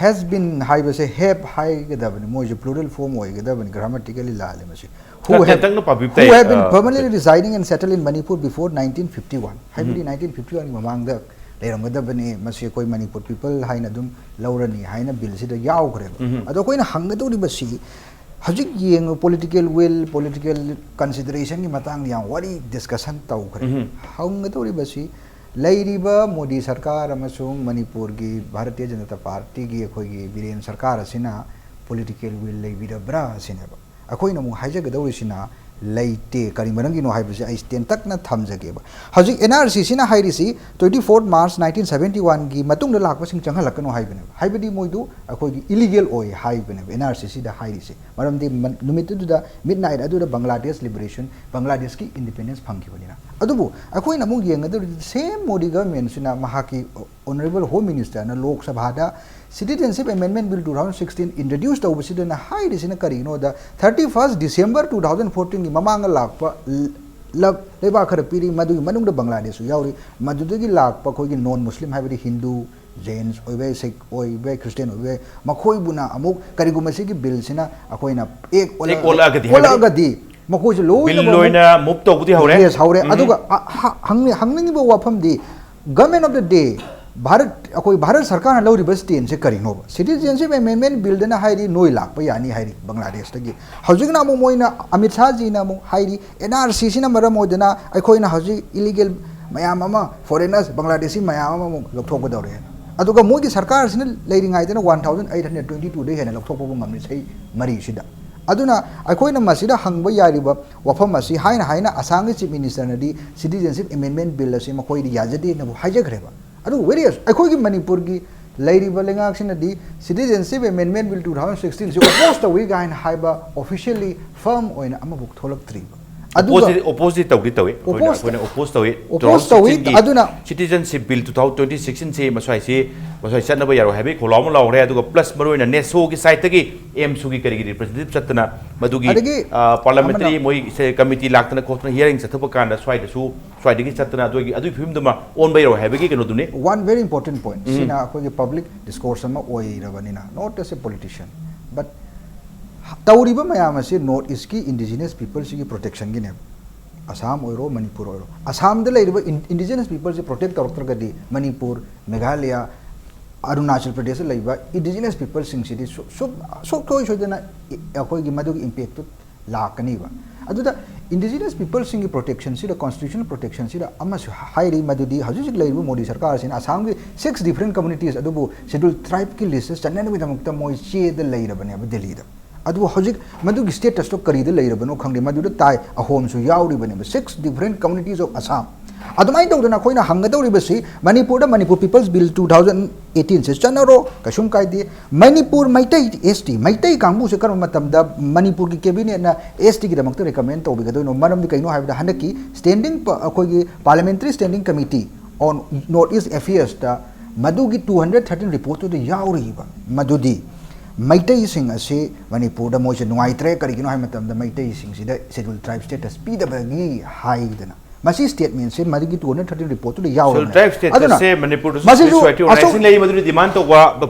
has been" ꯍꯥꯏꯕꯁꯦ "have" ꯍꯥꯏꯒꯗꯕꯅꯤ, ꯃꯣꯏꯁꯦ ꯄ꯭ꯂꯨꯔꯦꯜ ꯐꯣꯔꯝ ꯑꯣꯏꯒꯗꯕꯅꯤ, ꯒ꯭ꯔꯥꯃꯦꯇꯤꯀꯦꯂꯤ ꯂꯥꯜꯂꯦ ꯃꯁꯤ꯫ "Who have, ꯈꯤꯇꯪꯅ ꯄꯥꯕꯤꯕ who ꯇꯥꯏ, have been ꯑ, permanently residing and settled in Manipur before nineteen fifty-one" ꯍꯥꯏꯕꯗꯤ ꯅꯥꯏꯟꯇꯤꯟ ꯐꯤꯐꯇꯤ ꯋꯥꯟꯒꯤ ꯃꯃꯥꯡꯗ ꯂꯩꯔꯝꯒꯗꯕꯅꯤ, ꯃꯁꯤ ꯑꯩꯈꯣꯏ ꯃꯅꯤꯄꯨꯔ ꯄꯤꯄꯜ ꯍꯥꯏꯅ ꯑꯗꯨꯝ ꯂꯧꯔꯅꯤ ꯍꯥꯏꯅ ꯕꯤꯜꯁꯤꯗ ꯌꯥꯎꯈ꯭ꯔꯦꯕ꯫ ꯑꯗꯣ ꯑꯩꯈꯣꯏꯅ ꯍꯪꯒꯗꯧꯔꯤꯕꯁꯤ, ꯍꯧꯖꯤꯛ ꯌꯦꯡꯉꯨ, ꯄꯣꯂꯤꯇꯤꯀꯦꯜ ꯋꯤꯜ, ꯄꯣꯂꯤꯇꯤꯀꯦꯜ ꯀꯟꯁꯤꯗꯔꯦꯁꯟꯒꯤ ꯃꯇꯥꯡꯗ ꯌꯥꯝ ꯋꯥꯔꯤ ꯗꯤꯁꯀꯁꯟ ꯇꯧꯈ꯭ꯔꯦ꯫ ꯍꯪꯒꯗꯧꯔꯤꯕꯁꯤ, ꯂꯩꯔꯤꯕ ꯃꯣꯗꯤ ꯁꯔꯀꯥꯔ ꯑꯃꯁꯨꯡ ꯃꯅꯤꯄꯨꯔꯒꯤ ꯚꯥꯔꯇꯤꯌ ꯖꯅꯇꯥ ꯄꯥꯔꯇꯤꯒꯤ ꯑꯩꯈꯣꯏꯒꯤ ꯕꯤꯔꯦꯟ ꯁꯔꯀꯥꯔ ꯑꯁꯤꯅ ꯄꯣꯂꯤꯇꯤꯀꯦꯜ ꯋꯤꯜ ꯂꯩꯕꯤꯔꯕ꯭ꯔꯥ ꯑꯁꯤꯅꯦꯕ꯫ ꯑꯩꯈꯣꯏꯅ ꯑꯃꯨꯛ ꯍꯥꯏꯖꯒꯗꯧꯔꯤꯁꯤꯅ ꯂꯩꯇꯦ꯫ ꯀꯔꯤ ꯃꯔꯝꯒꯤꯅꯣ ꯍꯥꯏꯕꯁꯦ ꯑꯩ ꯇꯦꯟꯇꯛꯅ ꯊꯝꯖꯒꯦꯕ꯫ ꯍꯧꯖꯤꯛ ꯑꯦꯟ ꯑꯥꯔ ꯁꯤꯁꯤꯅ ꯍꯥꯏꯔꯤꯁꯤ, "Twenty fourth March nineteen seventy oneꯒꯤ ꯃꯇꯨꯡꯗ ꯂꯥꯛꯄꯁꯤꯡ ꯆꯪꯍꯜꯂꯛꯀꯅꯨ" ꯍꯥꯏꯕꯅꯦꯕ꯫ ꯍꯥꯏꯕꯗꯤ ꯃꯣꯏꯗꯨ ꯑꯩꯈꯣꯏꯒꯤ ꯏꯂꯤꯒꯦꯜ ꯑꯣꯏ ꯍꯥꯏꯕꯅꯦꯕ ꯑꯦꯟ ꯑꯥꯔ ꯁꯤꯁꯤꯗ ꯍꯥꯏꯔꯤꯁꯦ꯫ ꯃꯔꯝꯗꯤ ꯃ-, ꯅꯨꯃꯤꯠꯇꯨꯗ, ꯃꯤꯠ ꯅꯥꯏꯠ ꯑꯗꯨꯗ ꯕꯪꯒ꯭ꯂꯥꯗꯦꯁ ꯂꯤꯕꯔꯦꯁꯟ, ꯕꯪꯒ꯭ꯂꯥꯗꯦꯁꯀꯤ ꯏꯟꯗꯤꯄꯦꯟꯗꯦꯟꯁ ꯐꯪꯈꯤꯕꯅꯤꯅ꯫ ꯑꯗꯨꯕꯨ ꯑꯩꯈꯣꯏꯅ ꯑꯃꯨꯛ ꯌꯦꯡꯒꯗꯧꯔꯤꯗꯤ, ꯁꯦꯝ ꯃꯣꯗꯤ ꯒꯚꯔꯟꯃꯦꯟꯠꯁꯤꯅ ꯃꯍꯥꯛꯀꯤ ꯑꯣꯅꯔꯦꯕꯜ ꯍꯣꯝ ꯃꯤꯅꯤꯁꯇꯔꯅ ꯂꯣꯛ ꯁꯚꯥꯗ Citizenship Amendment Bill two thousand sixteen introduce ꯇꯧꯕꯁꯤꯗꯅ ꯍꯥꯏꯔꯤꯁꯤꯅ ꯀꯔꯤꯒꯤꯅꯣꯗ, "Thirty first December two thousand fourteenꯒꯤ ꯃꯃꯥꯡꯗ ꯂꯥꯛꯄ ꯂ-, ꯂ-, ꯂꯩꯕꯥꯛ ꯈꯔ ꯄꯤꯔꯤ, ꯃꯗꯨꯒꯤ ꯃꯅꯨꯡꯗ ꯕꯪꯒ꯭ꯂꯥꯗꯦꯁꯁꯨ ꯌꯥꯎꯔꯤ, ꯃꯗꯨꯗꯒꯤ ꯂꯥꯛꯄ ꯑꯩꯈꯣꯏꯒꯤ ꯅꯣꯟ ꯃꯨꯁꯂꯤꯝ ꯍꯥꯏꯕꯗꯤ ꯍꯤꯟꯗꯨ, ꯖꯦꯟꯁ ꯑꯣꯏꯕ ꯌꯥꯏ, ꯁꯤꯈ ꯑꯣꯏꯕ ꯌꯥꯏ, ꯈ꯭ꯔꯤꯁꯇꯤꯌꯥꯟ ꯑꯣꯏꯕ ꯌꯥꯏ, ꯃꯈꯣꯏꯕꯨꯅ ꯑꯃꯨꯛ ꯀꯔꯤꯒꯨꯝꯕ ꯁꯤꯒꯤ ꯕꯤꯜꯁꯤꯅ ꯑꯩꯈꯣꯏꯅ ꯑꯦꯛ ꯑꯣꯜꯂꯛ-, ꯑꯦꯛ ꯑꯣꯜꯂꯛꯑꯒꯗꯤ ꯍꯥꯏꯕꯗꯤ ꯑꯣꯜꯂꯛꯑꯒꯗꯤ ꯃꯈꯣꯏꯁꯨ ꯂꯣꯏꯅꯃꯛ ꯕꯤꯜ ꯑꯃꯨꯛ ꯑꯣꯏꯅ ꯃꯨꯚ ꯇꯧꯕꯗꯤ ꯍꯧꯔꯦ꯫ Yes, ꯍꯧꯔꯦ꯫ ꯑꯗꯨꯒ ꯑ-, ꯍ-, ꯍꯪꯅꯤ-, ꯍꯪꯅꯤꯡꯉꯤꯕ ꯋꯥꯐꯝꯗꯤ, Government of the day, Bharat, ꯑꯩꯈꯣꯏ ꯚꯥꯔꯠ ꯁꯔꯀꯥꯔꯅ ꯂꯧꯔꯤꯕ ꯁ꯭ꯇꯦꯟꯁꯦ ꯀꯔꯤꯅꯣꯕ? Citizenship Amendment Billꯗꯅ ꯍꯥꯏꯔꯤ ꯅꯣꯏ ꯂꯥꯛꯄ ꯌꯥꯅꯤ ꯍꯥꯏꯔꯤ ꯕꯪꯒ꯭ꯂꯥꯗꯦꯁꯇꯒꯤ꯫ ꯍꯧꯖꯤꯛꯅ ꯑꯃꯨꯛ ꯃꯣꯏꯅ, ꯑꯃꯤꯠ ꯁꯥꯍꯖꯤꯅ ꯑꯃꯨꯛ ꯍꯥꯏꯔꯤ, "ꯑꯦꯟ ꯑꯥꯔ ꯁꯤꯁꯤꯅ ꯃꯔꯝ ꯑꯣꯏꯗꯅ ꯑꯩꯈꯣꯏꯅ ꯍꯧꯖꯤꯛ ꯏꯂꯤꯒꯦꯜ ꯃꯌꯥꯝ ꯑꯃ, ꯐꯣꯔꯦꯅꯔꯁ, ꯕꯪꯒ꯭ꯂꯥꯗꯦꯁꯤ ꯃꯌꯥꯝ ꯑꯃꯃꯨꯛ ꯂꯧꯊꯣꯛꯀꯗꯧꯔꯦ"꯫ ꯑꯗꯨꯒ ꯃꯣꯏꯒꯤ ꯁꯔꯀꯥꯔꯁꯤꯅ ꯂꯩꯔꯤꯉꯩꯗꯅ one thousand eight hundred twenty twoꯗꯒꯤ ꯍꯦꯟꯅ ꯂꯧꯊꯣꯛꯄꯕꯨ ꯉꯝꯗ꯭ꯔꯤ ꯆꯍꯤ ꯃꯔꯤꯁꯤꯗ꯫ ꯑꯗꯨꯅ ꯑꯩꯈꯣꯏꯅ ꯃꯁꯤꯗ ꯍꯪꯕ ꯌꯥꯔꯤꯕ ꯋꯥꯐꯝ ꯑꯁꯤ ꯍꯥꯏꯅ ꯍꯥꯏꯅ ꯑꯁꯥꯝꯒꯤ ꯆꯤꯐ ꯃꯤꯅꯤꯁꯇꯔꯅꯗꯤ Citizenship Amendment Bill ꯑꯁꯤ ꯃꯈꯣꯏꯗꯤ ꯌꯥꯖꯗꯦꯅꯕꯨ ꯍꯥꯏꯖꯈ꯭ꯔꯦꯕ꯫ ꯑꯗꯨꯕꯨ whereas ꯑꯩꯈꯣꯏꯒꯤ ꯃꯅꯤꯄꯨꯔꯒꯤ ꯂꯩꯔꯤꯕ ꯂꯩꯉꯥꯛꯁꯤꯅꯗꯤ Citizenship Amendment Bill two thousand sixteenꯁꯤ oppose ꯇꯧꯏ ꯀꯥꯏꯅ ꯍꯥꯏꯕ officially firm ꯑꯣꯏꯅ ꯑꯃꯐꯥꯎ ꯊꯣꯛꯂꯛꯇ꯭ꯔꯤꯕ꯫ ꯑꯗꯨꯒ ꯑꯣꯄꯣꯖ ꯑꯣꯄꯣꯖ ꯇꯧꯗꯤ ꯇꯧꯏ ꯑꯩꯈꯣꯏꯅ Oppose ꯑꯩꯈꯣꯏꯅ ꯑꯣꯄꯣꯖ ꯇꯧꯏ Oppose ꯇꯧꯏ, ꯑꯗꯨꯅ Citizenship Bill two thousand twenty sixteen ꯁꯤ ꯃꯁ꯭ꯋꯥꯏꯁꯤ ꯃꯁ꯭ꯋꯥꯏ ꯆꯠꯅꯕ ꯌꯥꯔꯣꯏ ꯍꯥꯏꯕꯒꯤ ꯈꯣꯜꯂꯥꯎ ꯑꯃ ꯂꯥꯎꯈ꯭ꯔꯦ꯫ ꯑꯗꯨꯒ ꯄ꯭ꯂꯁ ꯃꯔꯨꯑꯣꯏꯅ ꯅꯦꯁꯣꯒꯤ ꯁꯥꯏꯠꯇꯒꯤ ꯑꯦꯝꯁꯨꯒꯤ ꯀꯔꯤꯒꯤ ꯔꯤꯄ꯭ꯔꯖꯦꯟꯇꯦꯇꯤꯚ ꯆꯠꯇꯅ ꯃꯗꯨꯒꯤ ꯑꯗꯒꯤ ꯄꯥꯔꯂꯥꯃꯦꯟꯇꯔꯤ ꯑꯃꯅ ꯃꯣꯏ ꯀꯃꯤꯇꯤ ꯂꯥꯛꯇꯅ ꯈꯣꯠꯇꯅ ꯍꯤꯌꯥꯔꯤꯡ ꯆꯠꯊꯕ ꯀꯥꯟꯗ ꯁ꯭ꯋꯥꯏꯗꯁꯨ ꯁ꯭ꯋꯥꯏꯗꯒꯤ ꯆꯠꯇꯅ ꯑꯗꯨꯒꯤ ꯑꯗꯨꯒꯤ ꯐꯤꯕꯝꯗꯨꯃ ꯑꯣꯟꯕ ꯌꯥꯔꯣꯏ ꯍꯥꯏꯕꯒꯤ ꯀꯩꯅꯣꯗꯨꯅꯤ꯫ One very important point, ꯁꯤꯅ ꯑꯩꯈꯣꯏꯒꯤ ꯄꯕ꯭ꯂꯤꯛ ꯗꯤꯁꯀꯣꯔꯁ ꯑꯃ ꯑꯣꯏꯔꯕꯅꯤꯅ, not as a politician, but ꯇꯧꯔꯤꯕ ꯃꯌꯥꯝ ꯑꯁꯤ ꯅꯣꯔꯠ ꯏꯁꯀꯤ ꯏꯟꯗꯤꯖꯤꯅꯁ ꯄꯤꯄꯜꯁꯤꯒꯤ ꯄ꯭ꯔꯣꯇꯦꯛꯁꯟꯒꯤꯅꯦꯕ꯫ ꯑꯁꯥꯝ ꯑꯣꯏꯔꯣ, ꯃꯅꯤꯄꯨꯔ ꯑꯣꯏꯔꯣ, ꯑꯁꯥꯝꯗ ꯂꯩꯔꯤꯕ ꯏꯟꯗꯤꯖꯤꯅꯁ ꯄꯤꯄꯜꯁꯤ ꯄ꯭ꯔꯣꯇꯦꯛ ꯇꯧꯔꯛꯇ꯭ꯔꯒꯗꯤ ꯃꯅꯤꯄꯨꯔ, ꯃꯦꯘꯥꯂꯌꯥ, ꯑꯔꯨꯅꯥꯆꯜ ꯄ꯭ꯔꯗꯦꯁꯇ ꯂꯩꯕ ꯏꯟꯗꯤꯖꯤꯅꯁ ꯄꯤꯄꯜꯁꯤꯡꯁꯤꯗꯤ ꯁꯨ- ꯁꯨꯝ ꯁꯨꯡꯁꯣꯏ ꯁꯣꯏꯗꯅ ꯑꯩꯈꯣꯏꯒꯤ ꯃꯗꯨꯒꯤ ꯏꯝꯄꯦꯛꯇꯨ ꯂꯥꯛꯀꯅꯤꯕ꯫ ꯑꯗꯨꯗ ꯏꯟꯗꯤꯖꯤꯅꯁ ꯄꯤꯄꯜꯁꯤꯡꯒꯤ ꯄ꯭ꯔꯣꯇꯦꯛꯁꯟꯁꯤꯗ, ꯀꯣꯟꯁꯇꯤꯇ꯭ꯌꯨꯁꯅꯦꯜ ꯄ꯭ꯔꯣꯇꯦꯛꯁꯟꯁꯤꯗ ꯑꯃꯁꯨ ꯍꯥꯏꯔꯤ, ꯃꯗꯨꯗꯤ ꯍꯧꯖꯤꯛ ꯍꯧꯖꯤꯛ ꯂꯩꯔꯤꯕ ꯃꯣꯗꯤ ꯁꯔꯀꯥꯔꯁꯤꯅ ꯑꯁꯥꯝꯒꯤ ꯁꯤꯛꯁ ꯗꯤꯐ꯭ꯔꯦꯟ ꯀꯝꯃꯨꯅꯤꯇꯤꯁ ꯑꯗꯨꯕꯨ ꯁꯦꯗ꯭ꯌꯨꯜ ꯇ꯭ꯔꯥꯏꯕꯀꯤ ꯂꯤꯁꯇ ꯆꯟꯅꯅꯕꯒꯤꯗꯃꯛꯇ ꯃꯣꯏ ꯆꯦꯗ ꯂꯩꯔꯕꯅꯦꯕ ꯗꯦꯜꯂꯤꯗ꯫ ꯑꯗꯨꯕꯨ ꯍꯧꯖꯤꯛ ꯃꯗꯨꯒꯤ ꯁ꯭ꯇꯦꯇꯁꯇꯣ ꯀꯔꯤꯗ ꯂꯩꯔꯕꯅꯣ ꯈꯪꯗꯦ꯫ ꯃꯗꯨꯗ ꯇꯥꯏ, ꯑꯍꯣꯝꯁꯨ ꯌꯥꯎꯔꯤꯕꯅꯦꯕ, six different communities of Assam꯫ ꯑꯗꯨꯃꯥꯏꯅ ꯇꯧꯗꯅ ꯑꯩꯈꯣꯏꯅ ꯍꯪꯒꯗꯧꯔꯤꯕꯁꯤ, ꯃꯅꯤꯄꯨꯔꯗ Manipur people's bill two thousand ꯑꯩꯠꯇꯤꯟꯁꯦ ꯆꯠꯅꯔꯣ, ꯀꯩꯁꯨꯝ ꯀꯥꯏꯗꯦ꯫ ꯃꯅꯤꯄꯨꯔ ꯃꯩꯇꯩ ꯑꯦꯁ ꯇꯤ, ꯃꯩꯇꯩ ꯀꯥꯡꯕꯨꯁꯦ ꯀꯔꯝꯕ ꯃꯇꯝꯗ ꯃꯅꯤꯄꯨꯔꯒꯤ ꯀꯦꯕꯤꯅꯦꯠꯅ ꯑꯦꯁ ꯇꯤꯒꯤꯗꯃꯛꯇ ꯔꯤꯀꯃꯦꯟ ꯇꯧꯕꯤꯒꯗꯣꯏꯅꯣ? ꯃꯔꯝꯗꯤ ꯀꯩꯅꯣ ꯍꯥꯏꯕꯗ, ꯍꯟꯗꯛꯀꯤ ꯁ꯭ꯇꯦꯟꯗꯤꯡ ꯄ-, ꯑꯩꯈꯣꯏꯒꯤ Parliamentary Standing Committee on North East Affairsꯇ ꯃꯗꯨꯒꯤ two hundred thirteen reportꯇꯨꯗ ꯌꯥꯎꯔꯤꯕ ꯃꯗꯨꯗꯤ ꯃꯩꯇꯩꯁꯤꯡ ꯑꯁꯤ ꯃꯅꯤꯄꯨꯔꯗ ꯃꯣꯏꯁꯦ ꯅꯨꯡꯉꯥꯏꯇ꯭ꯔꯦ, ꯀꯔꯤꯒꯤꯅꯣ ꯍꯥꯏꯕ ꯃꯇꯝꯗ ꯃꯩꯇꯩꯁꯤꯡꯁꯤꯗ ꯁꯦꯗ꯭ꯌꯨꯜ ꯇ꯭ꯔꯥꯏꯕ ꯁ꯭ꯇꯦꯇꯁ ꯄꯤꯗꯕꯒꯤ ꯍꯥꯏꯗꯅ꯫ ꯃꯁꯤ ꯁ꯭ꯇꯦꯠꯃꯦꯟꯁꯦ ꯃꯗꯨꯒꯤ two hundred thirteen reportꯇꯨꯗ ꯁꯦꯗ꯭ꯌꯨꯜ ꯌꯥꯎꯔꯕꯅꯦ꯫ ꯇ꯭ꯔꯥꯏꯕ ꯁ꯭ꯇꯦꯇꯁꯁꯦ ꯃꯅꯤꯄꯨꯔꯗꯁꯨ ꯃꯁꯤꯁꯨ ꯁꯣꯁꯥꯏꯇꯤ ꯑꯁꯨꯛ ꯑꯣꯔꯒꯅꯥꯏꯖꯦꯁꯟ ꯂꯩ, ꯃꯗꯨꯗꯤ ꯗꯤꯃꯥꯟ ꯇꯧꯕ꯫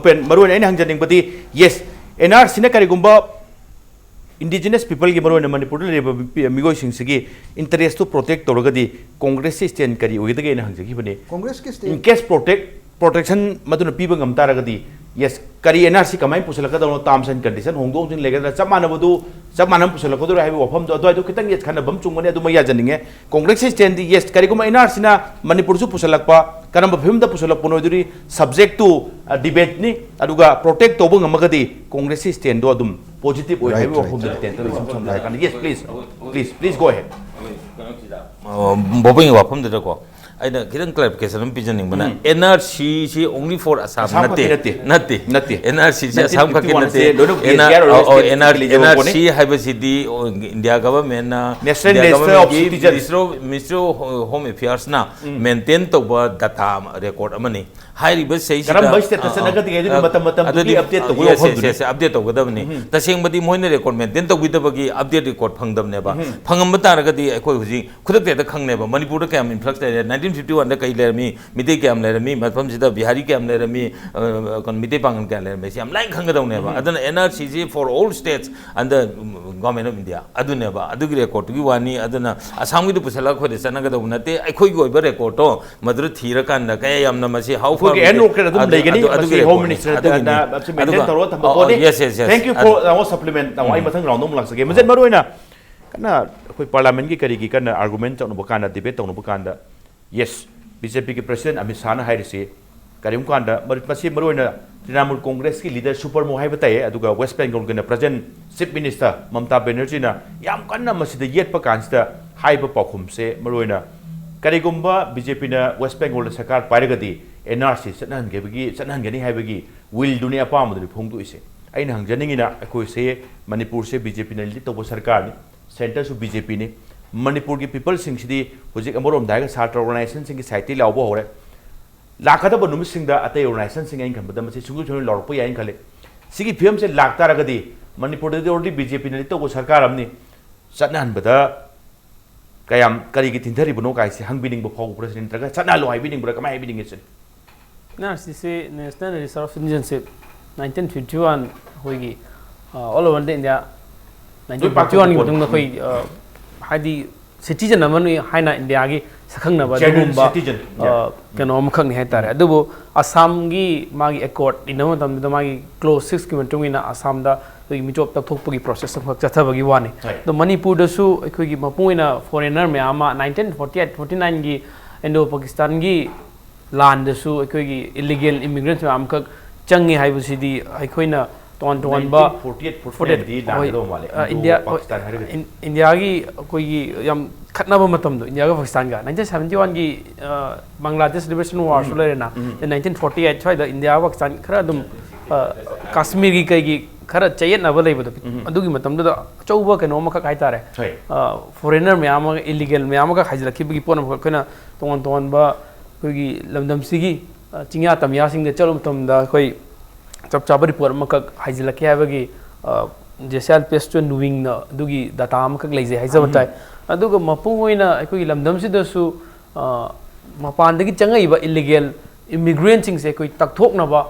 ꯃꯔꯨ ꯑꯣꯏꯅ ꯑꯩꯅ ꯍꯪꯖꯅꯤꯡꯕꯗꯤ, ꯌꯦꯁ, ꯑꯦꯟ ꯑꯥꯔ ꯁꯤꯅ ꯀꯔꯤꯒꯨꯝꯕ ꯏꯟꯗꯤꯖꯤꯅꯁ ꯄꯤꯄꯜꯒꯤ, ꯃꯔꯨ ꯑꯣꯏꯅ ꯃꯅꯤꯄꯨꯔꯗ ꯂꯩꯔꯤꯕ ꯃꯤ-, ꯃꯤꯑꯣꯏꯁꯤꯡꯁꯤꯒꯤ ꯏꯟꯇꯔꯦꯁꯇꯨ ꯄ꯭ꯔꯣꯇꯦꯛ ꯇꯧꯔꯒꯗꯤ ꯀꯣꯡꯒ꯭ꯔꯦꯁꯀꯤ ꯁ꯭ꯇꯦꯟ ꯀꯔꯤ ꯑꯣꯏꯒꯗꯒꯦꯅ ꯍꯪꯖꯈꯤꯕꯅꯤ꯫ ꯀꯣꯡꯒ꯭ꯔꯦꯁꯀꯤ stand In case protect protection ꯃꯗꯨꯅ ꯄꯤꯕ ꯉꯝ ꯇꯥꯔꯒꯗꯤ, ꯌꯦꯁ, ꯀꯔꯤ ꯑꯦꯟ ꯑꯥꯔ ꯁꯤ ꯀꯃꯥꯏꯅ ꯄꯨꯁꯤꯜꯂꯛꯀꯗꯕꯅꯣ, ꯇꯥꯔꯝꯁ ꯑꯦꯟ ꯀꯟꯗꯤꯁꯟ ꯍꯣꯡꯗꯣꯛ ꯍꯣꯡꯖꯤꯟ ꯂꯩꯒꯗ꯭ꯔꯥ, ꯆꯞ ꯃꯥꯟꯅꯕꯗꯨ ꯆꯞ ꯃꯥꯟꯅꯅ ꯄꯨꯁꯤꯜꯂꯛꯀꯗꯣꯏꯔꯥ ꯍꯥꯏꯕ ꯋꯥꯐꯝꯗꯣ ꯑꯗꯨꯋꯥꯏꯗꯣ ꯈꯤꯇꯪ ꯌꯦꯠ ꯈꯟꯅꯕ ꯑꯃ ꯆꯨꯝꯒꯅꯤ꯫ ꯑꯗꯨꯃ ꯌꯥꯖꯅꯤꯡꯉꯦ꯫ ꯀꯣꯡꯒ꯭ꯔꯦꯁꯀꯤ ꯁ꯭ꯇꯦꯟꯗꯤ, ꯌꯦꯁ, ꯀꯔꯤꯒꯨꯝꯕ ꯑꯦꯟ ꯑꯥꯔ ꯁꯤꯅ ꯃꯅꯤꯄꯨꯔꯁꯨ ꯄꯨꯁꯤꯜꯂꯛꯄ, ꯀꯔꯝꯕ ꯐꯤꯕꯝꯗ ꯄꯨꯁꯤꯜꯂꯛꯄꯅꯣ ꯑꯗꯨꯗꯤ ꯁꯕꯖꯦꯛ ꯇꯨ ꯗꯤꯕꯦꯠꯅꯤ꯫ ꯑꯗꯨꯒ ꯄ꯭ꯔꯣꯇꯦꯛ ꯇꯧꯕ ꯉꯝꯃꯒꯗꯤ ꯀꯣꯡꯒ꯭ꯔꯦꯁꯀꯤ ꯁ꯭ꯇꯦꯟꯗꯣ ꯑꯗꯨꯝ ꯄꯣꯖꯤꯇꯤꯚ ꯑꯣꯏ Right, ꯍꯥꯏꯕ right. ꯋꯥꯐꯝꯗꯨꯅꯤ꯫ ꯇꯦꯟꯇꯅ ꯁꯨꯝ ꯁꯝꯅ ꯍꯥꯏꯔꯀꯥꯟꯗ, yes, please, please, please go ahead. ꯕꯣꯕꯣꯏꯒꯤ ꯋꯥꯐꯝꯗꯨꯗꯀꯣ, ꯑꯩꯅ ꯈꯤꯇꯪ ꯀ꯭ꯂꯥꯔꯤꯐꯤꯀꯦꯁꯟ ꯑꯃ ꯄꯤꯖꯅꯤꯡꯕꯅ, ꯑꯦꯟ ꯑꯥꯔ ꯁꯤꯁꯤ only for Assam ꯑꯁꯥꯝ ꯅꯠꯇꯦ꯫ ꯈꯛꯀꯤ ꯅꯠꯇꯦ꯫ ꯅꯠꯇꯦ꯫ ꯅꯠꯇꯦ꯫ ꯑꯦꯟ ꯑꯥꯔ ꯁꯤꯁꯤ ꯅꯥꯏꯟꯇꯤꯟ ꯑꯁꯥꯝ ꯈꯛꯀꯤ ꯐꯤꯐꯇꯤ ꯋꯥꯟ ꯅꯠꯇꯦ꯫ ꯑꯁꯦ ꯂꯣꯏꯅ ꯕꯤ ꯑꯦꯁ ꯑꯦ ꯑꯥꯔ ꯑꯣ, ꯑꯣ, ꯁ꯭ꯇꯦꯠ ꯑꯦꯟ ꯑꯥꯔ ꯂꯩꯖꯕ ꯄꯣꯠꯅꯤ꯫ ꯁꯤ ꯍꯥꯏꯕꯁꯤꯗꯤ, ꯑꯣ, ꯏꯟꯗꯤꯌꯥ ꯒꯚꯔꯟꯃꯦꯟꯠꯅ, National ꯏꯟꯗꯤꯌꯥ Register of ꯒꯚꯔꯟꯃꯦꯟꯠꯀꯤ Citizen꯫ Minister of, minister of home ꯑꯦꯐꯤꯌꯔꯁꯅ ꯃꯦꯟꯇꯦꯟ ꯇꯧꯕ ꯗꯇꯥ ꯔꯦꯀꯣꯔꯗ ꯑꯃꯅꯤ꯫ ꯍꯥꯏꯔꯤꯕ ꯁꯤꯗꯩꯁꯤꯗ, ꯀꯔꯝꯕ ꯁ꯭ꯇꯦꯠꯇ ꯑ, ꯑ, ꯆꯠꯅꯒꯗꯒꯦ ꯑꯗꯨꯒꯤ ꯑ, ꯃꯇꯝ ꯃꯇꯝꯗꯨꯒꯤ ꯑꯗꯨꯗꯤ, ꯑꯞꯗꯦꯠ ꯇꯧꯕꯒꯤ yes, yes, ꯋꯥꯐꯝꯗꯨꯅꯤ꯫ yes, ꯑꯞꯗꯦꯠ ꯇꯧꯒꯗꯕꯅꯤ꯫ ꯇꯁꯦꯡꯕꯗꯤ ꯃꯣꯏꯅ ꯔꯦꯀꯣꯔꯗ ꯃꯦꯟꯇꯦꯟ ꯇꯧꯕꯤꯗꯕꯒꯤ ꯑꯞꯗꯦꯠ ꯔꯦꯀꯣꯔꯗ ꯐꯪꯗꯕꯅꯦꯕ꯫ ꯐꯪꯉꯝꯕ ꯇꯥꯔꯒꯗꯤ ꯑꯩꯈꯣꯏ ꯍꯧꯖꯤꯛ ꯈꯨꯗꯛꯇ ꯍꯦꯛꯇ ꯈꯪꯅꯦꯕ꯫ ꯃꯅꯤꯄꯨꯔꯗ ꯀꯌꯥꯝ ꯏꯟꯐ꯭ꯂꯛꯁ ꯂꯩꯔꯦ, ꯅꯥꯏꯟꯇꯤꯟ ꯐꯤꯐꯇꯤ ꯋꯥꯟꯗ ꯀꯩ ꯂꯩꯔꯝꯃꯤ, ꯃꯤꯇꯩ ꯀꯌꯥꯝ ꯂꯩꯔꯝꯃꯤ, ꯃꯐꯝꯁꯤꯗ ꯕꯤꯍꯥꯔꯤ ꯀꯌꯥꯝ ꯂꯩꯔꯝꯃꯤ, ꯑ, ꯀꯩꯅꯣ, ꯃꯤꯇꯩ ꯄꯥꯡꯒꯜ ꯀꯌꯥꯝ ꯂꯩꯔꯝꯃꯤ, ꯁꯤ ꯌꯥꯝ ꯂꯥꯏꯅ ꯈꯪꯒꯗꯧꯅꯦꯕ꯫ ꯑꯗꯨꯅ ꯑꯦꯟ ꯑꯥꯔ ꯁꯤꯁꯤ for all states under Government of India ꯑꯗꯨꯅꯦꯕ꯫ ꯑꯗꯨꯒꯤ ꯔꯦꯀꯣꯔꯗꯇꯨꯒꯤ ꯋꯥꯅꯤ꯫ ꯑꯗꯨꯅ ꯑꯁꯥꯝꯒꯤꯗꯨ ꯄꯨꯁꯜꯂꯒ ꯑꯩꯈꯣꯏꯗ ꯆꯠꯅꯒꯗꯧꯕ ꯅꯠꯇꯦ꯫ ꯑꯩꯈꯣꯏꯒꯤ ꯑꯣꯏꯕ ꯔꯦꯀꯣꯔꯗꯇꯣ ꯃꯗꯨꯗ ꯊꯤꯔꯀꯥꯟꯗ ꯀꯌꯥ ꯌꯥꯝꯅ ꯃꯁꯤ how far ꯑꯩꯈꯣꯏꯒꯤ we ꯑꯦꯟ can-, ꯔꯣꯀꯦꯠ ꯑꯗꯨꯝ ꯑꯗꯨ-, ꯂꯩꯒꯅꯤ꯫ ꯑꯗꯨ-, ꯑꯗꯨꯒꯤ ꯃꯁꯤ ꯍꯣꯝ ꯔꯦꯀꯣꯔꯗꯅꯤ꯫ ꯃꯤꯅꯤꯁꯇꯔ ꯑꯗꯨꯒꯤꯅꯤ꯫ ꯃꯦꯟꯇꯦꯟ ꯑꯗꯨꯒ, ꯇꯧꯔꯒ ꯊꯝꯕ ꯑꯣ, ꯑꯣ, ꯄꯣꯠꯅꯤ꯫ yes, yes, yes. Thank you ꯑꯗꯨ- for our supplement. ꯑꯩ ꯃꯊꯪ ꯔꯥꯎꯟꯗ ꯑꯃꯨꯛ ꯂꯥꯛꯆꯒꯦ꯫ ꯃꯁꯤ ꯃꯔꯨ ꯑꯣꯏꯅ ꯀꯟꯅ ꯑꯩꯈꯣꯏ ꯄꯥꯔꯂꯥꯃꯦꯟꯒꯤ ꯀꯔꯤꯒꯤ ꯀꯟꯅ ꯑꯥꯔꯒꯨꯃꯦꯟ ꯇꯧꯅꯕ ꯀꯥꯟꯗ, ꯗꯤꯕꯦꯠ ꯇꯧꯅꯕ ꯀꯥꯟꯗ, ꯌꯦꯁ, ꯕꯤ ꯖꯦ ꯄꯤꯒꯤ ꯄ꯭ꯔꯁꯤꯗꯦꯟ ꯑꯃꯤꯠ ꯁꯥꯍꯅ ꯍꯥꯏꯔꯤꯁꯤ ꯀꯔꯤꯒꯨꯝꯕ ꯀꯥꯟꯗ, ꯃꯔ-, ꯃꯁꯤ ꯃꯔꯨ ꯑꯣꯏꯅ ꯇ꯭ꯔꯤꯅꯥꯃꯨꯜ ꯀꯣꯡꯒ꯭ꯔꯦꯁꯀꯤ ꯂꯤꯗꯔ ꯁꯨꯄ꯭ꯔꯃꯣ ꯍꯥꯏꯕ ꯇꯥꯏꯌꯦ, ꯑꯗꯨꯒ west ꯕꯦꯡꯒꯣꯜꯒꯤꯅ present chief minister Mamata ꯕꯦꯅꯔꯖꯤꯅ ꯌꯥꯝ ꯀꯟꯅ ꯃꯁꯤꯗ ꯌꯦꯠꯄ ꯀꯥꯟꯁꯤꯗ ꯍꯥꯏꯕ ꯄꯥꯎꯈꯨꯝꯁꯦ ꯃꯔꯨ ꯑꯣꯏꯅ, ꯀꯔꯤꯒꯨꯝꯕ ꯕꯤ ꯖꯦ ꯄꯤꯅ ꯋꯦꯁ ꯕꯦꯡꯒꯣꯜꯗ ꯁꯔꯀꯥꯔ ꯄꯥꯏꯔꯒꯗꯤ ꯑꯦꯟ ꯑꯥꯔ ꯁꯤ ꯆꯠꯅꯍꯟꯒꯦꯕꯒꯤ, ꯆꯠꯅꯍꯟꯒꯅꯤ ꯍꯥꯏꯕꯒꯤ ꯋꯤꯜꯗꯨꯅꯤ, ꯑꯄꯥꯝꯕꯗꯨꯅꯤ ꯐꯣꯡꯗꯣꯛꯏꯁꯦ꯫ ꯑꯩꯅ ꯍꯪꯖꯅꯤꯡꯉꯤꯅ, ꯑꯩꯈꯣꯏꯁꯦ ꯃꯅꯤꯄꯨꯔꯁꯦ ꯕꯤ ꯖꯦ ꯄꯤꯅ ꯂꯤꯗ ꯇꯧꯕ ꯁꯔꯀꯥꯔꯅꯤ, ꯁꯦꯟꯇꯔꯁꯨ ꯕꯤ ꯖꯦ ꯄꯤꯅꯤ꯫ ꯃꯅꯤꯄꯨꯔꯒꯤ ꯄꯤꯄꯜꯁꯤꯡꯁꯤꯗꯤ ꯍꯧꯖꯤꯛ ꯑꯃꯔꯣꯝꯗ ꯍꯥꯏꯔꯒ ꯁꯥꯇ꯭ꯔ ꯑꯣꯔꯒꯅꯥꯏꯖꯦꯁꯟꯁꯤꯡꯒꯤ ꯁꯥꯏꯠꯇꯒꯤ ꯂꯥꯎꯕ ꯍꯧꯔꯦ꯫ ꯂꯥꯛꯀꯗꯕ ꯅꯨꯃꯤꯠꯁꯤꯡꯗ ꯑꯇꯩ ꯑꯣꯔꯒꯅꯥꯏꯖꯦꯁꯟꯁꯤꯡ ꯑꯩꯅ ꯈꯟꯕꯗ ꯃꯁꯤ ꯁꯨꯡꯁꯣꯏ ꯁꯣꯏꯗꯅ ꯂꯥꯎꯔꯛꯄ ꯌꯥꯏꯅ ꯈꯜꯂꯤ꯫ ꯁꯤꯒꯤ ꯐꯤꯕꯝꯁꯦ ꯂꯥꯛꯇꯥꯔꯒꯗꯤ ꯃꯅꯤꯄꯨꯔꯗꯗꯤ already ꯕꯤ ꯖꯦ ꯄꯤꯅ ꯂꯤꯗ ꯇꯧꯕ ꯁꯔꯀꯥꯔ ꯑꯃꯅꯤ꯫ ꯆꯠꯅꯍꯟꯕꯗ ꯀꯌꯥꯝ, ꯀꯔꯤꯒꯤ ꯊꯤꯟꯊꯔꯤꯕꯅꯣ ꯀꯥꯏꯁꯦ ꯍꯪꯕꯤꯅꯤꯡꯕ ꯐꯥꯎꯕ꯭ꯔꯥ ꯁꯤꯅꯤ, ꯅꯠꯇ꯭ꯔꯒ ꯆꯠꯅꯍꯜꯂꯣ ꯍꯥꯏꯕꯤꯅꯤꯡꯕ꯭ꯔꯥ, ꯀꯃꯥꯏꯅ ꯍꯥꯏꯕꯤꯅꯤꯡꯉꯦ ꯁꯤꯅꯤ? ꯑꯦꯟ ꯑꯥꯔ ꯁꯤꯁꯤ National Register of Citizenship nineteen fifty one, ꯑꯩꯈꯣꯏꯒꯤ, ꯑ, all over the India, nineteen fifty one ꯒꯤ ꯃꯇꯨꯡꯗ ꯑꯩꯈꯣꯏ, ꯑ, ꯍꯥꯏꯗꯤ ꯁꯤꯇꯤꯖꯟ ꯑꯃꯅꯤ ꯍꯥꯏꯅ ꯏꯟꯗꯤꯌꯥꯒꯤ ꯁꯛꯈꯪꯅꯕ Genuine ꯑꯗꯨꯒꯨꯝꯕ, citizen. ꯑ, ꯀꯩꯅꯣ ꯑꯃꯈꯛꯅꯤ ꯍꯥꯏꯇꯥꯔꯦ꯫ ꯑꯗꯨꯕꯨ ꯑꯁꯥꯝꯒꯤ ꯃꯥꯒꯤ ꯑꯦꯀꯣꯔꯗ ꯏꯟꯅꯕ ꯃꯇꯝꯗꯗ ꯃꯥꯒꯤ ꯀ꯭ꯂꯣꯖ ꯁꯤꯛꯁꯀꯤ ꯃꯇꯨꯡ ꯏꯟꯅ ꯑꯁꯥꯝꯗ ꯑꯩꯈꯣꯏꯒꯤ ꯃꯤꯇꯣꯞ ꯇꯧꯊꯣꯛꯄꯒꯤ ꯄ꯭ꯔꯣꯁꯦꯁ ꯑꯃꯈꯛ ꯆꯠꯊꯕꯒꯤ ꯋꯥꯅꯤ꯫ ꯍꯣꯏ꯫ ꯑꯗꯣ ꯃꯅꯤꯄꯨꯔꯗꯁꯨ ꯑꯩꯈꯣꯏꯒꯤ ꯃꯄꯨꯡ ꯑꯣꯏꯅ ꯐꯣꯔꯦꯅꯔ ꯃꯌꯥꯝ ꯑꯃ nineteen forty eight forty nine ꯒꯤ Indo Pakistan ꯒꯤ ꯂꯥꯟꯗꯁꯨ ꯑꯩꯈꯣꯏꯒꯤ ꯏꯂꯤꯒꯦꯜ ꯏꯃꯤꯒ꯭ꯔꯦꯟꯠꯁ ꯃꯌꯥꯝ ꯑꯃꯈꯛ ꯆꯪꯉꯤ ꯍꯥꯏꯕꯁꯤꯗꯤ ꯑꯩꯈꯣꯏꯅ ꯇꯣꯉꯥꯟ ꯇꯣꯉꯥꯟꯕ ꯅꯥꯏꯟꯇꯤꯟ ꯐꯣꯔꯇꯤ ꯑꯩꯠ ꯐꯣꯔꯇꯤ ꯅꯥꯏꯟꯗꯤ ꯂꯥꯟꯒꯗꯧꯕ ꯃꯥꯜꯂꯦ, ꯑ, ꯏꯟꯗꯣ ꯏꯟꯗꯤꯌꯥ ꯄꯥꯀꯤꯁꯇꯥꯟ ꯍꯥꯏꯔꯒꯗꯤ꯫ ꯏꯟ- ꯏꯟꯗꯤꯌꯥꯒꯤ ꯑꯩꯈꯣꯏꯒꯤ ꯌꯥꯝ ꯈꯠꯅꯕ ꯃꯇꯝꯗꯣ, ꯏꯟꯗꯤꯌꯥꯒ ꯄꯥꯀꯤꯁꯇꯥꯟꯒ ꯅꯥꯏꯟꯇꯤꯟ ꯁꯕꯦꯟꯇꯤ ꯋꯥꯟꯒꯤ ꯕꯪꯒ꯭ꯂꯥꯗꯦꯁ ꯂꯤꯕꯔꯦꯁꯟ ꯋꯥꯔꯁꯨ ꯂꯩꯔꯦꯅ, ꯅꯥꯏꯟꯇꯤꯟ ꯐꯣꯔꯇꯤ ꯑꯩꯠ ꯁ꯭ꯋꯥꯏꯗ ꯏꯟꯗꯤꯌꯥꯒ ꯄꯥꯀꯤꯁꯇꯥꯟ ꯈꯔ ꯑꯗꯨꯝ ꯑ, ꯀꯥꯁꯃꯤꯔꯒꯤ ꯀꯩꯒꯤ ꯈꯔ ꯆꯌꯦꯠꯅꯕ ꯂꯩꯕꯗꯣ, ꯑꯗꯨꯒꯤ ꯃꯇꯝꯗꯨꯗ ꯑꯆꯧꯕ ꯀꯩꯅꯣ ꯑꯃꯈꯛ ꯍꯥꯏꯇꯥꯔꯦ, ꯍꯣꯏ꯫ ꯐꯣꯔꯦꯅꯔ ꯃꯌꯥꯝ ꯑꯃ, ꯏꯂꯤꯒꯦꯜ ꯃꯌꯥꯝ ꯑꯃꯈꯛ ꯍꯥꯏꯖꯤꯜꯂꯛꯈꯤꯕꯒꯤ ꯄꯣꯠ ꯑꯃꯈꯛ ꯑꯩꯈꯣꯏꯅ ꯇꯣꯉꯥꯟ ꯇꯣꯉꯥꯟꯕ ꯑꯩꯈꯣꯏꯒꯤ ꯂꯝꯗꯝꯁꯤꯒꯤ ꯑ, ꯆꯤꯡꯌꯥ ꯇꯝꯌꯥꯁꯤꯡꯗ ꯆꯠꯂꯨꯕ ꯃꯇꯝꯗ ꯑꯩꯈꯣꯏ ꯆꯞ ꯆꯥꯕ ꯔꯤꯄꯣꯔꯠ ꯑꯃꯈꯛ ꯍꯥꯏꯖꯤꯜꯂꯛꯀꯦ ꯍꯥꯏꯕꯒꯤ ꯖꯦꯁꯤꯌꯥꯜ ꯄꯦꯁꯇꯨ ꯅꯨꯋꯤꯡꯅ ꯑꯗꯨꯒꯤ ꯗꯇꯥ ꯑꯃꯈꯛ ꯂꯩꯖꯩ ꯍꯥꯏꯖꯕ ꯇꯥꯏ꯫ ꯑꯗꯨꯒ ꯃꯄꯨꯡ ꯑꯣꯏꯅ ꯑꯩꯈꯣꯏꯒꯤ ꯂꯝꯗꯝꯁꯤꯗꯁꯨ ꯑ, ꯃꯄꯥꯟꯗꯒꯤ ꯆꯪꯉꯛꯏꯕ ꯏꯂꯤꯒꯦꯜ ꯏꯃꯤꯒ꯭ꯔꯦꯟꯁꯤꯡꯁꯦ ꯑꯩꯈꯣꯏ ꯇꯛꯊꯣꯛꯅꯕ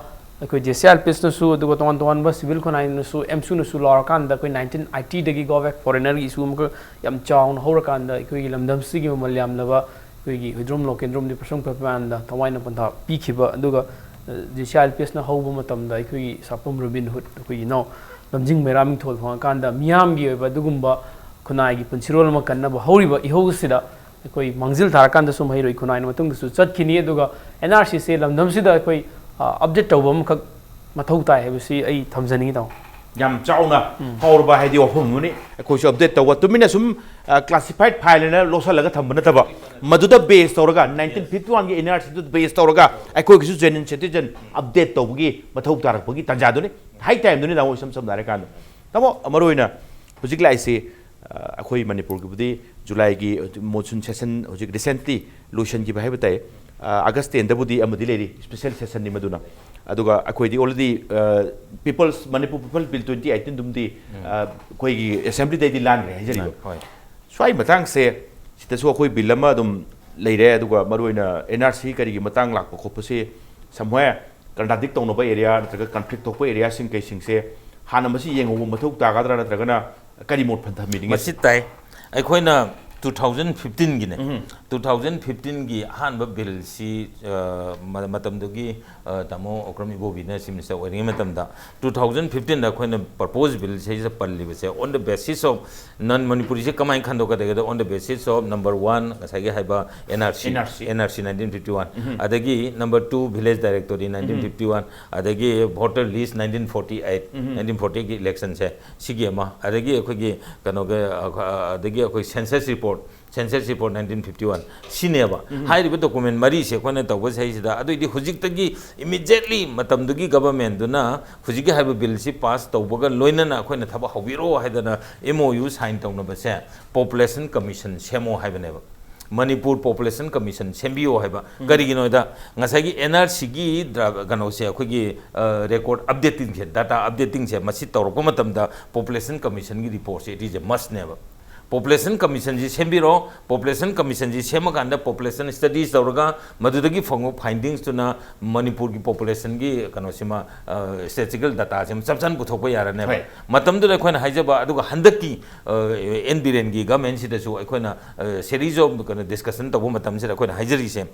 ꯑꯩꯈꯣꯏ ꯖꯦꯁꯤꯌꯥꯜ ꯄꯦꯁꯅꯁꯨ, ꯑꯗꯨꯒ ꯇꯣꯉꯥꯟ ꯇꯣꯉꯥꯟꯕ ꯁꯤꯚꯤꯜ ꯈꯨꯟꯅꯥꯏꯅꯁꯨ, ꯑꯦꯝꯁꯨꯅꯁꯨ ꯂꯥꯎꯔꯀꯥꯟꯗ ꯑꯩꯈꯣꯏ ꯅꯥꯏꯟꯇꯤꯟ ꯑꯥꯏꯇꯤꯗꯒꯤ ꯒꯣ ꯕꯦꯛ ꯐꯣꯔꯦꯅꯔꯒꯤ ꯏꯁꯨ ꯑꯃꯈꯛ ꯌꯥꯝ ꯆꯥꯎꯅ ꯍꯧꯔꯀꯥꯟꯗ ꯑꯩꯈꯣꯏꯒꯤ ꯂꯝꯗꯝꯁꯤꯒꯤ ꯃꯃꯜ ꯌꯥꯝꯂꯕ ꯑꯩꯈꯣꯏꯒꯤ ꯍꯨꯏꯗ꯭ꯔꯣꯝ ꯂꯣꯀꯦꯟꯗ꯭ꯔꯣꯝ ꯗꯤꯄ꯭ꯔꯁꯟ ꯄ꯭ꯔꯣꯄꯥꯟꯗ ꯊꯋꯥꯏꯅ ꯄꯟꯊꯥ ꯄꯤꯈꯤꯕ, ꯑꯗꯨꯒ ꯖꯦꯁꯤꯌꯥꯜ ꯄꯦꯁꯅ ꯍꯧꯕ ꯃꯇꯝꯗ ꯑꯩꯈꯣꯏꯒꯤ ꯁꯥꯄꯝ ꯔꯣꯕꯤꯟ ꯍꯨꯗ, ꯑꯩꯈꯣꯏꯒꯤ ꯏꯅꯥꯎ ꯂꯝꯖꯤꯡ ꯃꯩꯔꯥ ꯃꯤꯡꯊꯣꯜ ꯐꯪꯉꯀꯥꯟꯗ ꯃꯤꯌꯥꯝꯒꯤ ꯑꯣꯏꯕ ꯑꯗꯨꯒꯨꯝꯕ ꯈꯨꯟꯅꯥꯏꯒꯤ ꯄꯨꯟꯁꯤꯔꯣꯜ ꯑꯃ ꯀꯟꯅꯕ ꯍꯧꯔꯤꯕ ꯏꯍꯧ ꯑꯁꯤꯗ ꯑꯩꯈꯣꯏ ꯃꯥꯡꯖꯤꯜ ꯊꯥꯔꯀꯥꯟꯗꯁꯨ ꯃꯍꯩꯔꯣꯏ ꯈꯨꯟꯅꯥꯏꯅ ꯃꯇꯨꯡꯗꯁꯨ ꯆꯠꯈꯤꯅꯤ꯫ ꯑꯗꯨꯒ ꯑꯦꯟ ꯑꯥꯔ ꯁꯤꯁꯦ ꯂꯝꯗꯝꯁꯤꯗ ꯑꯩꯈꯣꯏ ꯑꯞꯗꯦꯠ ꯇꯧꯕ ꯑꯃꯈꯛ ꯃꯊꯧ ꯇꯥꯏ ꯍꯥꯏꯕꯁꯤ ꯑꯩ ꯊꯝꯖꯅꯤꯡꯉꯤ, ꯇꯥꯃꯣ꯫ ꯌꯥꯝ ꯆꯥꯎꯅ ꯐꯥꯎꯔꯕ ꯍꯥꯏꯗꯤ ꯋꯥꯐꯝ ꯑꯃꯅꯤ꯫ ꯑꯩꯈꯣꯏꯁꯨ ꯑꯞꯗꯦꯠ ꯇꯧꯕ, ꯇꯨꯃꯤꯟꯅ ꯁꯨꯝ ꯀ꯭ꯂꯥꯁꯤꯐꯥꯏꯠ ꯐꯥꯏꯜ ꯍꯥꯏꯅ ꯂꯧꯁꯜꯂꯒ ꯊꯝꯕ ꯅꯠꯇꯕ, ꯃꯗꯨꯗ ꯕꯦꯁ ꯇꯧꯔꯒ, ꯅꯥꯏꯟꯇꯤꯟ ꯐꯤꯐꯇꯤ ꯋꯥꯟꯒꯤ ꯑꯦꯟ ꯑꯥꯔ ꯁꯤꯗꯨꯗ ꯕꯦꯁ ꯇꯧꯔꯒ ꯑꯩꯈꯣꯏꯒꯤꯁꯨ ꯖꯦꯅ꯭ꯌꯨꯟ ꯁꯤꯇꯤꯖꯟ ꯑꯞꯗꯦꯠ ꯇꯧꯕꯒꯤ ꯃꯊꯧ ꯇꯥꯔꯛꯄꯒꯤ ꯇꯥꯟꯖꯥꯗꯨꯅꯤ, ꯍꯥꯏ ꯇꯥꯏꯝꯗꯨꯅꯤ, ꯇꯥꯃꯣ꯫ ꯏꯁꯝ ꯁꯝꯅ ꯍꯥꯏꯔꯀꯥꯟꯗ, ꯇꯥꯃꯣ, ꯃꯔꯨꯑꯣꯏꯅ ꯍꯧꯖꯤꯛ ꯂꯥꯛꯏꯁꯤ, ꯑ, ꯑꯩꯈꯣꯏ ꯃꯅꯤꯄꯨꯔꯒꯤꯕꯨꯗꯤ ꯖꯨꯂꯥꯏꯒꯤ ꯃꯣꯟꯁꯨꯟ ꯁꯦꯁꯟ ꯍꯧꯖꯤꯛ ꯔꯤꯁꯦꯟꯠꯂꯤ ꯂꯣꯏꯁꯤꯟꯈꯤꯕ ꯍꯥꯏꯕ ꯇꯥꯏ꯫ ꯑ, ꯑꯥꯒꯁ ꯇꯦꯟꯗꯕꯨꯗꯤ ꯑꯃꯗꯤ ꯂꯩꯔꯤ, ꯁ꯭ꯄꯦꯁꯦꯜ ꯁꯦꯁꯟꯅꯤ ꯃꯗꯨꯅ꯫ ꯑꯗꯨꯒ ꯑꯩꯈꯣꯏꯗꯤ ꯑꯣꯜꯔꯦꯗꯤ, ꯑ, people's, Manipur people bill twenty ꯑꯩꯠꯇꯤꯟꯗꯨꯝꯗꯤ, ꯑ, ꯑꯩꯈꯣꯏꯒꯤ ꯑꯦꯁꯦꯝꯕ꯭ꯂꯤꯗꯩꯗꯤ ꯂꯥꯟꯈ꯭ꯔꯦ ꯍꯥꯏꯖꯔꯤꯕ꯫ ꯍꯣꯏ꯫ ꯁ꯭ꯋꯥꯏ ꯃꯇꯥꯡꯁꯦ, ꯁꯤꯗꯁꯨ ꯑꯩꯈꯣꯏ ꯕꯤꯜ ꯑꯃ ꯑꯗꯨꯝ ꯂꯩꯔꯦ, ꯑꯗꯨꯒ ꯃꯔꯨꯑꯣꯏꯅ ꯑꯦꯟ ꯑꯥꯔ ꯁꯤ ꯀꯔꯤꯒꯤ ꯃꯇꯥꯡ ꯂꯥꯛꯄ ꯈꯣꯠꯄꯁꯤ, somewhere ꯀꯟꯇ꯭ꯔꯥꯗꯤꯛ ꯇꯧꯅꯕ ꯑꯦꯔꯤꯌꯥ ꯅꯠꯇ꯭ꯔꯒ ꯀꯟꯐ꯭ꯂꯤꯛ ꯊꯣꯛꯄ ꯑꯦꯔꯤꯌꯥꯁꯤꯡ ꯀꯩꯁꯤꯡꯁꯦ ꯍꯥꯟꯅ ꯃꯁꯤ ꯌꯦꯡꯍꯧꯕ ꯃꯊꯧ ꯇꯥꯒꯗ꯭ꯔꯥ, ꯅꯠꯇ꯭ꯔꯒꯅ ꯀꯔꯤ ꯃꯣꯠ ꯊꯝꯕꯤꯅꯤꯡꯉꯤ? ꯃꯁꯤ ꯇꯥꯏ꯫ ꯑꯩꯈꯣꯏꯅ ꯇꯨ ꯊꯥꯎꯖꯟ ꯐꯤꯐꯇꯤꯟꯒꯤꯅꯦ꯫ ꯇꯨ ꯊꯥꯎꯖꯟ ꯐꯤꯐꯇꯤꯟꯒꯤ ꯑꯍꯥꯟꯕ ꯕꯤꯜꯁꯤ, ꯑ, ꯃ-, ꯃꯇꯝꯗꯨꯒꯤ, ꯑ, ꯇꯥꯃꯣ ꯑꯣꯀ꯭ꯔꯝ ꯏꯕꯣꯕꯤꯅ ꯆꯤꯐ ꯃꯤꯅꯤꯁꯇꯔ ꯑꯣꯏꯔꯤꯉꯩ ꯃꯇꯝꯗ ꯇꯨ ꯊꯥꯎꯖꯟ ꯐꯤꯐꯇꯤꯟꯗ ꯑꯩꯈꯣꯏꯅ ꯄ꯭ꯔꯄꯣꯖ ꯕꯤꯜꯁꯤꯗ ꯄꯜꯂꯤꯕꯁꯦ, on the basis of non Manipuri ꯁꯦ ꯀꯃꯥꯏꯅ ꯈꯟꯗꯣꯛꯀꯗꯒꯦꯗ, on the basis of number one, ꯉꯁꯥꯏꯒꯤ ꯍꯥꯏꯕ N R C, N R C. N R C nineteen fifty one, ꯑꯗꯒꯤ number two, village directory nineteen fifty one, ꯑꯗꯒꯤ voter list nineteen forty eight, nineteen forty eight ꯒꯤ election ꯁꯦ, ꯁꯤꯒꯤ ꯑꯃ, ꯑꯗꯒꯤ ꯑꯩꯈꯣꯏꯒꯤ ꯀꯩꯅꯣꯒ, ꯑ, ꯑꯗꯒꯤ ꯑꯩꯈꯣꯏ census report, census report nineteen fifty one, ꯁꯤꯅꯦꯕ꯫ ꯍꯥꯏꯔꯤꯕ document ꯃꯔꯤꯁꯦ ꯑꯩꯈꯣꯏꯅ ꯇꯧꯕ ꯆꯍꯤꯁꯤꯗ, ꯑꯗꯨꯏꯗꯤ ꯍꯧꯖꯤꯛꯇꯒꯤ immediately ꯃꯇꯝꯗꯨꯒꯤ government ꯗꯨꯅ ꯍꯧꯖꯤꯛꯀꯤ ꯍꯥꯏꯕ ꯕꯤꯜꯁꯤ ꯄꯥꯁ ꯇꯧꯕꯒ ꯂꯣꯏꯅꯅ ꯑꯩꯈꯣꯏꯅ ꯊꯕꯛ ꯍꯧꯕꯤꯔꯛꯑꯣ ꯍꯥꯏꯗꯅ M O U sign ꯇꯧꯅꯕꯁꯦ, population commission ꯁꯦꯝꯃꯣ ꯍꯥꯏꯕꯅꯦꯕ꯫ ꯃꯅꯤꯄꯨꯔ Population Commission ꯁꯦꯝꯕꯤꯌꯣ ꯍꯥꯏꯕ꯫ ꯀꯔꯤꯒꯤꯅꯣꯗ, ꯉꯁꯥꯏꯒꯤ N R C ꯒꯤ ꯗ꯭ꯔꯥ-, ꯀꯩꯅꯣꯁꯦ, ꯑꯩꯈꯣꯏꯒꯤ, ꯑ, record updating ꯁꯦ, data updating ꯁꯦ, ꯃꯁꯤ ꯇꯧꯔꯛꯄ ꯃꯇꯝꯗ Population Commission ꯒꯤ report say, it is a must ꯅꯦꯕ꯫ Population Commission ꯁꯤ ꯁꯦꯝꯕꯤꯔꯣ꯫ Population Commission ꯁꯤ ꯁꯦꯝꯃꯀꯥꯟꯗ population studies ꯇꯧꯔꯒ ꯃꯗꯨꯗꯒꯤ ꯐꯪꯕ findings ꯇꯨꯅ ꯃꯅꯤꯄꯨꯔꯒꯤ population ꯒꯤ ꯀꯩꯅꯣꯁꯤꯃ, ꯑ, statistical data ꯁꯤꯃ ꯆꯞ ꯆꯥꯅ ꯄꯨꯊꯣꯛꯄ ꯌꯥꯔꯅꯦꯕ꯫ ꯍꯣꯏ꯫ ꯃꯇꯝꯗꯨꯗ ꯑꯩꯈꯣꯏꯅ ꯍꯥꯏꯖꯕ, ꯑꯗꯨꯒ ꯍꯟꯗꯛꯀꯤ, ꯑ, N ꯕꯤꯔꯦꯟꯒꯤ government ꯁꯤꯗꯁꯨ ꯑꯩꯈꯣꯏꯅ, ꯑ, series of ꯀꯩꯅꯣ discussion ꯇꯧꯕ ꯃꯇꯝꯁꯤꯗ ꯑꯩꯈꯣꯏꯅ ꯍꯥꯏꯖꯔꯤꯁꯦ,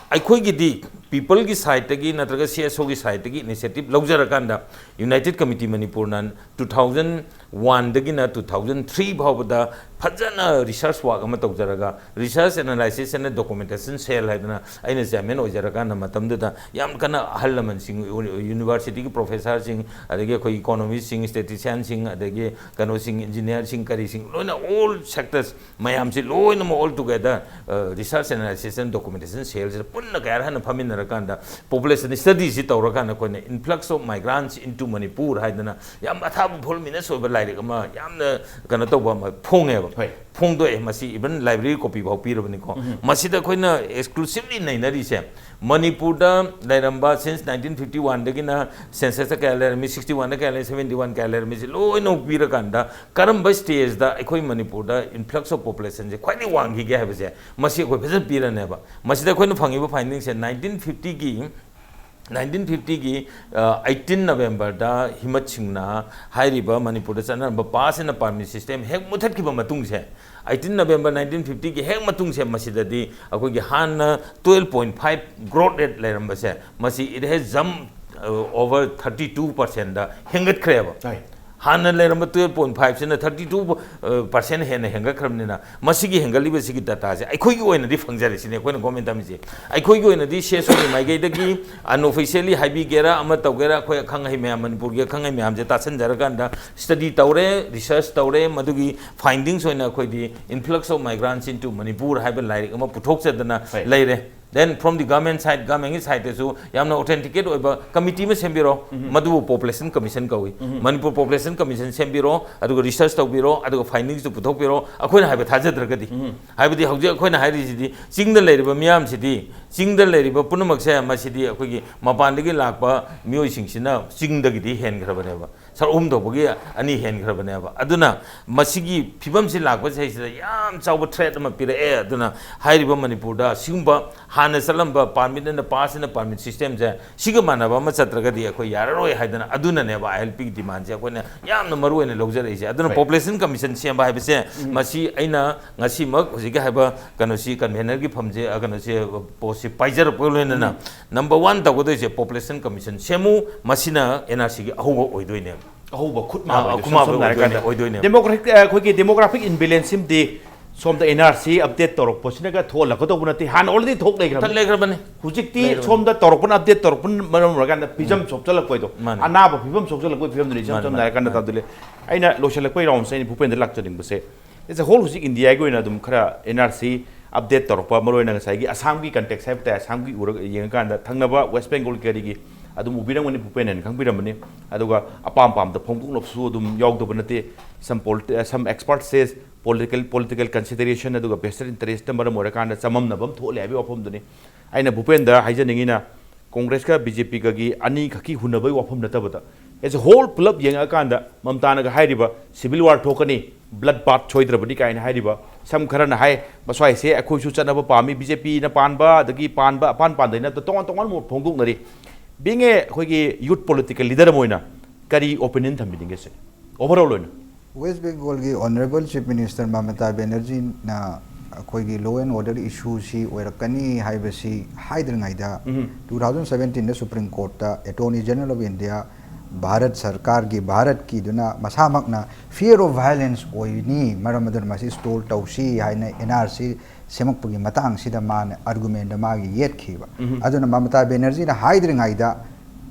ꯑꯩꯈꯣꯏꯒꯤꯗꯤ people ꯒꯤ side ꯇꯒꯤ ꯅꯠꯇ꯭ꯔꯒ C S O ꯒꯤ side ꯇꯒꯤ initiative ꯂꯧꯖꯔꯀꯥꯟꯗ United Committee ꯃꯅꯤꯄꯨꯔꯅ two thousand one ꯗꯒꯤꯅ two thousand three ꯐꯥꯎꯕꯗ ꯐꯖꯅ research work ꯑꯃ ꯇꯧꯖꯔꯒ, research analysis and documentation cell ꯍꯥꯏꯗꯅ ꯑꯩꯅ chairman ꯑꯣꯏꯖꯔꯀꯥꯟꯗ ꯃꯇꯝꯗꯨꯗ ꯌꯥꯝ ꯀꯟꯅ ꯑꯍꯜ ꯂꯃꯟꯁꯤꯡ, ꯌꯨ-, university ꯒꯤ professor ꯁꯤꯡ, ꯑꯗꯒꯤ ꯑꯩꯈꯣꯏ economist ꯁꯤꯡ, statistician ꯁꯤꯡ, ꯑꯗꯒꯤ ꯀꯩꯅꯣꯁꯤꯡ, engineer ꯁꯤꯡ, ꯀꯔꯤꯁꯤꯡ, ꯂꯣꯏꯅ all sectors ꯃꯌꯥꯝꯁꯤ ꯂꯣꯏꯅꯃꯛ all together, ꯑ, research analysis and documentation cell ꯁꯤꯗ ꯄꯨꯟꯅ ꯀꯌꯥ ꯍꯟꯅ ꯐꯝꯃꯤꯟꯅꯔꯀꯥꯟꯗ population study ꯁꯤ ꯇꯧꯔꯀꯥꯟꯗ ꯑꯩꯈꯣꯏꯅ Influx of Migrants into Manipur ꯍꯥꯏꯗꯅ ꯌꯥꯝ ꯑꯊꯥꯕ ꯐꯣꯔꯃꯤꯅꯁ ꯑꯣꯏꯕ ꯂꯥꯏꯔꯤꯛ ꯑꯃ ꯌꯥꯝꯅ ꯀꯩꯅꯣ ꯇꯧꯕ ꯑꯃ ꯐꯣꯡꯉꯦꯕ꯫ ꯍꯣꯏ꯫ ꯐꯣꯡꯗꯣꯛꯑꯦ꯫ ꯃꯁꯤ even library copy ꯐꯥꯎ ꯄꯤꯔꯕꯅꯤꯀꯣ꯫ ꯃꯁꯤꯗ ꯑꯩꯈꯣꯏꯅ exclusively ꯅꯩꯅꯔꯤꯁꯦ, ꯃꯅꯤꯄꯨꯔꯗ ꯂꯩꯔꯝꯕ since nineteen fifty one ꯗꯒꯤꯅ census ꯇ ꯀꯌꯥ ꯂꯩꯔꯝꯃꯤ, sixty one ꯗ ꯀꯌꯥ ꯂꯩꯔꯝꯃꯤ, seventy one ꯀꯌꯥ ꯂꯩꯔꯝꯃꯤ, ꯁꯤ ꯂꯣꯏꯅꯃꯛ ꯄꯤꯔꯀꯥꯟꯗ ꯀꯔꯝꯕ stage ꯇ ꯑꯩꯈꯣꯏ ꯃꯅꯤꯄꯨꯔꯗ influx of population ꯁꯦ ꯈ꯭ꯋꯥꯏꯗꯒꯤ ꯋꯥꯡꯈꯤꯒꯦ ꯍꯥꯏꯕꯁꯦ ꯃꯁꯤ ꯑꯩꯈꯣꯏ ꯐꯖꯅ ꯄꯤꯔꯅꯦꯕ꯫ ꯃꯁꯤꯗ ꯑꯩꯈꯣꯏꯅ ꯐꯪꯉꯤꯕ findings ꯁꯦ nineteen fifty ꯒꯤ ꯅꯥꯏꯟꯇꯤꯟ ꯐꯤꯐꯇꯤꯒꯤ ꯑꯩꯠꯇꯤꯟ ꯅꯕꯦꯝꯕꯔꯗ ꯍꯤꯃꯠ ꯁꯤꯡꯅ ꯍꯥꯏꯔꯤꯕ ꯃꯅꯤꯄꯨꯔꯗ ꯆꯠꯅꯔꯝꯕ pass and permit system ꯍꯦꯛ ꯃꯨꯊꯠꯈꯤꯕ ꯃꯇꯨꯡꯁꯦ, ꯑꯩꯠꯇꯤꯟ ꯅꯕꯦꯝꯕꯔ ꯅꯥꯏꯟꯇꯤꯟ ꯐꯤꯐꯇꯤꯒꯤ ꯍꯦꯛ ꯃꯇꯨꯡꯁꯦ, ꯃꯁꯤꯗꯗꯤ ꯑꯩꯈꯣꯏꯒꯤ ꯍꯥꯟꯅ twelve point five growth rate ꯂꯩꯔꯝꯕꯁꯦ, ꯃꯁꯤ it has jump over thirty two percentꯗ ꯍꯦꯟꯒꯠꯈ꯭ꯔꯦꯕ꯫ ꯍꯥꯟꯅ ꯂꯩꯔꯝꯕ twelve point five ꯁꯤꯅ thirty two percent ꯍꯦꯟꯅ ꯍꯦꯟꯒꯠꯈ꯭ꯔꯕꯅꯤꯅ, ꯃꯁꯤꯒꯤ ꯍꯦꯟꯒꯠꯂꯤꯕꯁꯤꯒꯤ data ꯁꯦ ꯑꯩꯈꯣꯏꯒꯤ ꯑꯣꯏꯅꯗꯤ ꯐꯪꯖꯔꯤꯁꯤꯅꯦ ꯑꯩꯈꯣꯏꯅ government ꯇꯝꯃꯤꯁꯦ꯫ ꯑꯩꯈꯣꯏꯒꯤ ꯑꯣꯏꯅꯗꯤ CSOꯒꯤ ꯃꯥꯏꯀꯩꯗꯒꯤ unofficially ꯍꯥꯏꯕꯤꯒꯦꯔꯥ, ꯑꯃ ꯇꯧꯒꯦꯔꯥ, ꯑꯩꯈꯣꯏ ꯑꯈꯪ ꯑꯍꯩ ꯃꯌꯥꯝ, ꯃꯅꯤꯄꯨꯔꯒꯤ ꯑꯈꯪ ꯑꯍꯩ ꯃꯌꯥꯝꯁꯦ ꯇꯥꯁꯤꯟꯖꯔꯀꯥꯟꯗ study ꯇꯧꯔꯦ, research ꯇꯧꯔꯦ꯫ ꯃꯗꯨꯒꯤ findings ꯑꯣꯏꯅ ꯑꯩꯈꯣꯏꯗꯤ influx of migrants into Manipur ꯍꯥꯏꯕ ꯂꯥꯏꯔꯤꯛ ꯑꯃ ꯄꯨꯊꯣꯛꯆꯗꯅ ꯂꯩꯔꯦ꯫ Then from the government side, governmentꯒꯤ sideꯇꯁꯨ ꯌꯥꯝꯅ authenticate ꯑꯣꯏꯕ committee ꯑꯃ ꯁꯦꯝꯕꯤꯔꯣ, ꯃꯗꯨꯕꯨ Population Commission ꯀꯧꯏ꯫ ꯃꯅꯤꯄꯨꯔ Population Commission ꯁꯦꯝꯕꯤꯔꯣ, ꯑꯗꯨꯒ research ꯇꯧꯕꯤꯔꯣ, ꯑꯗꯨꯒ findingsꯇꯨ ꯄꯨꯊꯣꯛꯄꯤꯔꯣ꯫ ꯑꯩꯈꯣꯏꯅ ꯍꯥꯏꯕ ꯊꯥꯖꯗ꯭ꯔꯒꯗꯤ, ꯍꯥꯏꯕꯗꯤ ꯍꯧꯖꯤꯛ ꯑꯩꯈꯣꯏꯅ ꯍꯥꯏꯔꯤꯁꯤꯗꯤ ꯆꯤꯡꯗ ꯂꯩꯔꯤꯕ ꯃꯤꯌꯥꯝꯁꯤꯗꯤ, ꯆꯤꯡꯗ ꯂꯩꯔꯤꯕ ꯄꯨꯝꯅꯃꯛꯁꯦ, ꯃꯁꯤꯗꯤ ꯑꯩꯈꯣꯏꯒꯤ ꯃꯄꯥꯟꯗꯒꯤ ꯂꯥꯛꯄ ꯃꯤꯑꯣꯏꯁꯤꯡꯁꯤꯅ ꯆꯤꯡꯗꯒꯤꯗꯤ ꯍꯦꯟꯈ꯭ꯔꯕꯅꯦꯕ, ꯁꯔꯨꯛ ꯑꯍꯨꯝ ꯊꯣꯛꯄꯒꯤ ꯑꯅꯤ ꯍꯦꯟꯈ꯭ꯔꯕꯅꯦꯕ꯫ ꯑꯗꯨꯅ ꯃꯁꯤꯒꯤ ꯐꯤꯕꯝꯁꯤ ꯂꯥꯛꯄꯁꯤꯗꯩꯁꯤꯗ ꯌꯥꯝ ꯆꯥꯎꯕ threat ꯑꯃ ꯄꯤꯔꯛꯑꯦ꯫ ꯑꯗꯨꯅ ꯍꯥꯏꯔꯤꯕ ꯃꯅꯤꯄꯨꯔꯗ ꯁꯤꯒꯨꯝꯕ ꯍꯥꯟꯅ ꯆꯠꯂꯝꯕ permit and pass and permit systemꯁꯦ ꯁꯤꯒ ꯃꯥꯟꯅꯕ ꯑꯃ ꯆꯠꯇ꯭ꯔꯒꯗꯤ ꯑꯩꯈꯣꯏ ꯌꯥꯔꯔꯣꯏ ꯍꯥꯏꯗꯅ, ꯑꯗꯨꯅꯅꯦꯕ ILPꯒꯤ demandꯁꯦ ꯑꯩꯈꯣꯏꯅ ꯌꯥꯝꯅ ꯃꯔꯨ ꯑꯣꯏꯅ ꯂꯧꯖꯔꯛꯏꯁꯦ꯫ ꯑꯗꯨꯅ Population Commission ꯁꯦꯝꯕ ꯍꯥꯏꯕꯁꯦ, ꯃꯁꯤ ꯑꯩꯅ ꯉꯁꯤꯃꯛ ꯍꯧꯖꯤꯛꯀꯤ ꯍꯥꯏꯕ ꯀꯩꯅꯣꯁꯤ, convenerꯒꯤ ꯐꯝꯁꯦ, ꯑ, ꯀꯩꯅꯣꯁꯤ, postꯁꯤ ꯄꯥꯏꯖꯔꯛꯄꯒ ꯂꯣꯏꯅꯅ number one ꯇꯧꯒꯗꯣꯏꯁꯦ Population Commission ꯁꯦꯝꯃꯨ꯫ ꯃꯁꯤꯅ NRCꯒꯤ ꯑꯍꯧꯕ ꯑꯣꯏꯗꯣꯏꯅꯦꯕ꯫ ꯑꯍꯧꯕ ꯈꯨꯠ ꯃꯥ ꯑ, ꯑꯣꯏꯗꯣꯏꯅꯦ, ꯈꯨꯠ ꯃꯥ ꯁꯝ-, ꯁꯝꯅ ꯑꯣꯏꯗꯣꯏꯅꯦ, ꯍꯥꯏꯔꯀꯥꯟꯗ ꯑꯣꯏꯗꯣꯏꯅꯦꯕ꯫ Demographic, ꯑ, ꯑꯩꯈꯣꯏꯒꯤ demographic imbalanceꯁꯤꯃꯗꯤ ꯁꯣꯝꯗ NRC update ꯇꯧꯔꯛꯄꯁꯤꯅꯒ ꯊꯣꯛꯍꯜꯂꯛꯀꯗꯧꯕ ꯅꯠꯇꯦ, ꯍꯥꯟꯅ already ꯊꯣꯛ ꯂꯩꯈ꯭ꯔꯕꯅꯤ꯫ ꯊꯣꯛ ꯂꯩꯈ꯭ꯔꯕꯅꯤ꯫ ꯍꯧꯖꯤꯛꯇꯤ ꯂꯩꯈ꯭ꯔꯕꯅꯤ꯫ ꯁꯣꯝꯗ ꯇꯧꯔꯛꯄꯅ, update ꯇꯧꯔꯛꯄꯅ ꯃꯔꯝ ꯑꯣꯏꯔꯀꯥꯟꯗ ꯐꯤꯕꯝ ꯁꯣꯛꯆꯜꯂꯛꯄꯗꯣ, ꯃꯥꯅꯤ꯫ ꯑꯅꯥꯕ ꯐꯤꯕꯝ ꯁꯣꯛꯆꯜꯂꯛꯄꯒꯤ ꯐꯤꯕꯝꯗꯨꯅꯤ ꯏꯁꯝ ꯃꯥꯅꯤ, ꯁꯝꯅ ꯃꯥꯅꯤ, ꯍꯥꯏꯔꯀꯥꯟꯗ ꯃꯥꯅꯤ꯫ ꯇꯥꯗꯨꯂꯦ꯫ ꯑꯩꯅ ꯂꯣꯏꯁꯤꯜꯂꯛꯄꯒꯤ roundꯁꯦ ꯑꯩꯅ ꯚꯨꯄꯦꯟꯗ ꯂꯥꯛꯆꯅꯤꯡꯕꯁꯦ, as a whole ꯍꯧꯖꯤꯛ Indiaꯒꯤ ꯑꯣꯏꯅ ꯑꯗꯨꯝ ꯈꯔ NRC update ꯇꯧꯔꯛꯄ, ꯃꯔꯨꯑꯣꯏꯅ ꯉꯁꯥꯏꯒꯤ ꯑꯁꯥꯝꯒꯤ context ꯍꯥꯏꯕ ꯇꯥꯏ, ꯑꯁꯥꯝꯒꯤ ꯎꯔ-, ꯌꯦꯡꯉꯀꯥꯟꯗ ꯊꯪꯅꯕ West Bengalꯒꯤ ꯀꯔꯤꯒꯤ ꯑꯗꯨꯝ ꯎꯕꯤꯔꯝꯒꯅꯤ, ꯚꯨꯄꯦꯟ ꯍꯥꯏꯅ ꯈꯪꯕꯤꯔꯝꯃꯅꯤ꯫ ꯑꯗꯨꯒ ꯑꯄꯥꯝ ꯄꯥꯝꯗ ꯐꯣꯡꯗꯣꯛꯅꯕꯁꯨ ꯑꯗꯨꯝ ꯌꯥꯎꯗꯕ ꯅꯠꯇꯦ꯫ Some polit-, some expert says political, political consideration ꯑꯗꯨꯒ vested interestꯅ ꯃꯔꯝ ꯑꯣꯏꯔꯀꯥꯟꯗ ꯆꯃꯝꯅꯕ ꯑꯃ ꯊꯣꯛꯂꯦ ꯍꯥꯏꯕꯒꯤ ꯋꯥꯐꯝꯗꯨꯅꯤ꯫ ꯑꯩꯅ ꯚꯨꯄꯦꯟꯗ ꯍꯥꯏꯖꯅꯤꯡꯉꯤꯅ, ꯀꯣꯡꯒ꯭ꯔꯦꯁꯀ BJPꯒꯒꯤ ꯑꯅꯤꯈꯛꯀꯤ ꯍꯨꯟꯅꯕꯒꯤ ꯋꯥꯐꯝ ꯅꯠꯇꯕꯗ, as a whole ꯄꯨꯂꯞ ꯌꯦꯡꯉꯛꯑꯀꯥꯟꯗ ꯃꯝꯇꯥꯅꯒ ꯍꯥꯏꯔꯤꯕ civil war ꯊꯣꯛꯀꯅꯤ, blood bath ꯁꯣꯏꯗ꯭ꯔꯕꯅꯤ ꯀꯥꯏꯅ ꯍꯥꯏꯔꯤꯕ, ꯁꯝ ꯈꯔꯅ ꯍꯥꯏ, ꯃꯁ꯭ꯋꯥꯏꯁꯦ ꯑꯩꯈꯣꯏꯁꯨ ꯆꯠꯅꯕ ꯄꯥꯝꯃꯤ, BJPꯅ ꯄꯥꯟꯕ, ꯑꯗꯒꯤ ꯄꯥꯟꯕ, ꯑꯄꯥꯟ ꯄꯥꯟꯗꯩꯅ ꯇꯣꯉꯥꯟ ꯇꯣꯉꯥꯟꯕ ꯃꯣꯠ ꯐꯣꯡꯗꯣꯛꯅꯔꯤ꯫ Being a ꯑꯩꯈꯣꯏꯒꯤ youth political leader ꯑꯃ ꯑꯣꯏꯅ ꯀꯔꯤ opinion ꯊꯝꯕꯤꯅꯤꯡꯒꯦ ꯁꯤꯅꯤ, overall ꯑꯣꯏꯅ? ꯋꯦꯁ ꯕꯦꯡꯒꯣꯜꯒꯤ ꯑꯣꯅꯔꯦꯕꯜ ꯆꯤꯐ ꯃꯤꯅꯤꯁꯇꯔ ꯃꯃꯇꯥ ꯕꯦꯅꯔꯖꯤꯅ ꯑꯩꯈꯣꯏꯒꯤ law and order issue ꯁꯤ ꯑꯣꯏꯔꯛꯀꯅꯤ ꯍꯥꯏꯕꯁꯤ ꯍꯥꯏꯗ꯭ꯔꯤꯉꯩꯗ, ꯎꯝ. ꯇꯨ ꯊꯥꯎꯖꯟ ꯁꯕꯦꯟꯇꯤꯟꯗ ꯁꯨꯄ꯭ꯔꯤꯝ ꯀꯣꯔꯠꯇ attorney general of India, Bharat ꯁꯔꯀꯥꯔꯒꯤ, ꯚꯥꯔꯠꯀꯤꯗꯨꯅ ꯃꯁꯥꯃꯛꯅ fear of violence ꯑꯣꯏꯅꯤ, ꯃꯔꯝ ꯑꯗꯨꯅ ꯃꯁꯤ stall ꯇꯧꯁꯤ ꯍꯥꯏꯅ ꯑꯦꯟ ꯑꯥꯔ ꯁꯤ ꯁꯦꯝꯃꯛꯄꯒꯤ ꯃꯇꯥꯡꯁꯤꯗ ꯃꯥꯅ ꯑꯥꯔꯒꯨꯃꯦꯟꯗ ꯃꯥꯒꯤ ꯌꯦꯠꯈꯤꯕ꯫ ꯎꯝ. ꯑꯗꯨꯅ ꯃꯃꯇꯥ ꯕꯦꯅꯔꯖꯤꯅ ꯍꯥꯏꯗ꯭ꯔꯤꯉꯩꯗ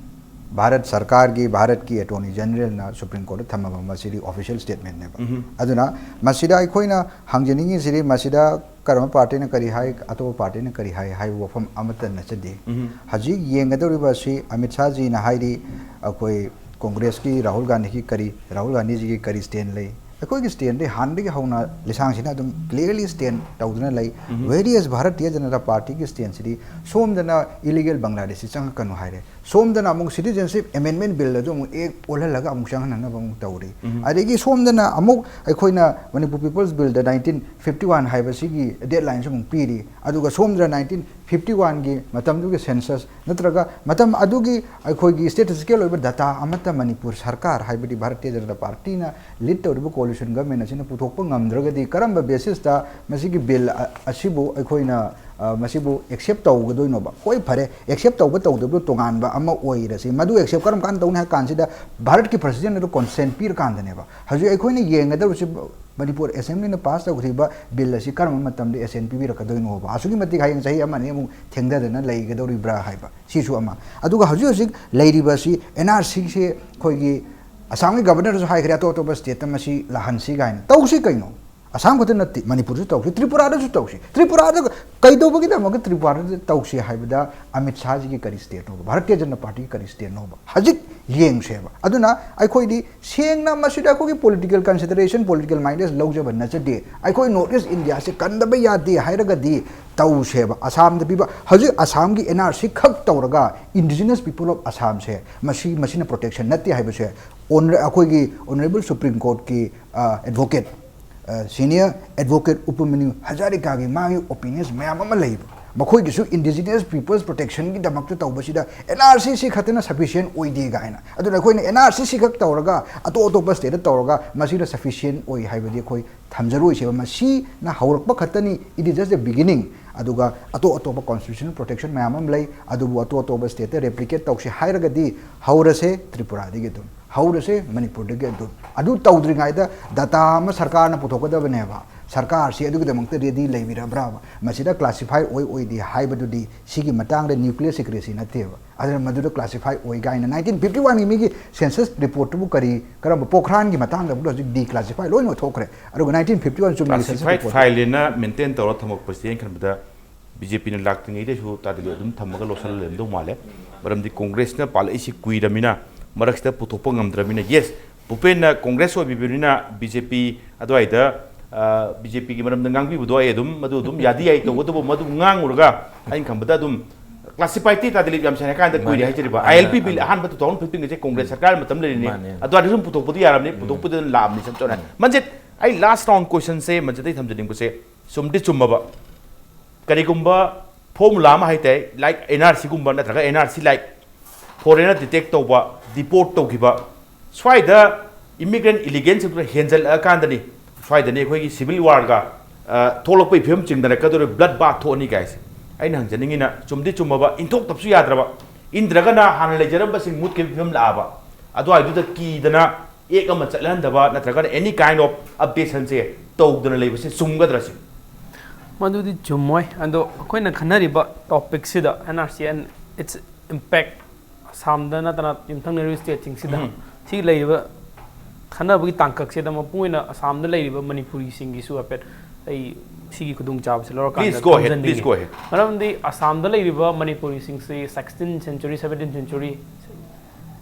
ꯚꯥꯔꯠ ꯁꯔꯀꯥꯔꯒꯤ, ꯚꯥꯔꯠꯀꯤ ꯑꯦꯇꯣꯔꯅꯤ ꯖꯦꯅꯔꯦꯜꯅ ꯁꯨꯄ꯭ꯔꯤꯝ ꯀꯣꯔꯠꯇ ꯊꯝꯃꯕ ꯃꯁꯤꯗꯤ ꯑꯣꯐꯤꯁꯤꯌꯦꯜ ꯁ꯭ꯇꯦꯠꯃꯦꯟꯅꯦꯕ꯫ ꯎꯝ. ꯑꯗꯨꯅ ꯃꯁꯤꯗ ꯑꯩꯈꯣꯏꯅ ꯍꯪꯖꯅꯤꯡꯉꯤꯁꯤꯗꯤ, ꯃꯁꯤꯗ ꯀꯔꯝꯕ ꯄꯥꯔꯇꯤꯅ ꯀꯔꯤ ꯍꯥꯏ, ꯑꯇꯣꯞꯄ ꯄꯥꯔꯇꯤꯅ ꯀꯔꯤ ꯍꯥꯏ ꯍꯥꯏꯕ ꯋꯥꯐꯝ ꯑꯃꯠꯇ ꯅꯠꯆꯗꯦ꯫ ꯎꯝ. ꯍꯧꯖꯤꯛ ꯌꯦꯡꯒꯗꯧꯔꯤꯕ ꯑꯁꯤ ꯑꯃꯤꯠ ꯁꯥꯍꯖꯤꯅ ꯍꯥꯏꯔꯤ, ꯑꯩꯈꯣꯏ ꯀꯣꯡꯒ꯭ꯔꯦꯁꯀꯤ ꯔꯥꯍꯨꯜ ꯒꯥꯟꯙꯤꯒꯤ ꯀꯔꯤ, ꯔꯥꯍꯨꯜ ꯒꯥꯟꯙꯤꯖꯤꯒꯤ ꯀꯔꯤ ꯁ꯭ꯇꯦꯟ ꯂꯩ? ꯑꯩꯈꯣꯏꯒꯤ ꯁ꯭ꯇꯦꯟꯗꯤ ꯍꯥꯟꯅꯗꯒꯤ ꯍꯧꯅ ꯂꯤꯁꯥꯡꯁꯤꯠꯅ ꯑꯗꯨꯝ clearly stand ꯇꯧꯗꯨꯅ ꯂꯩ꯫ ꯎꯝ. Whereas ꯚꯥꯔꯇꯤꯌ ꯖꯅꯇꯥ ꯄꯥꯔꯇꯤꯒꯤ ꯁ꯭ꯇꯦꯟꯁꯤꯗꯤ ꯁꯣꯝꯗꯅ illegal ꯕꯪꯒ꯭ꯂꯥꯗꯦꯁꯤ ꯆꯪꯉꯛꯀꯅꯨ ꯍꯥꯏꯔꯦ, ꯁꯣꯝꯗꯅ ꯑꯃꯨꯛ Citizenship Amendment Bill ꯑꯗꯨ ꯑꯃꯨꯛ ꯑꯦꯛ ꯑꯣꯜꯍꯜꯂꯒ ꯑꯃꯨꯛ ꯆꯪꯍꯟꯅꯅꯕ ꯑꯃꯨꯛ ꯇꯧꯔꯤ꯫ ꯎꯝ. ꯑꯗꯒꯤ ꯁꯣꯝꯗꯅ ꯑꯃꯨꯛ ꯑꯩꯈꯣꯏꯅ ꯃꯅꯤꯄꯨꯔ ꯄꯤꯄꯜꯁ ꯕꯤꯜꯗ ꯅꯥꯏꯟꯇꯤꯟ ꯐꯤꯐꯇꯤ ꯋꯥꯟ ꯍꯥꯏꯕꯁꯤꯒꯤ ꯗꯦꯗꯂꯥꯏꯟꯁꯨ ꯑꯃꯨꯛ ꯄꯤꯔꯤ꯫ ꯑꯗꯨꯒ ꯁꯣꯝꯗꯅ ꯅꯥꯏꯟꯇꯤꯟ ꯐꯤꯐꯇꯤ ꯋꯥꯟꯒꯤ ꯃꯇꯝꯗꯨꯒꯤ ꯁꯦꯟꯁꯁ ꯅꯠꯇ꯭ꯔꯒ ꯃꯇꯝ ꯑꯗꯨꯒꯤ ꯑꯩꯈꯣꯏꯒꯤ statistical ꯑꯣꯏꯕ data ꯑꯃꯠꯇ ꯃꯅꯤꯄꯨꯔ ꯁꯔꯀꯥꯔ, ꯍꯥꯏꯕꯗꯤ ꯚꯥꯔꯇꯤꯌ ꯖꯅꯇꯥ ꯄꯥꯔꯇꯤꯅ ꯂꯤꯗ ꯇꯧꯔꯤꯕ ꯀꯣꯂꯤꯁꯟ ꯒꯚꯔꯟꯃꯦꯟ ꯑꯁꯤꯅ ꯄꯨꯊꯣꯛꯄ ꯉꯝꯗ꯭ꯔꯒꯗꯤ ꯀꯔꯝꯕ ꯕꯦꯁꯤꯁꯇ ꯃꯁꯤꯒꯤ ꯕꯤꯜ ꯑ-, ꯑꯁꯤꯕꯨ ꯑꯩꯈꯣꯏꯅ, ꯑ, ꯃꯁꯤꯕꯨ ꯑꯦꯛꯁꯦꯞ ꯇꯧꯒꯗꯣꯏꯅꯣꯕ? ꯍꯣꯏ, ꯐꯔꯦ, ꯑꯦꯛꯁꯦꯞ ꯇꯧꯕ ꯇꯧꯗꯕꯗꯨ ꯇꯣꯉꯥꯟꯕ ꯑꯃ ꯑꯣꯏꯔꯁꯤ, ꯃꯗꯨ ꯑꯦꯛꯁꯦꯞ ꯀꯔꯝ ꯀꯥꯟꯗ ꯇꯧꯅꯤ ꯍꯥꯏ ꯀꯥꯟꯁꯤꯗ ꯚꯥꯔꯠꯀꯤ ꯄ꯭ꯔꯁꯤꯗꯦꯟ ꯑꯗꯨ ꯀꯣꯟꯁꯦꯟ ꯄꯤꯔꯀꯥꯟꯗꯅꯦꯕ꯫ ꯍꯧꯖꯤꯛ ꯑꯩꯈꯣꯏꯅ ꯌꯦꯡꯒꯗꯧꯔꯤꯁꯤ ꯃꯅꯤꯄꯨꯔ ꯑꯦꯁꯦꯝꯕ꯭ꯂꯤꯅ ꯄꯥꯁ ꯇꯧꯈꯤꯕ ꯕꯤꯜ ꯑꯁꯤ ꯀꯔꯝꯕ ꯃꯇꯝꯗ ꯑꯦꯁꯦꯟ ꯄꯤꯕꯤꯔꯛꯀꯗꯣꯏꯅꯣꯕ? ꯑꯁꯨꯛꯀꯤ ꯃꯇꯤꯛ ꯍꯌꯦꯡ ꯆꯍꯤ ꯑꯃ ꯑꯅꯤ ꯑꯃꯨꯛ ꯊꯦꯡꯊꯗꯅ ꯂꯩꯒꯗꯧꯔꯤꯕ꯭ꯔꯥ ꯍꯥꯏꯕ, ꯁꯤꯁꯨ ꯑꯃ꯫ ꯑꯗꯨꯒ ꯍꯧꯖꯤꯛ ꯍꯧꯖꯤꯛ ꯂꯩꯔꯤꯕ ꯑꯁꯤ ꯑꯦꯟ ꯑꯥꯔ ꯁꯤꯁꯦ ꯑꯩꯈꯣꯏꯒꯤ ꯑꯁꯥꯝꯒꯤ ꯒꯚꯔꯅꯔꯁꯨ ꯍꯥꯏꯈ꯭ꯔꯦ, ꯑꯇꯣꯞ ꯑꯇꯣꯞꯄ ꯁ꯭ꯇꯦꯠꯇ ꯃꯁꯤ ꯂꯥꯛꯍꯟꯁꯤ ꯀꯥꯏꯅ꯫ ꯇꯧꯁꯤ ꯀꯩꯅꯣ? ꯑꯁꯥꯝ ꯈꯛꯇ ꯅꯠꯇꯦ, ꯃꯅꯤꯄꯨꯔꯁꯨ ꯇꯧꯁꯤ, ꯇ꯭ꯔꯤꯄꯨꯔꯥꯗꯁꯨ ꯇꯧꯁꯤ꯫ ꯇ꯭ꯔꯤꯄꯨꯔꯥꯗ ꯀꯩꯗꯧꯕꯒꯤꯗꯃꯛꯇ ꯇ꯭ꯔꯤꯄꯨꯔꯥꯗ ꯇꯧꯁꯤ ꯍꯥꯏꯕꯗ ꯑꯃꯤꯠ ꯁꯥꯍꯖꯤꯒꯤ ꯀꯔꯤ ꯁ꯭ꯇꯦꯠꯅꯣꯕ? ꯚꯥꯔꯇꯤꯌ ꯖꯅꯇꯥ ꯄꯥꯔꯇꯤꯒꯤ ꯀꯔꯤ ꯁ꯭ꯇꯦꯠꯅꯣꯕ? ꯍꯧꯖꯤꯛ ꯌꯦꯡꯁꯦꯕ꯫ ꯑꯗꯨꯅ ꯑꯩꯈꯣꯏꯗꯤ ꯁꯦꯡꯅ ꯃꯁꯤꯗ ꯑꯩꯈꯣꯏꯒꯤ political consideration, political mindedness ꯂꯧꯖꯕ ꯅꯠꯆꯗꯦ꯫ ꯑꯩꯈꯣꯏ ꯅꯣꯔꯠ ꯏꯁ ꯏꯟꯗꯤꯌꯥꯁꯦ ꯀꯟꯗꯕ ꯌꯥꯗꯦ ꯍꯥꯏꯔꯒꯗꯤ ꯇꯧꯁꯦꯕ꯫ ꯑꯁꯥꯝꯗ ꯄꯤꯕ, ꯍꯧꯖꯤꯛ ꯑꯁꯥꯝꯒꯤ ꯑꯦꯟ ꯑꯥꯔ ꯁꯤ ꯈꯛ ꯇꯧꯔꯒ indigenous people of ꯑꯁꯥꯝꯁꯦ ꯃꯁꯤ, ꯃꯁꯤꯅ ꯄ꯭ꯔꯣꯇꯦꯛꯁꯟ ꯅꯠꯇꯦ ꯍꯥꯏꯕꯁꯦ ꯑꯣꯅꯔ-, ꯑꯩꯈꯣꯏꯒꯤ ꯑꯣꯅꯔꯦꯕꯜ ꯁꯨꯄ꯭ꯔꯤꯝ ꯀꯣꯔꯠꯀꯤ ꯑꯦꯗꯚꯣꯀꯦꯠ, ꯁꯤꯅꯤꯌꯔ ꯑꯦꯗꯚꯣꯀꯦꯠ ꯎꯄꯃꯅ꯭ꯌꯨ ꯍꯖꯥꯔꯤꯀꯥꯒꯤ ꯃꯥꯒꯤ ꯑꯣꯄꯤꯅꯤꯌꯟꯁ ꯃꯌꯥꯝ ꯑꯃ ꯂꯩꯕ꯫ ꯃꯈꯣꯏꯒꯤꯁꯨ indigenous peoples protectionꯒꯤꯗꯃꯛꯇ ꯇꯧꯕꯁꯤꯗ NRCC ꯈꯛꯇꯅ sufficient ꯑꯣꯏꯗꯦ ꯀꯥꯏꯅ꯫ ꯑꯗꯨꯅ ꯑꯩꯈꯣꯏꯅ NRCC ꯈꯛ ꯇꯧꯔꯒ ꯑꯇꯣꯞ ꯑꯇꯣꯞꯄ stateꯇ ꯇꯧꯔꯒ ꯃꯁꯤꯅ sufficient ꯑꯣꯏ ꯍꯥꯏꯕꯗꯤ ꯑꯩꯈꯣꯏ ꯊꯝꯖꯔꯣꯏꯁꯦꯕ꯫ ꯃꯁꯤꯅ ꯍꯧꯔꯛꯄ ꯈꯛꯇꯅꯤ, it is just a beginning꯫ ꯑꯗꯨꯒ ꯑꯇꯣꯞ ꯑꯇꯣꯞꯄ constitutional protection ꯃꯌꯥꯝ ꯑꯃ ꯂꯩ, ꯑꯗꯨꯕꯨ ꯑꯇꯣꯞ ꯑꯇꯣꯞꯄ stateꯇ replicate ꯇꯧꯁꯤ ꯍꯥꯏꯔꯒꯗꯤ ꯍꯧꯔꯁꯦ ꯇ꯭ꯔꯤꯄꯨꯔꯥꯗꯒꯤ ꯑꯗꯨꯝ, ꯍꯧꯔꯁꯦ ꯃꯅꯤꯄꯨꯔꯗꯒꯤ ꯑꯗꯨꯝ꯫ ꯑꯗꯨ ꯇꯧꯗ꯭ꯔꯤꯉꯩꯗ data ꯑꯃ ꯁꯔꯀꯥꯔꯅ ꯄꯨꯊꯣꯛꯀꯗꯕꯅꯦꯕ꯫ ꯁꯔꯀꯥꯔꯁꯤ ꯑꯗꯨꯒꯤꯗꯃꯛꯇ ready ꯂꯩꯕꯤꯔꯕ꯭ꯔꯥꯕ? ꯃꯁꯤꯗ classify ꯑꯣꯏ ꯑꯣꯏꯗꯦ ꯍꯥꯏꯕꯗꯨꯗꯤ ꯁꯤꯒꯤ ꯃꯇꯥꯡꯗ nuclear secrecy ꯅꯠꯇꯦꯕ꯫ ꯑꯗꯨꯅ ꯃꯗꯨꯗ classify ꯑꯣꯏ ꯀꯥꯏꯅ nineteen fifty oneꯒꯤ ꯃꯤꯒꯤ census reportꯇꯨꯕꯨ ꯀꯔꯤ, ꯀꯔꯝꯕ, ꯄꯣꯈ꯭ꯔꯥꯟꯒꯤ ꯃꯇꯥꯡꯗꯕꯨ ꯍꯧꯖꯤꯛ declassify ꯂꯣꯏꯅ ꯑꯣꯏꯊꯣꯛꯈ꯭ꯔꯦ꯫ ꯑꯗꯨꯒ nineteen fifty one ꯆꯨꯝꯅꯒꯤ census classified report fileꯅ maintain ꯇꯧꯔ ꯊꯝꯃꯛꯄꯁꯤꯗꯤ ꯑꯩꯅ ꯈꯟꯕꯗ BJPꯅ ꯂꯥꯛꯇ꯭ꯔꯤꯉꯩꯗꯁꯨ ꯇꯥꯗꯤꯜ ꯑꯗꯨꯝ ꯊꯝꯃꯒ ꯂꯣꯠꯁꯜꯂ ꯂꯩꯔꯝꯗꯧ ꯃꯥꯜꯂꯦ꯫ ꯃꯔꯝꯗꯤ ꯀꯣꯡꯒ꯭ꯔꯦꯁꯅ ꯄꯥꯜꯂꯛꯏꯁꯤ ꯀꯨꯏꯔꯃꯤꯅ ꯃꯔꯛꯁꯤꯗ ꯄꯨꯊꯣꯛꯄ ꯉꯝꯗ꯭ꯔꯃꯤꯅ, yes, ꯚꯨꯄꯦꯟꯅ ꯀꯣꯡꯒ꯭ꯔꯦꯁ ꯑꯣꯏꯕꯤꯕꯅꯤꯅ BJP ꯑꯗꯨꯋꯥꯏꯗ BJPꯒꯤ ꯃꯔꯝꯗ ꯉꯥꯡꯕꯤꯕꯗꯣ ꯑꯩ ꯑꯗꯨꯝ ꯃꯗꯨ ꯑꯗꯨꯝ ꯌꯥꯗꯤ ꯌꯥꯏ, ꯇꯧꯕꯇꯕꯨ ꯃꯗꯨ ꯉꯥꯡꯉꯨꯔꯒ ꯑꯩꯅ ꯈꯟꯕꯗ ꯑꯗꯨꯝ classified ꯇꯥꯗꯤꯜ ꯌꯥꯝ ꯁꯦꯡꯅ ꯍꯥꯏꯀꯥꯟꯗ ꯀꯨꯏꯔꯦ ꯍꯥꯏꯖꯔꯤꯕ꯫ ILP bill ꯑꯍꯥꯟꯕ two thousand fifteenꯒꯁꯦ ꯀꯣꯡꯒ꯭ꯔꯦꯁ ꯁꯔꯀꯥꯔ ꯃꯇꯝ ꯂꯩꯔꯤꯅꯤ꯫ ꯑꯗꯨꯋꯥꯏꯗ ꯁꯨꯝ ꯄꯨꯊꯣꯛꯄꯗꯤ ꯌꯥꯔꯕꯅꯤ, ꯄꯨꯊꯣꯛꯄꯗꯤ ꯑꯗꯨꯝ ꯂꯥꯛꯑꯕꯅꯤ ꯏꯆꯝ ꯆꯝꯅ꯫ ꯃꯟꯖꯤꯠ, ꯑꯩ last round questionꯁꯦ ꯃꯟꯖꯤꯠꯇ ꯑꯩ ꯊꯝꯖꯅꯤꯡꯕꯁꯦ, ꯆꯨꯝꯗꯤ ꯆꯨꯝꯃꯕ, ꯀꯔꯤꯒꯨꯝꯕ formula ꯑꯃ ꯍꯥꯏꯇꯥꯔꯦ, like NRCꯒꯨꯝꯕ ꯅꯠꯇ꯭ꯔꯒ NRC like foreignꯅ detect ꯇꯧꯕ, deport ꯇꯧꯈꯤꯕ, ꯁ꯭ꯋꯥꯏꯗ immigrant illegalꯁꯤꯡꯗꯨꯅ ꯍꯦꯟꯖꯜꯂꯛꯑꯀꯥꯟꯗꯅꯤ, ꯁ꯭ꯋꯥꯏꯗꯅꯤ ꯑꯩꯈꯣꯏꯒꯤ civil warꯒ ꯊꯣꯛꯂꯛꯄꯒꯤ ꯐꯤꯕꯝ ꯆꯤꯡꯅꯔꯛꯀꯗꯧꯔꯤꯕ, blood bath ꯊꯣꯛꯑꯅꯤ guys꯫ ꯑꯩꯅ ꯍꯪꯖꯅꯤꯡꯉꯤꯅ, ꯆꯨꯝꯗꯤ ꯆꯨꯝꯃꯕ, ꯏꯟꯊꯣꯛꯇꯕꯁꯨ ꯌꯥꯗ꯭ꯔꯕ, ꯏꯟꯗ꯭ꯔꯒꯅ ꯍꯥꯟꯅ ꯂꯩꯖꯔꯝꯕꯁꯤꯡ ꯃꯨꯠꯈꯤꯕ ꯐꯤꯕꯝ ꯂꯥꯛꯑꯕ, ꯑꯗꯨꯋꯥꯏꯗꯨꯗ ꯀꯤꯗꯅ ꯑꯦꯛ ꯑꯃ ꯆꯠꯍꯟꯗꯕ ꯅꯠꯇ꯭ꯔꯒꯅ any kind of updationꯁꯦ ꯇꯧꯗꯅ ꯂꯩꯕꯁꯦ ꯆꯨꯝꯒꯗ꯭ꯔꯥ ꯁꯤ? ꯃꯗꯨꯗꯤ ꯆꯨꯝꯃꯣꯏ꯫ ꯑꯗꯣ ꯑꯩꯈꯣꯏꯅ ꯈꯟꯅꯔꯤꯕ topicꯁꯤꯗ NRC and its impact ꯑꯁꯥꯝꯗ ꯅꯠꯇꯅ ꯌꯨꯝꯊꯪꯅꯔꯤꯕ stateꯁꯤꯡꯁꯤꯗ ꯁꯤ ꯂꯩꯔꯤꯕ ꯈꯟꯅꯕꯒꯤ ꯇꯥꯡꯀꯛꯁꯤꯗ ꯃꯄꯨꯡ ꯑꯣꯏꯅ ꯑꯁꯥꯝꯗ ꯂꯩꯔꯤꯕ ꯃꯅꯤꯄꯨꯔꯤꯁꯤꯡꯒꯤꯁꯨ ꯍꯥꯏꯐꯦꯠ ꯑꯩ ꯁꯤꯒꯤ ꯈꯨꯗꯣꯡꯆꯥꯕꯁꯤ ꯂꯧꯔꯀꯥꯟꯗ Please go ahead, please go ahead. ꯃꯔꯝꯗꯤ ꯑꯁꯥꯝꯗ ꯂꯩꯔꯤꯕ ꯃꯅꯤꯄꯨꯔꯤꯁꯤꯡꯁꯤ sixteenth century, seventeenth century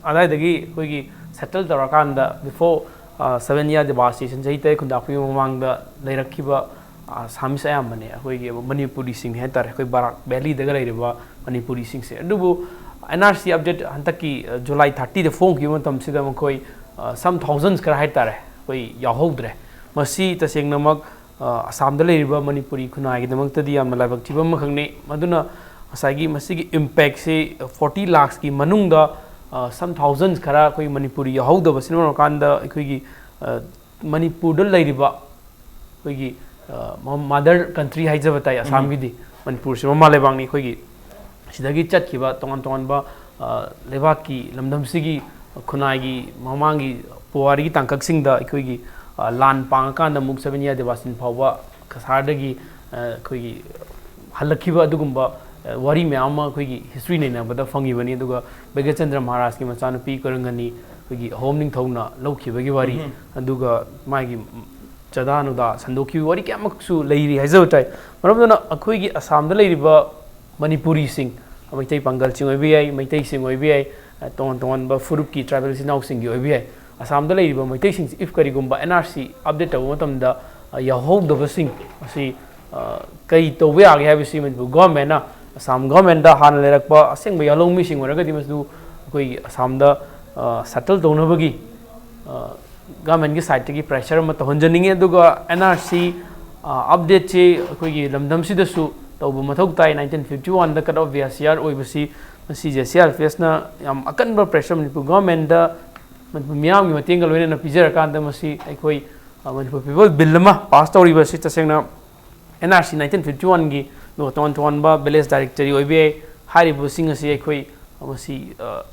ꯑꯗꯥꯏꯗꯒꯤ ꯑꯩꯈꯣꯏꯒꯤ settle ꯇꯧꯔꯀꯥꯟꯗ before seven year devastationꯁꯦ ꯇꯔꯦꯠ ꯈꯨꯟꯇꯥꯛꯄꯒꯤ ꯃꯃꯥꯡꯗ ꯂꯩꯔꯛꯈꯤꯕ ꯑꯁꯥꯃꯤꯁ ꯑꯌꯥꯝꯕꯅꯦ, ꯑꯩꯈꯣꯏꯒꯤ ꯃꯅꯤꯄꯨꯔꯤꯁꯤꯡ ꯍꯥꯏꯇꯥꯔꯦ, ꯑꯩꯈꯣꯏ ꯕꯔꯥꯛ valleyꯗꯒ ꯂꯩꯔꯤꯕ ꯃꯅꯤꯄꯨꯔꯤꯁꯤꯡꯁꯦ꯫ ꯑꯗꯨꯕꯨ NRC update ꯍꯟꯗꯛꯀꯤ July thirtyꯗ ꯐꯣꯡꯈꯤꯕ ꯃꯇꯝꯁꯤꯗ ꯃꯈꯣꯏ some thousands ꯈꯔ ꯍꯥꯏꯇꯥꯔꯦ ꯑꯩꯈꯣꯏ ꯌꯥꯎꯍꯧꯗ꯭ꯔꯦ꯫ ꯃꯁꯤ ꯇꯁꯦꯡꯅꯃꯛ ꯑ, ꯑꯁꯥꯝꯗ ꯂꯩꯔꯤꯕ ꯃꯅꯤꯄꯨꯔꯤ ꯈꯨꯟꯅꯥꯏꯒꯤꯗꯃꯛꯇꯗꯤ ꯌꯥꯝꯅ ꯂꯥꯏꯕꯛ ꯊꯤꯕ ꯑꯃꯈꯛꯅꯤ꯫ ꯃꯗꯨꯅ ꯉꯁꯥꯏꯒꯤ ꯃꯁꯤꯒꯤ impactꯁꯤ forty lakhsꯀꯤ ꯃꯅꯨꯡꯗ, ꯑ, some thousands ꯈꯔ ꯑꯩꯈꯣꯏ ꯃꯅꯤꯄꯨꯔꯤ ꯌꯥꯎꯍꯧꯗꯕꯁꯤꯅ ꯃꯔꯝ ꯑꯣꯏꯔꯀꯥꯟꯗ ꯑꯩꯈꯣꯏꯒꯤ, ꯑ, ꯃꯅꯤꯄꯨꯔꯗ ꯂꯩꯔꯤꯕ ꯑꯩꯈꯣꯏꯒꯤ, ꯑ, ꯃ-, mother country ꯍꯥꯏꯖꯕ ꯇꯥꯏ, ꯑꯁꯥꯝꯒꯤꯗꯤ꯫ ꯃꯅꯤꯄꯨꯔꯁꯤ ꯃꯃꯥ ꯂꯩꯕꯥꯛꯅꯤ꯫ ꯑꯩꯈꯣꯏꯒꯤ ꯁꯤꯗꯒꯤ ꯆꯠꯈꯤꯕ ꯇꯣꯉꯥꯟ ꯇꯣꯉꯥꯟꯕ, ꯑ, ꯂꯩꯕꯥꯛꯀꯤ ꯂꯝꯗꯝꯁꯤꯒꯤ ꯈꯨꯟꯅꯥꯏꯒꯤ ꯃꯃꯥꯡꯒꯤ ꯄꯨꯋꯥꯔꯤꯒꯤ ꯇꯥꯡꯀꯛꯁꯤꯡꯗ ꯑꯩꯈꯣꯏꯒꯤ, ꯑ, ꯂꯥꯟ ꯄꯥꯡꯉꯀꯥꯟꯗ ꯑꯃꯨꯛ ꯁꯕꯦꯟ ꯏꯌꯥ ꯗꯦꯕꯥꯁꯤꯟ ꯐꯥꯎꯕ ꯀꯁꯥꯔꯗꯒꯤ, ꯑ, ꯑꯩꯈꯣꯏꯒꯤ ꯍꯜꯂꯛꯈꯤꯕ ꯑꯗꯨꯒꯨꯝꯕ, ꯑ, ꯋꯥꯔꯤ ꯃꯌꯥꯝ ꯑꯃ ꯑꯩꯈꯣꯏꯒꯤ history ꯅꯩꯅꯕꯗ ꯐꯪꯉꯤꯕꯅꯤ꯫ ꯑꯗꯨꯒ ꯕꯩꯒꯆꯟꯗ꯭ꯔ ꯃꯍꯥꯔꯥꯖꯀꯤ ꯃꯆꯥꯅꯨꯄꯤ ꯀꯣꯔꯪꯒꯅꯤ ꯑꯩꯈꯣꯏꯒꯤ ꯑꯍꯣꯝ ꯅꯤꯡꯊꯧꯅ ꯂꯧꯈꯤꯕꯒꯤ ꯋꯥꯔꯤ, ꯑꯗꯨꯒ ꯃꯥꯒꯤ ꯆꯥꯗꯥ ꯅꯨꯗꯥ ꯁꯟꯗꯣꯛꯈꯤꯕ ꯋꯥꯔꯤ ꯀꯌꯥꯃꯨꯛꯁꯨ ꯂꯩꯔꯤ ꯍꯥꯏꯖꯕ ꯇꯥꯏ꯫ ꯃꯔꯝ ꯑꯗꯨꯅ ꯑꯩꯈꯣꯏꯒꯤ ꯑꯁꯥꯝꯗ ꯂꯩꯔꯤꯕ ꯃꯅꯤꯄꯨꯔꯤꯁꯤꯡ, ꯃꯩꯇꯩ ꯄꯥꯡꯒꯜꯁꯤꯡ ꯑꯣꯏꯕ ꯌꯥꯏ, ꯃꯩꯇꯩꯁꯤꯡ ꯑꯣꯏꯕ ꯌꯥꯏ, ꯇꯣꯉꯥꯟ ꯇꯣꯉꯥꯟꯕ ꯐꯨꯔꯨꯞꯀꯤ tribal ꯏꯆꯤꯟ ꯏꯅꯥꯎꯁꯤꯡꯒꯤ ꯑꯣꯏꯕ ꯌꯥꯏ, ꯑꯁꯥꯝꯗ ꯂꯩꯔꯤꯕ ꯃꯩꯇꯩꯁꯤꯡꯁꯤ if ꯀꯔꯤꯒꯨꯝꯕ NRC update ꯇꯧꯕ ꯃꯇꯝꯗ, ꯑ, ꯌꯥꯎꯍꯧꯗꯕꯁꯤꯡ ꯑꯁꯤ, ꯑ, ꯀꯔꯤ ꯇꯧꯕ ꯌꯥꯒꯦ ꯍꯥꯏꯕꯁꯤ ꯃꯅꯤꯄꯨꯔ governmentꯅ, ꯑꯁꯥꯝ governmentꯗ ꯍꯥꯟꯅ ꯂꯩꯔꯛꯄ ꯑꯁꯦꯡꯕ ꯌꯥꯜꯍꯧꯃꯤꯁꯤꯡ ꯑꯣꯏꯔꯒꯗꯤ ꯃꯗꯨ ꯑꯩꯈꯣꯏꯒꯤ ꯑꯁꯥꯝꯗ, ꯑ, settle ꯇꯧꯅꯕꯒꯤ, ꯑ, governmentꯀꯤ sideꯇꯒꯤ pressure ꯑꯃ ꯇꯧꯍꯟꯖꯅꯤꯡꯉꯤ꯫ ꯑꯗꯨꯒ NRC, ꯑ, updateꯁꯤ ꯑꯩꯈꯣꯏꯒꯤ ꯂꯝꯗꯝꯁꯤꯗꯁꯨ ꯇꯧꯕ ꯃꯊꯧ ꯇꯥꯏ꯫ Nineteen fifty oneꯗ cut off VRCR ꯑꯣꯏꯕꯁꯤ, ꯃꯁꯤ JCRPSꯅ ꯌꯥꯝ ꯑꯀꯟꯕ pressure ꯃꯅꯤꯄꯨꯔ governmentꯗ, ꯃꯅꯤꯄꯨꯔ ꯃꯤꯌꯥꯝꯒꯤ ꯃꯇꯦꯡꯒ ꯂꯣꯏꯅꯅ ꯄꯤꯖꯔꯀꯥꯟꯗ ꯃꯁꯤ ꯑꯩꯈꯣꯏ, ꯑ, ꯃꯅꯤꯄꯨꯔ People Bill ꯑꯃ pass ꯇꯧꯔꯤꯕ ꯑꯁꯤ ꯇꯁꯦꯡꯅ NRC nineteen fifty oneꯒꯤ, ꯑꯗꯨꯒ ꯇꯣꯉꯥꯟ ꯇꯣꯉꯥꯟꯕ village directory ꯑꯣꯏꯕ ꯌꯥꯏ, ꯍꯥꯏꯔꯤꯕꯁꯤꯡ ꯑꯁꯤ ꯑꯩꯈꯣꯏ, ꯑ, ꯃꯁꯤ, ꯑ,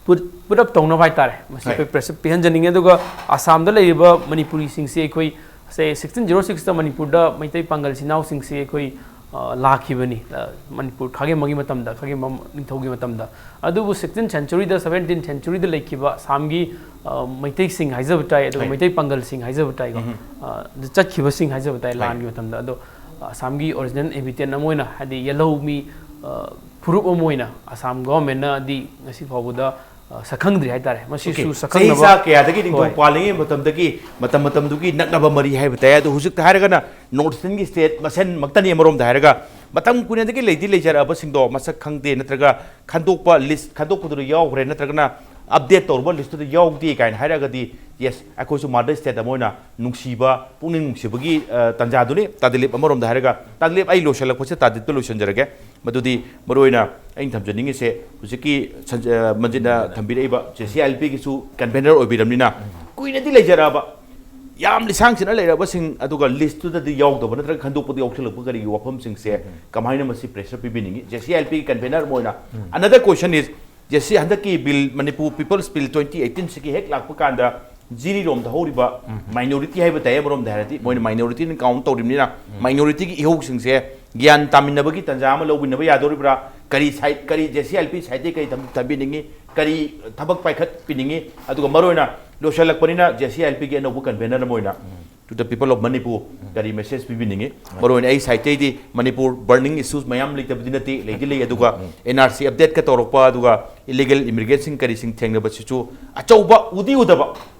put, put up ꯇꯧꯅꯕ ꯍꯥꯏꯇꯥꯔꯦ, ꯃꯁꯤ ꯑꯩꯈꯣꯏ pressure ꯄꯤꯍꯟꯖꯅꯤꯡꯉꯤ꯫ ꯑꯗꯨꯒ ꯑꯁꯥꯝꯗ ꯂꯩꯔꯤꯕ ꯃꯅꯤꯄꯨꯔꯤꯁꯤꯡꯁꯤ ꯑꯩꯈꯣꯏ, say, sixteen zero sixꯇ ꯃꯅꯤꯄꯨꯔꯗ ꯃꯩꯇꯩ ꯄꯥꯡꯒꯜ ꯏꯆꯤꯟ ꯏꯅꯥꯎꯁꯤꯡꯁꯤ ꯑꯩꯈꯣꯏ, ꯑ, ꯂꯥꯛꯈꯤꯕꯅꯤ, ꯑ, ꯃꯅꯤꯄꯨꯔ ꯈꯥꯒꯦꯝꯕꯒꯤ ꯃꯇꯝꯗ, ꯈꯥꯒꯦꯝꯕ ꯅꯤꯡꯊꯧꯒꯤ ꯃꯇꯝꯗ꯫ ꯑꯗꯨꯕꯨ sixteenth centuryꯗ, seventeenth centuryꯗ ꯂꯩꯈꯤꯕ ꯑꯁꯥꯝꯒꯤ, ꯑ, ꯃꯩꯇꯩꯁꯤꯡ ꯍꯥꯏꯖꯕ ꯇꯥꯏ, ꯑꯗꯨꯒ ꯃꯩꯇꯩ ꯄꯥꯡꯒꯜꯁꯤꯡ ꯍꯥꯏꯖꯕ ꯇꯥꯏꯀꯣ, ꯑ, ꯑꯗꯨ ꯆꯠꯈꯤꯕꯁꯤꯡ ꯍꯥꯏꯖꯕ ꯇꯥꯏ ꯂꯥꯟꯒꯤ ꯃꯇꯝꯗ꯫ ꯑꯗꯣ ꯑꯁꯥꯝꯒꯤ original inhabitant ꯑꯃ ꯑꯣꯏꯅ, ꯍꯥꯏꯗꯤ ꯌꯦꯜꯍꯧꯃꯤ, ꯑ, ꯐꯨꯔꯨꯞ ꯑꯃ ꯑꯣꯏꯅ ꯑꯁꯥꯝ governmentꯅꯗꯤ ꯉꯁꯤ ꯐꯥꯎꯕꯗ, ꯑ, ꯁꯛꯈꯪꯗ꯭ꯔꯤ ꯍꯥꯏꯇꯥꯔꯦ꯫ ꯃꯁꯤꯁꯨ ꯆꯍꯤ ꯁꯛꯈꯪꯅꯕ ꯆꯥ ꯀꯌꯥꯗꯒꯤ ꯅꯤꯡꯊꯧ ꯍꯣꯏ꯫ ꯄꯥꯜꯂꯤꯉꯩ ꯃꯇꯝꯗꯒꯤ, ꯃꯇꯝ ꯃꯇꯝꯗꯨꯒꯤ ꯅꯛꯅꯕ ꯃꯔꯤ ꯍꯥꯏꯕ ꯇꯥꯏ꯫ ꯑꯗꯣ ꯍꯧꯖꯤꯛꯇ ꯍꯥꯏꯔꯒꯅ North Easternꯒꯤ state ꯃꯁꯦꯟꯃꯛꯇꯅꯤ꯫ ꯑꯃꯔꯣꯝꯗ ꯍꯥꯏꯔꯒ ꯃꯇꯝ ꯀꯨꯏꯅꯗꯒꯤ ꯂꯩꯗꯤ ꯂꯩꯖꯔꯛꯑꯕꯁꯤꯡꯗꯣ ꯃꯁꯛ ꯈꯪꯗꯦ, ꯅꯠꯇ꯭ꯔꯒ ꯈꯟꯗꯣꯛꯄ list ꯈꯟꯗꯣꯛꯄꯗꯨꯗ ꯌꯥꯎꯈ꯭ꯔꯦ, ꯅꯠꯇ꯭ꯔꯒꯅ ꯑꯞꯗꯦꯠ ꯇꯧꯔꯕ ꯂꯤꯁꯇꯨꯗ ꯌꯥꯎꯗꯦ ꯀꯥꯏꯅ ꯍꯥꯏꯔꯒꯗꯤ, ꯌꯦꯁ, ꯑꯩꯈꯣꯏꯁꯨ ꯃꯥꯗꯔ ꯁ꯭ꯇꯦꯠ ꯑꯃ ꯑꯣꯏꯅ ꯅꯨꯡꯁꯤꯕ, ꯄꯨꯛꯅꯤꯡ ꯅꯨꯡꯁꯤꯕꯒꯤ ꯑ, ꯇꯥꯟꯖꯥꯗꯨꯅꯤ꯫ ꯇꯥꯗꯤꯂꯤꯞ ꯑꯃꯔꯣꯝꯗ ꯍꯥꯏꯔꯒ, ꯇꯥꯗꯤꯂꯤꯞ, ꯑꯩ ꯂꯣꯏꯁꯤꯜꯂꯛꯄꯁꯦ ꯇꯥꯗꯤꯂꯤꯞꯇ ꯂꯣꯏꯁꯤꯟꯖꯔꯒꯦ꯫ ꯃꯗꯨꯗꯤ ꯃꯔꯨꯑꯣꯏꯅ ꯑꯩꯅ ꯊꯝꯖꯅꯤꯡꯉꯤꯁꯦ, ꯍꯧꯖꯤꯛꯀꯤ ꯁꯟꯖ-, ꯑ, ꯃꯟꯖꯤꯠꯅ ꯊꯝꯕꯤꯔꯛꯏꯕ J C I L ꯄꯤꯒꯤꯁꯨ convener ꯑꯣꯏꯕꯤꯔꯕꯅꯤꯅ, ꯀꯨꯏꯅꯗꯤ ꯂꯩꯖꯔꯛꯑꯕ, ꯌꯥꯝ ꯂꯤꯁꯥꯡ ꯁꯤꯠꯅ ꯂꯩꯔꯛꯑꯕꯁꯤꯡ, ꯑꯗꯨꯒ ꯂꯤꯁꯇꯨꯗꯗꯤ ꯌꯥꯎꯗꯕ ꯅꯠꯇ꯭ꯔꯒ ꯈꯟꯗꯣꯛꯄꯗ ꯌꯥꯎꯁꯜꯂꯛꯄ ꯀꯔꯤꯒꯤ ꯋꯥꯐꯝꯁꯤꯡꯁꯦ ꯀꯃꯥꯏꯅ ꯃꯁꯤ pressure ꯄꯤꯕꯤꯅꯤꯡꯉꯤ? J C I L ꯄꯤꯒꯤ ꯀꯟꯚꯦꯅꯔ ꯑꯃ ꯑꯣꯏꯅ꯫ Another question is, J C, ꯍꯟꯗꯛꯀꯤ bill, Manipur people's bill twenty ꯑꯩꯠꯇꯤꯟꯁꯤꯒꯤ ꯍꯦꯛ ꯂꯥꯛꯄ ꯀꯥꯟꯗ, ꯖꯤꯔꯤꯔꯣꯝꯗ ꯍꯧꯔꯤꯕ ꯃꯥꯏꯅꯣꯔꯤꯇꯤ ꯍꯥꯏꯕ ꯇꯥꯏ, ꯑꯃꯔꯣꯝꯗ ꯍꯥꯏꯔꯗꯤ ꯃꯣꯏꯅ ꯃꯥꯏꯅꯣꯔꯤꯇꯤꯅ ꯀꯥꯎꯟ ꯇꯧꯔꯤꯕꯅꯤꯅ, ꯃꯥꯏꯅꯣꯔꯤꯇꯤꯒꯤ ꯏꯍꯧꯁꯤꯡꯁꯦ ꯒ꯭ꯌꯥꯟ ꯇꯥꯃꯤꯟꯅꯕꯒꯤ ꯇꯥꯟꯖꯥ ꯑꯃ ꯂꯧꯃꯤꯟꯅꯕ ꯌꯥꯗꯧꯔꯤꯕ꯭ꯔꯥ? ꯀꯔꯤ ꯁꯥꯏꯠ, ꯀꯔꯤ J C I L P ꯁꯥꯏꯠꯇꯒꯤ ꯀꯔꯤ ꯊꯝ-, ꯊꯝꯕꯤꯅꯤꯡꯉꯤ? ꯀꯔꯤ ꯊꯕꯛ ꯄꯥꯏꯈꯠꯄꯤꯅꯤꯡꯉꯤ? ꯑꯗꯨꯒ ꯃꯔꯨꯑꯣꯏꯅ ꯂꯣꯏꯁꯤꯜꯂꯛꯄꯅꯤꯅ, ꯖꯦ ꯁꯤ ꯑꯥꯏ ꯑꯦꯜ ꯄꯤꯒꯤ ꯑꯅꯧꯕ ꯀꯟꯚꯦꯅꯔ ꯑꯃ ꯑꯣꯏꯅ, to the people of Manipur, ꯀꯔꯤ ꯃꯦꯁꯦꯖ ꯄꯤꯕꯤꯅꯤꯡꯉꯤ? ꯃꯔꯨꯑꯣꯏꯅ ꯑꯩ ꯁꯥꯏꯠꯇꯩꯗꯤ ꯃꯅꯤꯄꯨꯔ ꯕꯔꯅꯤꯡ ꯏꯁꯨꯁ ꯃꯌꯥꯝ ꯂꯩꯇꯕꯗꯤ ꯅꯠꯇꯦ, ꯂꯩꯗꯤ ꯂꯩ, ꯑꯗꯨꯒ ꯑꯦꯟ ꯑꯥꯔ ꯁꯤ ꯑꯞꯗꯦꯠꯀ ꯇꯧꯔꯛꯄ, ꯑꯗꯨꯒ ꯏꯂꯤꯒꯦꯜ ꯏꯃꯤꯒ꯭ꯔꯦꯟꯁꯤꯡ ꯀꯔꯤꯁꯤꯡ ꯊꯦꯡꯅꯕꯁꯤꯁꯨ ꯑꯆꯧꯕ ꯎꯗꯤ ꯎꯗꯕ,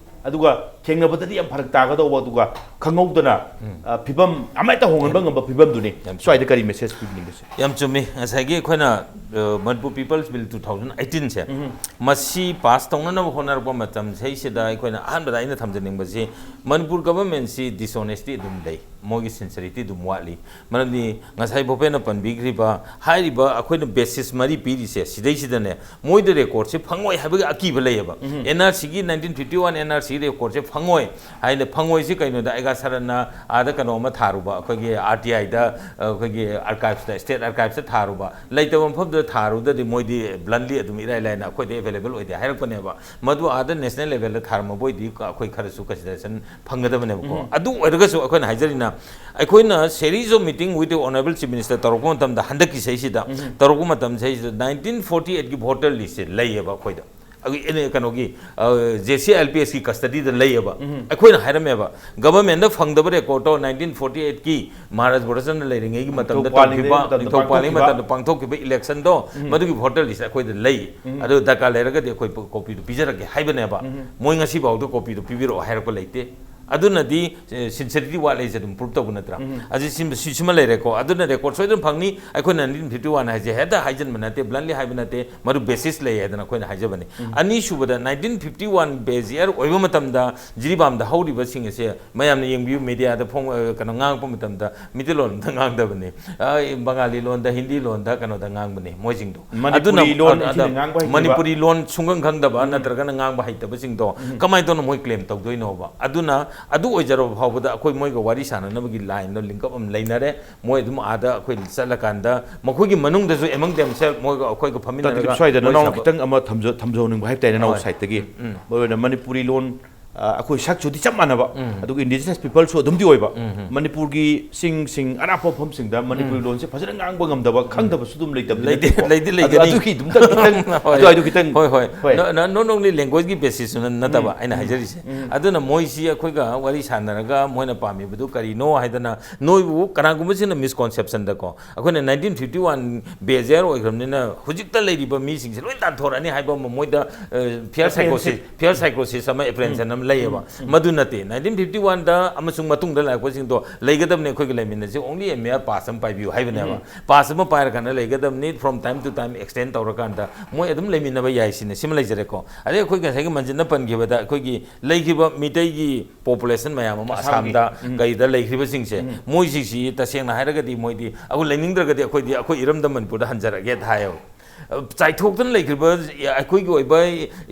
ꯑꯗꯨꯒ ꯊꯦꯡꯅꯕꯗꯗꯤ ꯌꯥꯝ ꯐꯔꯛ ꯇꯥꯒꯗꯧꯕ, ꯑꯗꯨꯒ ꯈꯪꯍꯧꯗꯅ, ꯎꯝ꯫ ꯑ, ꯐꯤꯕꯝ ꯑꯃꯍꯦꯛꯇ ꯍꯣꯡꯍꯟꯕ ꯉꯝꯕ ꯐꯤꯕꯝꯗꯨꯅꯤ꯫ ꯌꯥꯝ ꯁ꯭ꯋꯥꯏꯗ ꯀꯔꯤ ꯃꯦꯁꯦꯖ ꯄꯤꯕꯤꯅꯤꯡꯕꯁꯦ? ꯌꯥꯝ ꯆꯨꯝꯃꯤ꯫ ꯉꯁꯥꯏꯒꯤ ꯑꯩꯈꯣꯏꯅ, ꯑ, Manipur people's bill two thousand ꯑꯩꯠꯇꯤꯟꯁꯦ, ꯎꯝ꯫ ꯃꯁꯤ ꯄꯥꯁ ꯇꯧꯅꯅꯕ ꯍꯣꯠꯅꯔꯛꯄ ꯃꯇꯝꯁꯤꯗꯩꯁꯤꯗ ꯑꯩꯈꯣꯏꯅ ꯑꯍꯥꯟꯕꯗ ꯑꯩꯅ ꯊꯝꯖꯅꯤꯡꯕꯁꯤ, ꯃꯅꯤꯄꯨꯔ ꯒꯚꯔꯟꯃꯦꯟꯁꯤ ꯗꯤꯁꯑꯣꯅꯦꯁꯇꯤ ꯑꯗꯨꯝ ꯂꯩ, ꯃꯣꯏꯒꯤ ꯁꯤꯟꯁꯔꯤꯇꯤ ꯑꯗꯨꯝ ꯋꯥꯠꯂꯤ꯫ ꯃꯔꯝꯗꯤ ꯉꯁꯥꯏ ꯚꯣꯄꯦꯟꯅ ꯄꯟꯕꯤꯈ꯭ꯔꯤꯕ, ꯍꯥꯏꯔꯤꯕ ꯑꯩꯈꯣꯏꯅ ꯕꯦꯁꯤꯁ ꯃꯔꯤ ꯄꯤꯔꯤꯁꯦ, ꯁꯤꯗꯩꯁꯤꯗꯅꯦ, ꯃꯣꯏꯗ ꯔꯦꯀꯣꯔꯠꯁꯦ ꯐꯪꯉꯣꯏ ꯍꯥꯏꯕꯒꯤ ꯑꯀꯤꯕ ꯂꯩꯌꯦꯕ꯫ ꯎꯝ꯫ ꯑꯦꯟ ꯑꯥꯔ ꯁꯤꯒꯤ, nineteen fifty one N R C ꯔꯦꯀꯣꯔꯠꯁꯦ ꯐꯪꯉꯣꯏ ꯍꯥꯏꯅ, ꯐꯪꯉꯣꯏꯁꯤ ꯀꯩꯅꯣꯗ, ꯑꯩꯒꯥ ꯁꯔꯟꯅ ꯑꯥꯗ ꯀꯩꯅꯣ ꯑꯃ ꯊꯥꯔꯨꯕ, ꯑꯩꯈꯣꯏꯒꯤ ꯑꯥꯔ ꯇꯤ ꯑꯥꯏꯗ, ꯑꯩꯈꯣꯏꯒꯤ ꯑꯥꯔꯀꯥꯏꯚꯁꯇ, ꯁ꯭ꯇꯦꯠ ꯑꯥꯔꯀꯥꯏꯚꯁꯇ ꯊꯥꯔꯨꯕ, ꯂꯩꯇꯕ ꯃꯐꯝꯗꯨꯗ ꯊꯥꯔꯨꯗꯗꯤ ꯃꯣꯏꯗꯤ ꯕ꯭ꯂꯟꯂꯤ ꯑꯗꯨꯝ ꯏꯔꯥꯏ ꯂꯥꯏꯅ ꯑꯩꯈꯣꯏꯗ ꯑꯦꯚꯦꯂꯦꯕꯜ ꯑꯣꯏꯗꯦ ꯍꯥꯏꯔꯛꯄꯅꯦꯕ꯫ ꯃꯗꯨ ꯑꯥꯗ ꯅꯦꯁꯅꯦꯜ ꯂꯦꯚꯦꯜꯗ ꯊꯥꯔꯝꯃꯕ ꯑꯣꯏꯗꯤ ꯑꯩꯈꯣꯏ ꯈꯔꯁꯨ ꯀꯟꯁꯤꯗꯔꯦꯁꯟ ꯐꯪꯒꯗꯕꯅꯦꯕꯀꯣ꯫ ꯎꯝ꯫ ꯑꯗꯨ ꯑꯣꯏꯔꯒꯁꯨ ꯑꯩꯈꯣꯏꯅ ꯍꯥꯏꯖꯔꯤꯅ, ꯑꯩꯈꯣꯏꯅ series of meeting with the honorable chief minister ꯇꯧꯔꯛꯄ ꯃꯇꯝꯗ, ꯍꯟꯗꯛꯀꯤ ꯁꯤꯁꯤꯗ ꯎꯝ꯫ ꯇꯧꯔꯛꯄ ꯃꯇꯝꯁꯤꯗꯩꯁꯤꯗ, ꯅꯥꯏꯟꯇꯤꯟ ꯐꯣꯔꯇꯤ ꯑꯩꯠꯀꯤ ꯚꯣꯇꯔ ꯂꯤꯁꯁꯦ ꯂꯩꯌꯦꯕ ꯑꯩꯈꯣꯏꯗ꯫ ꯑꯩꯈꯣꯏ ꯑꯦꯅꯤ ꯀꯩꯅꯣꯒꯤ, ꯑ, J C I L P ꯑꯦꯁꯀꯤ ꯀꯁꯇꯗꯤꯗ ꯂꯩꯌꯦꯕ꯫ ꯎꯝ꯫ ꯑꯩꯈꯣꯏꯅ ꯍꯥꯏꯔꯝꯃꯦꯕ, ꯒꯚꯔꯟꯃꯦꯟꯗ ꯐꯪꯗꯕ ꯔꯦꯀꯣꯔꯠꯇꯣ ꯅꯥꯏꯟꯇꯤꯟ ꯐꯣꯔꯇꯤ ꯑꯩꯠꯀꯤ ꯃꯍꯥꯔꯥꯖ ꯒꯣꯔꯆꯟꯗ ꯂꯩꯔꯤꯉꯩꯒꯤ ꯃꯇꯝꯗ ꯅꯤꯡꯊꯧ ꯄꯥꯜꯂꯤꯉꯩ ꯇꯧꯈꯤꯕ, ꯃꯇꯝꯗ ꯅꯤꯡꯊꯧ ꯄꯥꯜꯂꯤꯉꯩ ꯄꯥꯡꯊꯣꯛꯈꯤꯕ꯫ ꯃꯇꯝꯗ ꯄꯥꯡꯊꯣꯛꯈꯤꯕ ꯏꯂꯦꯛꯁꯟꯗꯣ, ꯎꯝ꯫ ꯃꯗꯨꯒꯤ ꯚꯣꯇꯔ ꯂꯤꯁ ꯑꯩꯈꯣꯏꯗ ꯂꯩ꯫ ꯎꯝ꯫ ꯑꯗꯨ ꯗꯔꯀꯥꯔ ꯂꯩꯔꯒꯗꯤ ꯑꯩꯈꯣꯏ ꯀꯣꯄꯤꯗꯨ ꯄꯤꯖꯔꯛꯀꯦ ꯍꯥꯏꯕꯅꯦꯕ꯫ ꯎꯝ꯫ ꯃꯣꯏ ꯉꯁꯤ ꯐꯥꯎꯗ ꯀꯣꯄꯤꯗꯨ ꯄꯤꯕꯤꯔꯛꯑꯣ ꯍꯥꯏꯔꯛꯄ ꯂꯩꯇꯦ꯫ ꯑꯗꯨꯅꯗꯤ ꯁꯤꯟꯁꯤꯌꯔꯤꯇꯤ ꯋꯥꯠꯂꯦꯁꯦ ꯑꯗꯨꯝ ꯄ꯭ꯔꯨꯞ ꯇꯧꯕ ꯅꯠꯇ꯭ꯔꯥ? ꯑꯁꯤ ꯁꯤꯃ ꯁꯤꯁꯤꯃ ꯂꯩꯔꯦꯀꯣ꯫ ꯑꯗꯨꯅ ꯔꯦꯀꯣꯔꯗ ꯁꯣꯏꯗꯅ ꯐꯪꯅꯤ꯫ ꯑꯩꯈꯣꯏꯅ ꯅꯥꯏꯟꯇꯤꯟ ꯐꯤꯐꯇꯤ ꯋꯥꯟ ꯍꯥꯏꯁꯦ ꯍꯦꯛꯇ ꯍꯥꯏꯖꯤꯟꯕ ꯅꯠꯇꯦ, ꯕ꯭ꯂꯟꯂꯤ ꯍꯥꯏꯕ ꯅꯠꯇꯦ, ꯃꯗꯨ ꯕꯦꯁꯤꯁ ꯂꯩ ꯍꯥꯏꯗꯅ ꯑꯩꯈꯣꯏꯅ ꯍꯥꯏꯖꯕꯅꯤ꯫ ꯑꯅꯤꯁꯨꯕꯗ, ꯅꯥꯏꯟꯇꯤꯟ ꯐꯤꯐꯇꯤ ꯋꯥꯟ ꯕꯦꯁ ꯏꯌꯥꯔ ꯑꯣꯏꯕ ꯃꯇꯝꯗ ꯖꯤꯔꯤꯕꯥꯝꯗ ꯍꯧꯔꯤꯕꯁꯤꯡ ꯑꯁꯦ ꯃꯌꯥꯝꯅ ꯌꯦꯡꯕꯤꯌꯨ, ꯃꯦꯗꯤꯌꯥꯗ ꯐꯣꯡ ꯑ, ꯀꯩꯅꯣ ꯉꯥꯡꯉꯛꯄ ꯃꯇꯝꯗ ꯃꯤꯇꯩꯂꯣꯟ ꯑꯝꯇ ꯉꯥꯡꯗꯕꯅꯤ꯫ ꯑ, ꯕꯪꯒꯥꯂꯤ ꯂꯣꯟꯗ, ꯍꯤꯟꯗꯤ ꯂꯣꯟꯗ, ꯀꯩꯅꯣꯗ ꯉꯥꯡꯕꯅꯤ ꯃꯣꯏꯁꯤꯡꯗꯣ꯫ ꯃꯅꯤꯄꯨꯔꯤ ꯂꯣꯟ ꯑꯗ ꯏꯟꯊꯤꯅ ꯉꯥꯡꯕ ꯍꯩꯇ꯭ꯔꯤꯕ꯫ ꯃꯅꯤꯄꯨꯔꯤ ꯂꯣꯟ ꯁꯨꯡꯈꯪ ꯈꯪꯗꯕ ꯅꯠꯇ꯭ꯔꯒꯅ ꯉꯥꯡꯕ ꯍꯩꯇꯕꯁꯤꯡꯗꯣ ꯀꯃꯥꯏꯅ ꯇꯧꯅ ꯃꯣꯏ ꯀ꯭ꯂꯦꯝ ꯇꯧꯗꯣꯏꯅꯣꯕ? ꯑꯗꯨꯅ ꯑꯗꯨ ꯑꯣꯏꯖꯔꯕ ꯐꯥꯎꯕꯗ ꯑꯩꯈꯣꯏ ꯃꯣꯏꯒ ꯋꯥꯔꯤ ꯁꯥꯟꯅꯅꯕꯒꯤ ꯂꯥꯏꯟꯗꯣ ꯂꯤꯡꯀꯞ ꯑꯃ ꯂꯩꯅꯔꯦ꯫ ꯃꯣꯏ ꯑꯗꯨꯝ ꯑꯥꯗ ꯑꯩꯈꯣꯏ ꯆꯠꯂꯀꯥꯟꯗ ꯃꯈꯣꯏꯒꯤ ꯃꯅꯨꯡꯗꯁꯨ among themselves ꯃꯣꯏꯒ ꯑꯩꯈꯣꯏꯒ ꯐꯝꯃꯤꯟꯅꯔꯒ ꯁ꯭ꯋꯥꯏꯗ ꯋꯥꯔꯤ ꯅꯅꯥꯎꯅ ꯁꯥꯕ꯫ ꯈꯤꯇꯪ ꯑꯃ ꯊꯝꯖ- ꯊꯝꯖꯍꯧꯅꯤꯡꯕ ꯍꯥꯏꯕ ꯇꯥꯔꯦ, ꯅꯅꯥꯎ ꯍꯣꯏ꯫ ꯁꯥꯏꯠꯇꯒꯤ꯫ ꯎꯝ, ꯎꯝ꯫ ꯃꯔꯨ ꯑꯣꯏꯅ ꯃꯅꯤꯄꯨꯔꯤ ꯂꯣꯟ, ꯑ, ꯑꯩꯈꯣꯏ ꯁꯛꯁꯨꯗꯤ ꯆꯞ ꯃꯥꯟꯅꯕ, ꯎꯝ꯫ ꯑꯗꯨꯒ indigenous peopleꯁꯨ ꯑꯗꯨꯝꯗꯤ ꯑꯣꯏꯕ꯫ ꯎꯝ, ꯎꯝ꯫ ꯃꯅꯤꯄꯨꯔꯒꯤ ꯆꯤꯡꯁꯤꯡ, ꯑꯔꯥꯞꯄ ꯃꯐꯝꯁꯤꯡꯗ ꯃꯅꯤꯄꯨꯔꯤ ꯎꯝ꯫ ꯂꯣꯟꯁꯦ ꯐꯖꯅ ꯉꯥꯡꯕ ꯉꯝꯗꯕ, ꯈꯪꯗꯕꯁꯨ ꯑꯗꯨꯝ ꯂꯩꯇꯕꯗꯤ ꯂꯩꯗꯤ- ꯅꯠꯇꯦꯀꯣ꯫ ꯂꯩꯗꯤ ꯑꯗꯨ- ꯂꯩꯒꯅꯤ꯫ ꯑꯗꯨꯒꯤ ꯑꯗꯨꯝꯇꯪ ꯈꯤꯇꯪ, ꯍꯣꯏ꯫ ꯑꯗꯨꯋꯥꯏꯗꯨ ꯈꯤꯇꯪ, ꯍꯣꯏ, ꯍꯣꯏ꯫ ꯍꯣꯏ꯫ ꯅ- ꯅ- not only languageꯀꯤ basisꯇꯨꯅ ꯅꯠꯇꯕ ꯎꯝ꯫ ꯑꯩꯅ ꯎꯝ꯫ ꯍꯥꯏꯖꯔꯤꯁꯦ꯫ ꯎꯝ꯫ ꯑꯗꯨꯅ ꯃꯣꯏꯁꯤ ꯑꯩꯈꯣꯏꯒ ꯋꯥꯔꯤ ꯁꯥꯟꯅꯔꯒ ꯃꯣꯏꯅ ꯄꯥꯝꯃꯤꯕꯗꯨ ꯀꯔꯤꯅꯣ ꯍꯥꯏꯗꯅ, ꯅꯣꯏꯕꯨ ꯀꯅꯥꯒꯨꯝꯕꯁꯤꯡꯅ misconceptionꯗꯀꯣ, ꯑꯩꯈꯣꯏꯅ ꯅꯥꯏꯟꯇꯤꯟ ꯐꯤꯐꯇꯤ ꯋꯥꯟ ꯕꯦꯁ ꯏꯌꯥꯔ ꯑꯣꯏꯈ꯭ꯔꯕꯅꯤꯅ ꯍꯧꯖꯤꯛꯇ ꯂꯩꯔꯤꯕ ꯃꯤꯁꯤꯡꯁꯦ ꯂꯣꯏ ꯇꯥꯟꯊꯣꯔꯛꯑꯅꯤ ꯍꯥꯏꯕ ꯑꯃ ꯃꯣꯏꯗ, ꯑ, fear psychosis, apprehension꯫ Fear psychosis ꯑꯃ, apprehension ꯑꯃ ꯂꯩꯌꯦꯕ꯫ ꯎꯝ, ꯎꯝ꯫ ꯃꯗꯨ ꯅꯠꯇꯦ꯫ ꯅꯥꯏꯟꯇꯤꯟ ꯐꯤꯐꯇꯤ ꯋꯥꯟꯗ ꯑꯃꯁꯨꯡ ꯃꯇꯨꯡꯗ ꯂꯥꯛꯄꯁꯤꯡꯗꯣ ꯂꯩꯒꯗꯕꯅꯤ, ꯑꯩꯈꯣꯏꯒ ꯂꯩꯃꯤꯟꯅꯁꯤ, only a mere pass ꯑꯃ ꯄꯥꯏꯕꯤꯌꯨ ꯍꯥꯏꯕꯅꯦꯕ꯫ ꯎꯝ꯫ Pass ꯑꯃ ꯄꯥꯏꯔꯀꯥꯟꯗ ꯂꯩꯒꯗꯕꯅꯤ, from time to time extend ꯇꯧꯔꯀꯥꯟꯗ ꯃꯣꯏ ꯑꯗꯨꯝ ꯂꯩꯃꯤꯟꯅꯕ ꯌꯥꯏ ꯁꯤꯅꯤ꯫ ꯁꯤꯃ ꯂꯩꯖꯔꯦꯀꯣ꯫ ꯑꯗꯩ ꯑꯩꯈꯣꯏ ꯉꯁꯥꯏꯒꯤ ꯃꯟꯖꯤꯠꯅ ꯄꯟꯈꯤꯕꯗ ꯑꯩꯈꯣꯏꯒꯤ ꯂꯩꯈꯤꯕ ꯃꯤꯇꯩꯒꯤ population ꯃꯌꯥꯝ ꯑꯃ ꯑꯁꯥꯝꯒꯤ꯫ ꯑꯁꯥꯝꯗ ꯎꯝ꯫ ꯀꯩꯗ ꯂꯩꯈ꯭ꯔꯤꯕꯁꯤꯡꯁꯦ, ꯎꯝ꯫ ꯃꯣꯏꯁꯤꯡꯁꯤ ꯇꯁꯦꯡꯅ ꯍꯥꯏꯔꯒꯗꯤ ꯃꯣꯏꯗꯤ ꯑꯩꯈꯣꯏ ꯂꯩꯅꯤꯡꯗ꯭ꯔꯒꯗꯤ ꯑꯩꯈꯣꯏꯗꯤ ꯑꯩꯈꯣꯏ ꯏꯔꯝꯗꯝ ꯃꯅꯤꯄꯨꯔꯗ ꯍꯟꯖꯔꯒꯦ ꯍꯥꯏꯌꯦꯕ꯫ ꯆꯥꯏꯊꯣꯛꯇꯅ ꯂꯩꯈ꯭ꯔꯤꯕ ꯑꯩꯈꯣꯏꯒꯤ ꯑꯣꯏꯕ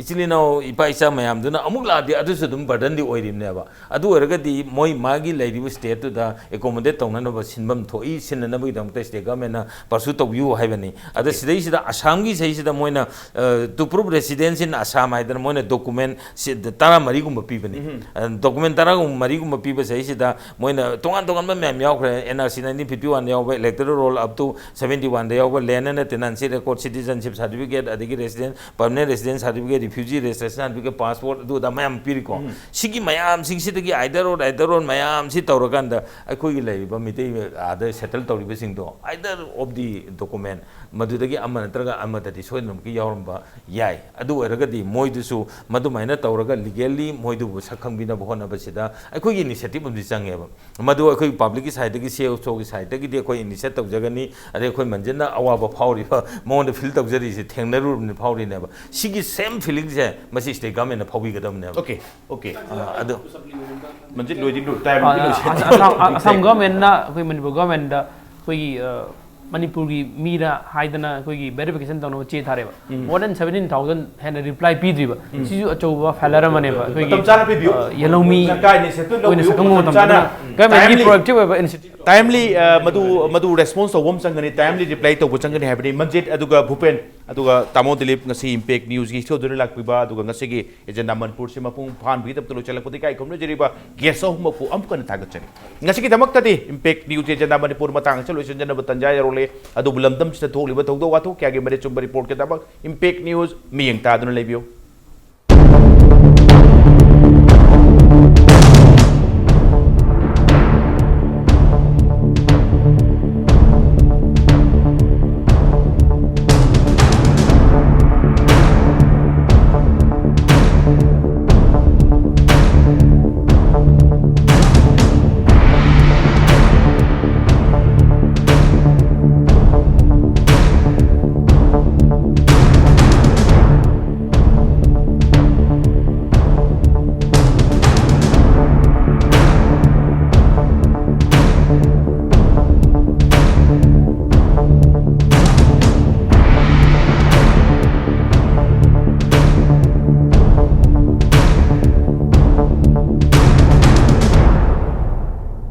ꯏꯆꯤꯜ ꯏꯅꯥꯎ, ꯏꯄꯥ ꯏꯆꯥ ꯃꯌꯥꯝꯗꯨꯅ ꯑꯃꯨꯛ ꯂꯥꯛꯑꯗꯤ ꯑꯗꯨꯁꯨ ꯑꯗꯨꯝ burdenꯗꯤ ꯑꯣꯏꯔꯤꯕꯅꯦꯕ꯫ ꯑꯗꯨ ꯑꯣꯏꯔꯒꯗꯤ ꯃꯣꯏ ꯃꯥꯒꯤ ꯂꯩꯔꯤꯕ stateꯇꯨꯗ accommodate ꯇꯧꯅꯅꯕ ꯁꯤꯟꯐꯝ ꯊꯣꯛꯏ, ꯁꯤꯟꯅꯅꯕꯒꯤꯗꯃꯛꯇ state governmentꯅ pursue ꯇꯧꯕꯤꯌꯨ ꯍꯥꯏꯕꯅꯤ꯫ ꯑꯗ Okay꯫ ꯁꯤꯗꯩꯁꯤꯗ ꯑꯁꯥꯝꯒꯤ ꯁꯤꯗꯩꯁꯤꯗ ꯃꯣꯏꯅ, ꯑ, to prove residence in Assam ꯍꯥꯏꯗꯅ ꯃꯣꯏꯅ document ꯁꯤ ꯇꯔꯥꯃꯔꯤꯒꯨꯝꯕ ꯄꯤꯕꯅꯤ꯫ ꯎꯝ꯫ ꯑ, document ꯇꯔꯥꯒꯨꯝꯕ ꯃꯔꯤꯒꯨꯝꯕ ꯄꯤꯕ ꯁꯤꯗꯩꯁꯤꯗ ꯃꯣꯏꯅ ꯇꯣꯉꯥꯟ ꯇꯣꯉꯥꯟꯕ ꯃꯌꯥꯝ ꯌꯥꯎꯈ꯭ꯔꯦ꯫ NRC nineteen fifty one ꯌꯥꯎꯕ, electoral roll up to seventy oneꯗ ꯌꯥꯎꯕ, land and tenancy record, citizenship certificate, ꯑꯗꯒꯤ resident, permanent resident certificate, refugee registration certificate, passport, ꯑꯗꯨ ꯑꯗꯥ ꯃꯌꯥꯝ ꯄꯤꯔꯤꯀꯣ꯫ ꯎꯝ꯫ ꯁꯤꯒꯤ ꯃꯌꯥꯝꯁꯤꯡꯁꯤꯗꯒꯤ either or, either or ꯃꯌꯥꯝꯁꯤ ꯇꯧꯔꯀꯥꯟꯗ ꯑꯩꯈꯣꯏꯒꯤ ꯂꯩꯔꯤꯕ ꯃꯤꯇꯩ ꯑꯥꯗ settle ꯇꯧꯔꯤꯕꯁꯤꯡꯗꯣ either of the document ꯃꯗꯨꯗꯒꯤ ꯑꯃ ꯅꯠꯇ꯭ꯔꯒ ꯑꯃꯗꯗꯤ ꯁꯣꯏꯗꯅꯃꯛꯀꯤ ꯌꯥꯎꯔꯝꯕ ꯌꯥꯏ꯫ ꯑꯗꯨ ꯑꯣꯏꯔꯒꯗꯤ ꯃꯣꯏꯗꯨꯁꯨ ꯃꯗꯨꯃꯥꯏꯅ ꯇꯧꯔꯒ ꯂꯤꯒꯦꯜꯂꯤ ꯃꯣꯏꯗꯨꯕꯨ ꯁꯛ ꯈꯪꯕꯤꯅꯕ ꯍꯣꯠꯅꯕꯁꯤꯗ ꯑꯩꯈꯣꯏꯒꯤ ꯏꯅꯤꯁꯤꯌꯦꯇꯤꯚ ꯑꯃꯗꯤ ꯆꯪꯉꯦꯕ꯫ ꯃꯗꯨ ꯑꯩꯈꯣꯏ ꯄꯕ꯭ꯂꯤꯛꯀꯤ ꯁꯥꯏꯠꯇꯒꯤ, ꯁꯤ ꯑꯦꯁ ꯑꯣꯒꯤ ꯁꯥꯏꯠꯇꯒꯤꯗꯤ ꯑꯩꯈꯣꯏ ꯏꯅꯤꯁꯤꯌꯦꯠ ꯇꯧꯖꯒꯅꯤ꯫ ꯑꯗꯩ ꯑꯩꯈꯣꯏ ꯃꯟꯖꯤꯠꯅ ꯑꯋꯥꯕ ꯐꯥꯎꯔꯤꯕ, ꯃꯉꯣꯟꯗ ꯐꯤꯜ ꯇꯧꯖꯔꯤꯁꯦ ꯊꯦꯡꯅꯔꯨꯔꯕꯅꯤ, ꯐꯥꯎꯔꯤꯅꯦꯕ꯫ ꯁꯤꯒꯤ ꯁꯦꯝ ꯐꯤꯂꯤꯡꯁꯦ ꯃꯁꯤ ꯁ꯭ꯇꯦꯠ ꯒꯚꯔꯟꯃꯦꯟꯠꯅ ꯐꯥꯎꯕꯤꯒꯗꯕꯅꯦꯕ꯫ ꯑꯣꯀꯦ ꯑꯣꯀꯦ ꯑ, ꯑꯗꯨ ꯃꯟꯖꯤꯠ ꯂꯣꯏꯗꯤ ꯂꯣꯏ ꯇꯥꯏꯝ ꯑ, ꯑ, ꯑꯁꯥꯝ ꯑ, ꯑꯁꯥꯝ ꯒꯚꯔꯟꯃꯦꯟꯠꯅ ꯑꯩꯈꯣꯏ ꯃꯅꯤꯄꯨꯔ ꯒꯚꯔꯟꯃꯦꯟꯠꯗ ꯑꯩꯈꯣꯏꯒꯤ ꯑ, ꯃꯅꯤꯄꯨꯔꯒꯤ ꯃꯤꯔ ꯍꯥꯏꯗꯅ ꯑꯩꯈꯣꯏꯒꯤ ꯚꯦꯔꯤꯐꯤꯀꯦꯁꯟ ꯇꯧꯅꯕ ꯆꯦ ꯊꯥꯔꯦꯕ꯫ ꯃꯣꯔ ꯗꯦꯟ ꯁꯚꯦꯟꯇꯤꯟ ꯊꯥꯎꯖꯟ ꯍꯦꯟꯅ ꯔꯤꯄ꯭ꯂꯥꯏ ꯄꯤꯗ꯭ꯔꯤꯕ꯫ ꯁꯤꯁꯨ ꯑꯆꯧꯕ ꯐꯦꯂꯔ ꯑꯃꯅꯦꯕ ꯑꯩꯈꯣꯏꯒꯤ ꯃꯇꯝ ꯆꯥꯅ ꯄꯤꯕꯤꯌꯨ꯫ ꯑ, ꯌꯦꯜꯍꯧꯃꯤ ꯁꯔꯀꯥꯔ ꯏꯅꯤꯁꯤꯌꯦꯇꯤꯚ ꯑꯣꯏꯅ ꯂꯧꯕꯤꯌꯨ꯫ ꯁꯛꯈꯪꯕ ꯃꯇꯝ ꯃꯇꯝꯗꯅ ꯆꯥꯅ ꯒꯚꯔꯟꯃꯦꯟꯠꯀꯤ ꯇꯥꯏꯝꯂꯤ ꯄ꯭ꯔꯣꯑꯦꯛꯇꯤꯚ ꯑꯣꯏꯕ ꯏꯅꯤꯁꯤꯌꯦꯇꯤꯚ ꯇꯥꯏꯝꯂꯤ ꯑ, ꯃꯗꯨ ꯃꯗꯨ ꯔꯦꯁꯄꯣꯟꯁ ꯇꯧꯕ ꯑꯃ ꯆꯪꯒꯅꯤ, ꯇꯥꯏꯝꯂꯤ ꯔꯤꯄ꯭ꯂꯥꯏ ꯇꯧꯕ ꯆꯪꯒꯅꯤ ꯍꯥꯏꯕꯅꯤ꯫ ꯃꯟꯖꯤꯠ ꯑꯗꯨꯒ ꯚꯨꯄꯦꯟ ꯑꯗꯨꯒ ꯇꯥꯃꯣ ꯗꯤꯂꯤꯞ, ꯉꯁꯤ ꯏꯝꯄꯦꯛ ꯅ꯭ꯌꯨꯁꯀꯤ ꯁ꯭ꯇꯨꯗꯤꯑꯣꯗ ꯂꯥꯛꯄꯤꯕ ꯑꯗꯨꯒ ꯉꯁꯤꯒꯤ ꯑꯦꯖꯦꯟꯗꯥ ꯃꯅꯤꯄꯨꯔꯁꯤ ꯃꯄꯨꯡ ꯐꯥꯍꯟꯕꯒꯤꯗꯃꯛꯇ ꯂꯣꯏꯁꯤꯜꯂꯛꯄꯗ ꯏꯀꯥꯏ ꯈꯨꯝꯅꯖꯔꯤꯕ ꯒꯦꯁ ꯑꯍꯨꯝꯃꯛꯄꯨ ꯑꯃꯨꯛ ꯍꯟꯅ ꯊꯥꯒꯠꯆꯔꯤ꯫ ꯉꯁꯤꯒꯤꯗꯃꯛꯇꯗꯤ ꯏꯝꯄꯦꯛ ꯅ꯭ꯌꯨꯁ ꯑꯦꯖꯦꯟꯗꯥ ꯃꯅꯤꯄꯨꯔ ꯃꯇꯥꯡ ꯑꯁꯤꯗ ꯂꯣꯏꯁꯤꯟꯖꯅꯕ ꯇꯥꯟꯖꯥ ꯌꯧꯔꯛꯂꯦ꯫ ꯑꯗꯨꯕꯨ ꯂꯝꯗꯝꯁꯤꯗ ꯊꯣꯛꯂꯤꯕ ꯊꯧꯗꯣꯛ ꯋꯥꯊꯣꯛ ꯀꯌꯥꯒꯤ ꯃꯔꯤꯛ ꯆꯨꯝꯕ ꯔꯤꯄꯣꯔꯠꯀꯤꯗꯃꯛ ꯏꯝꯄꯦꯛ ꯅ꯭ꯌꯨꯁ ꯃꯤꯠꯌꯦꯡ ꯇꯥꯗꯨꯅ ꯂꯩꯕꯤꯌꯨ꯫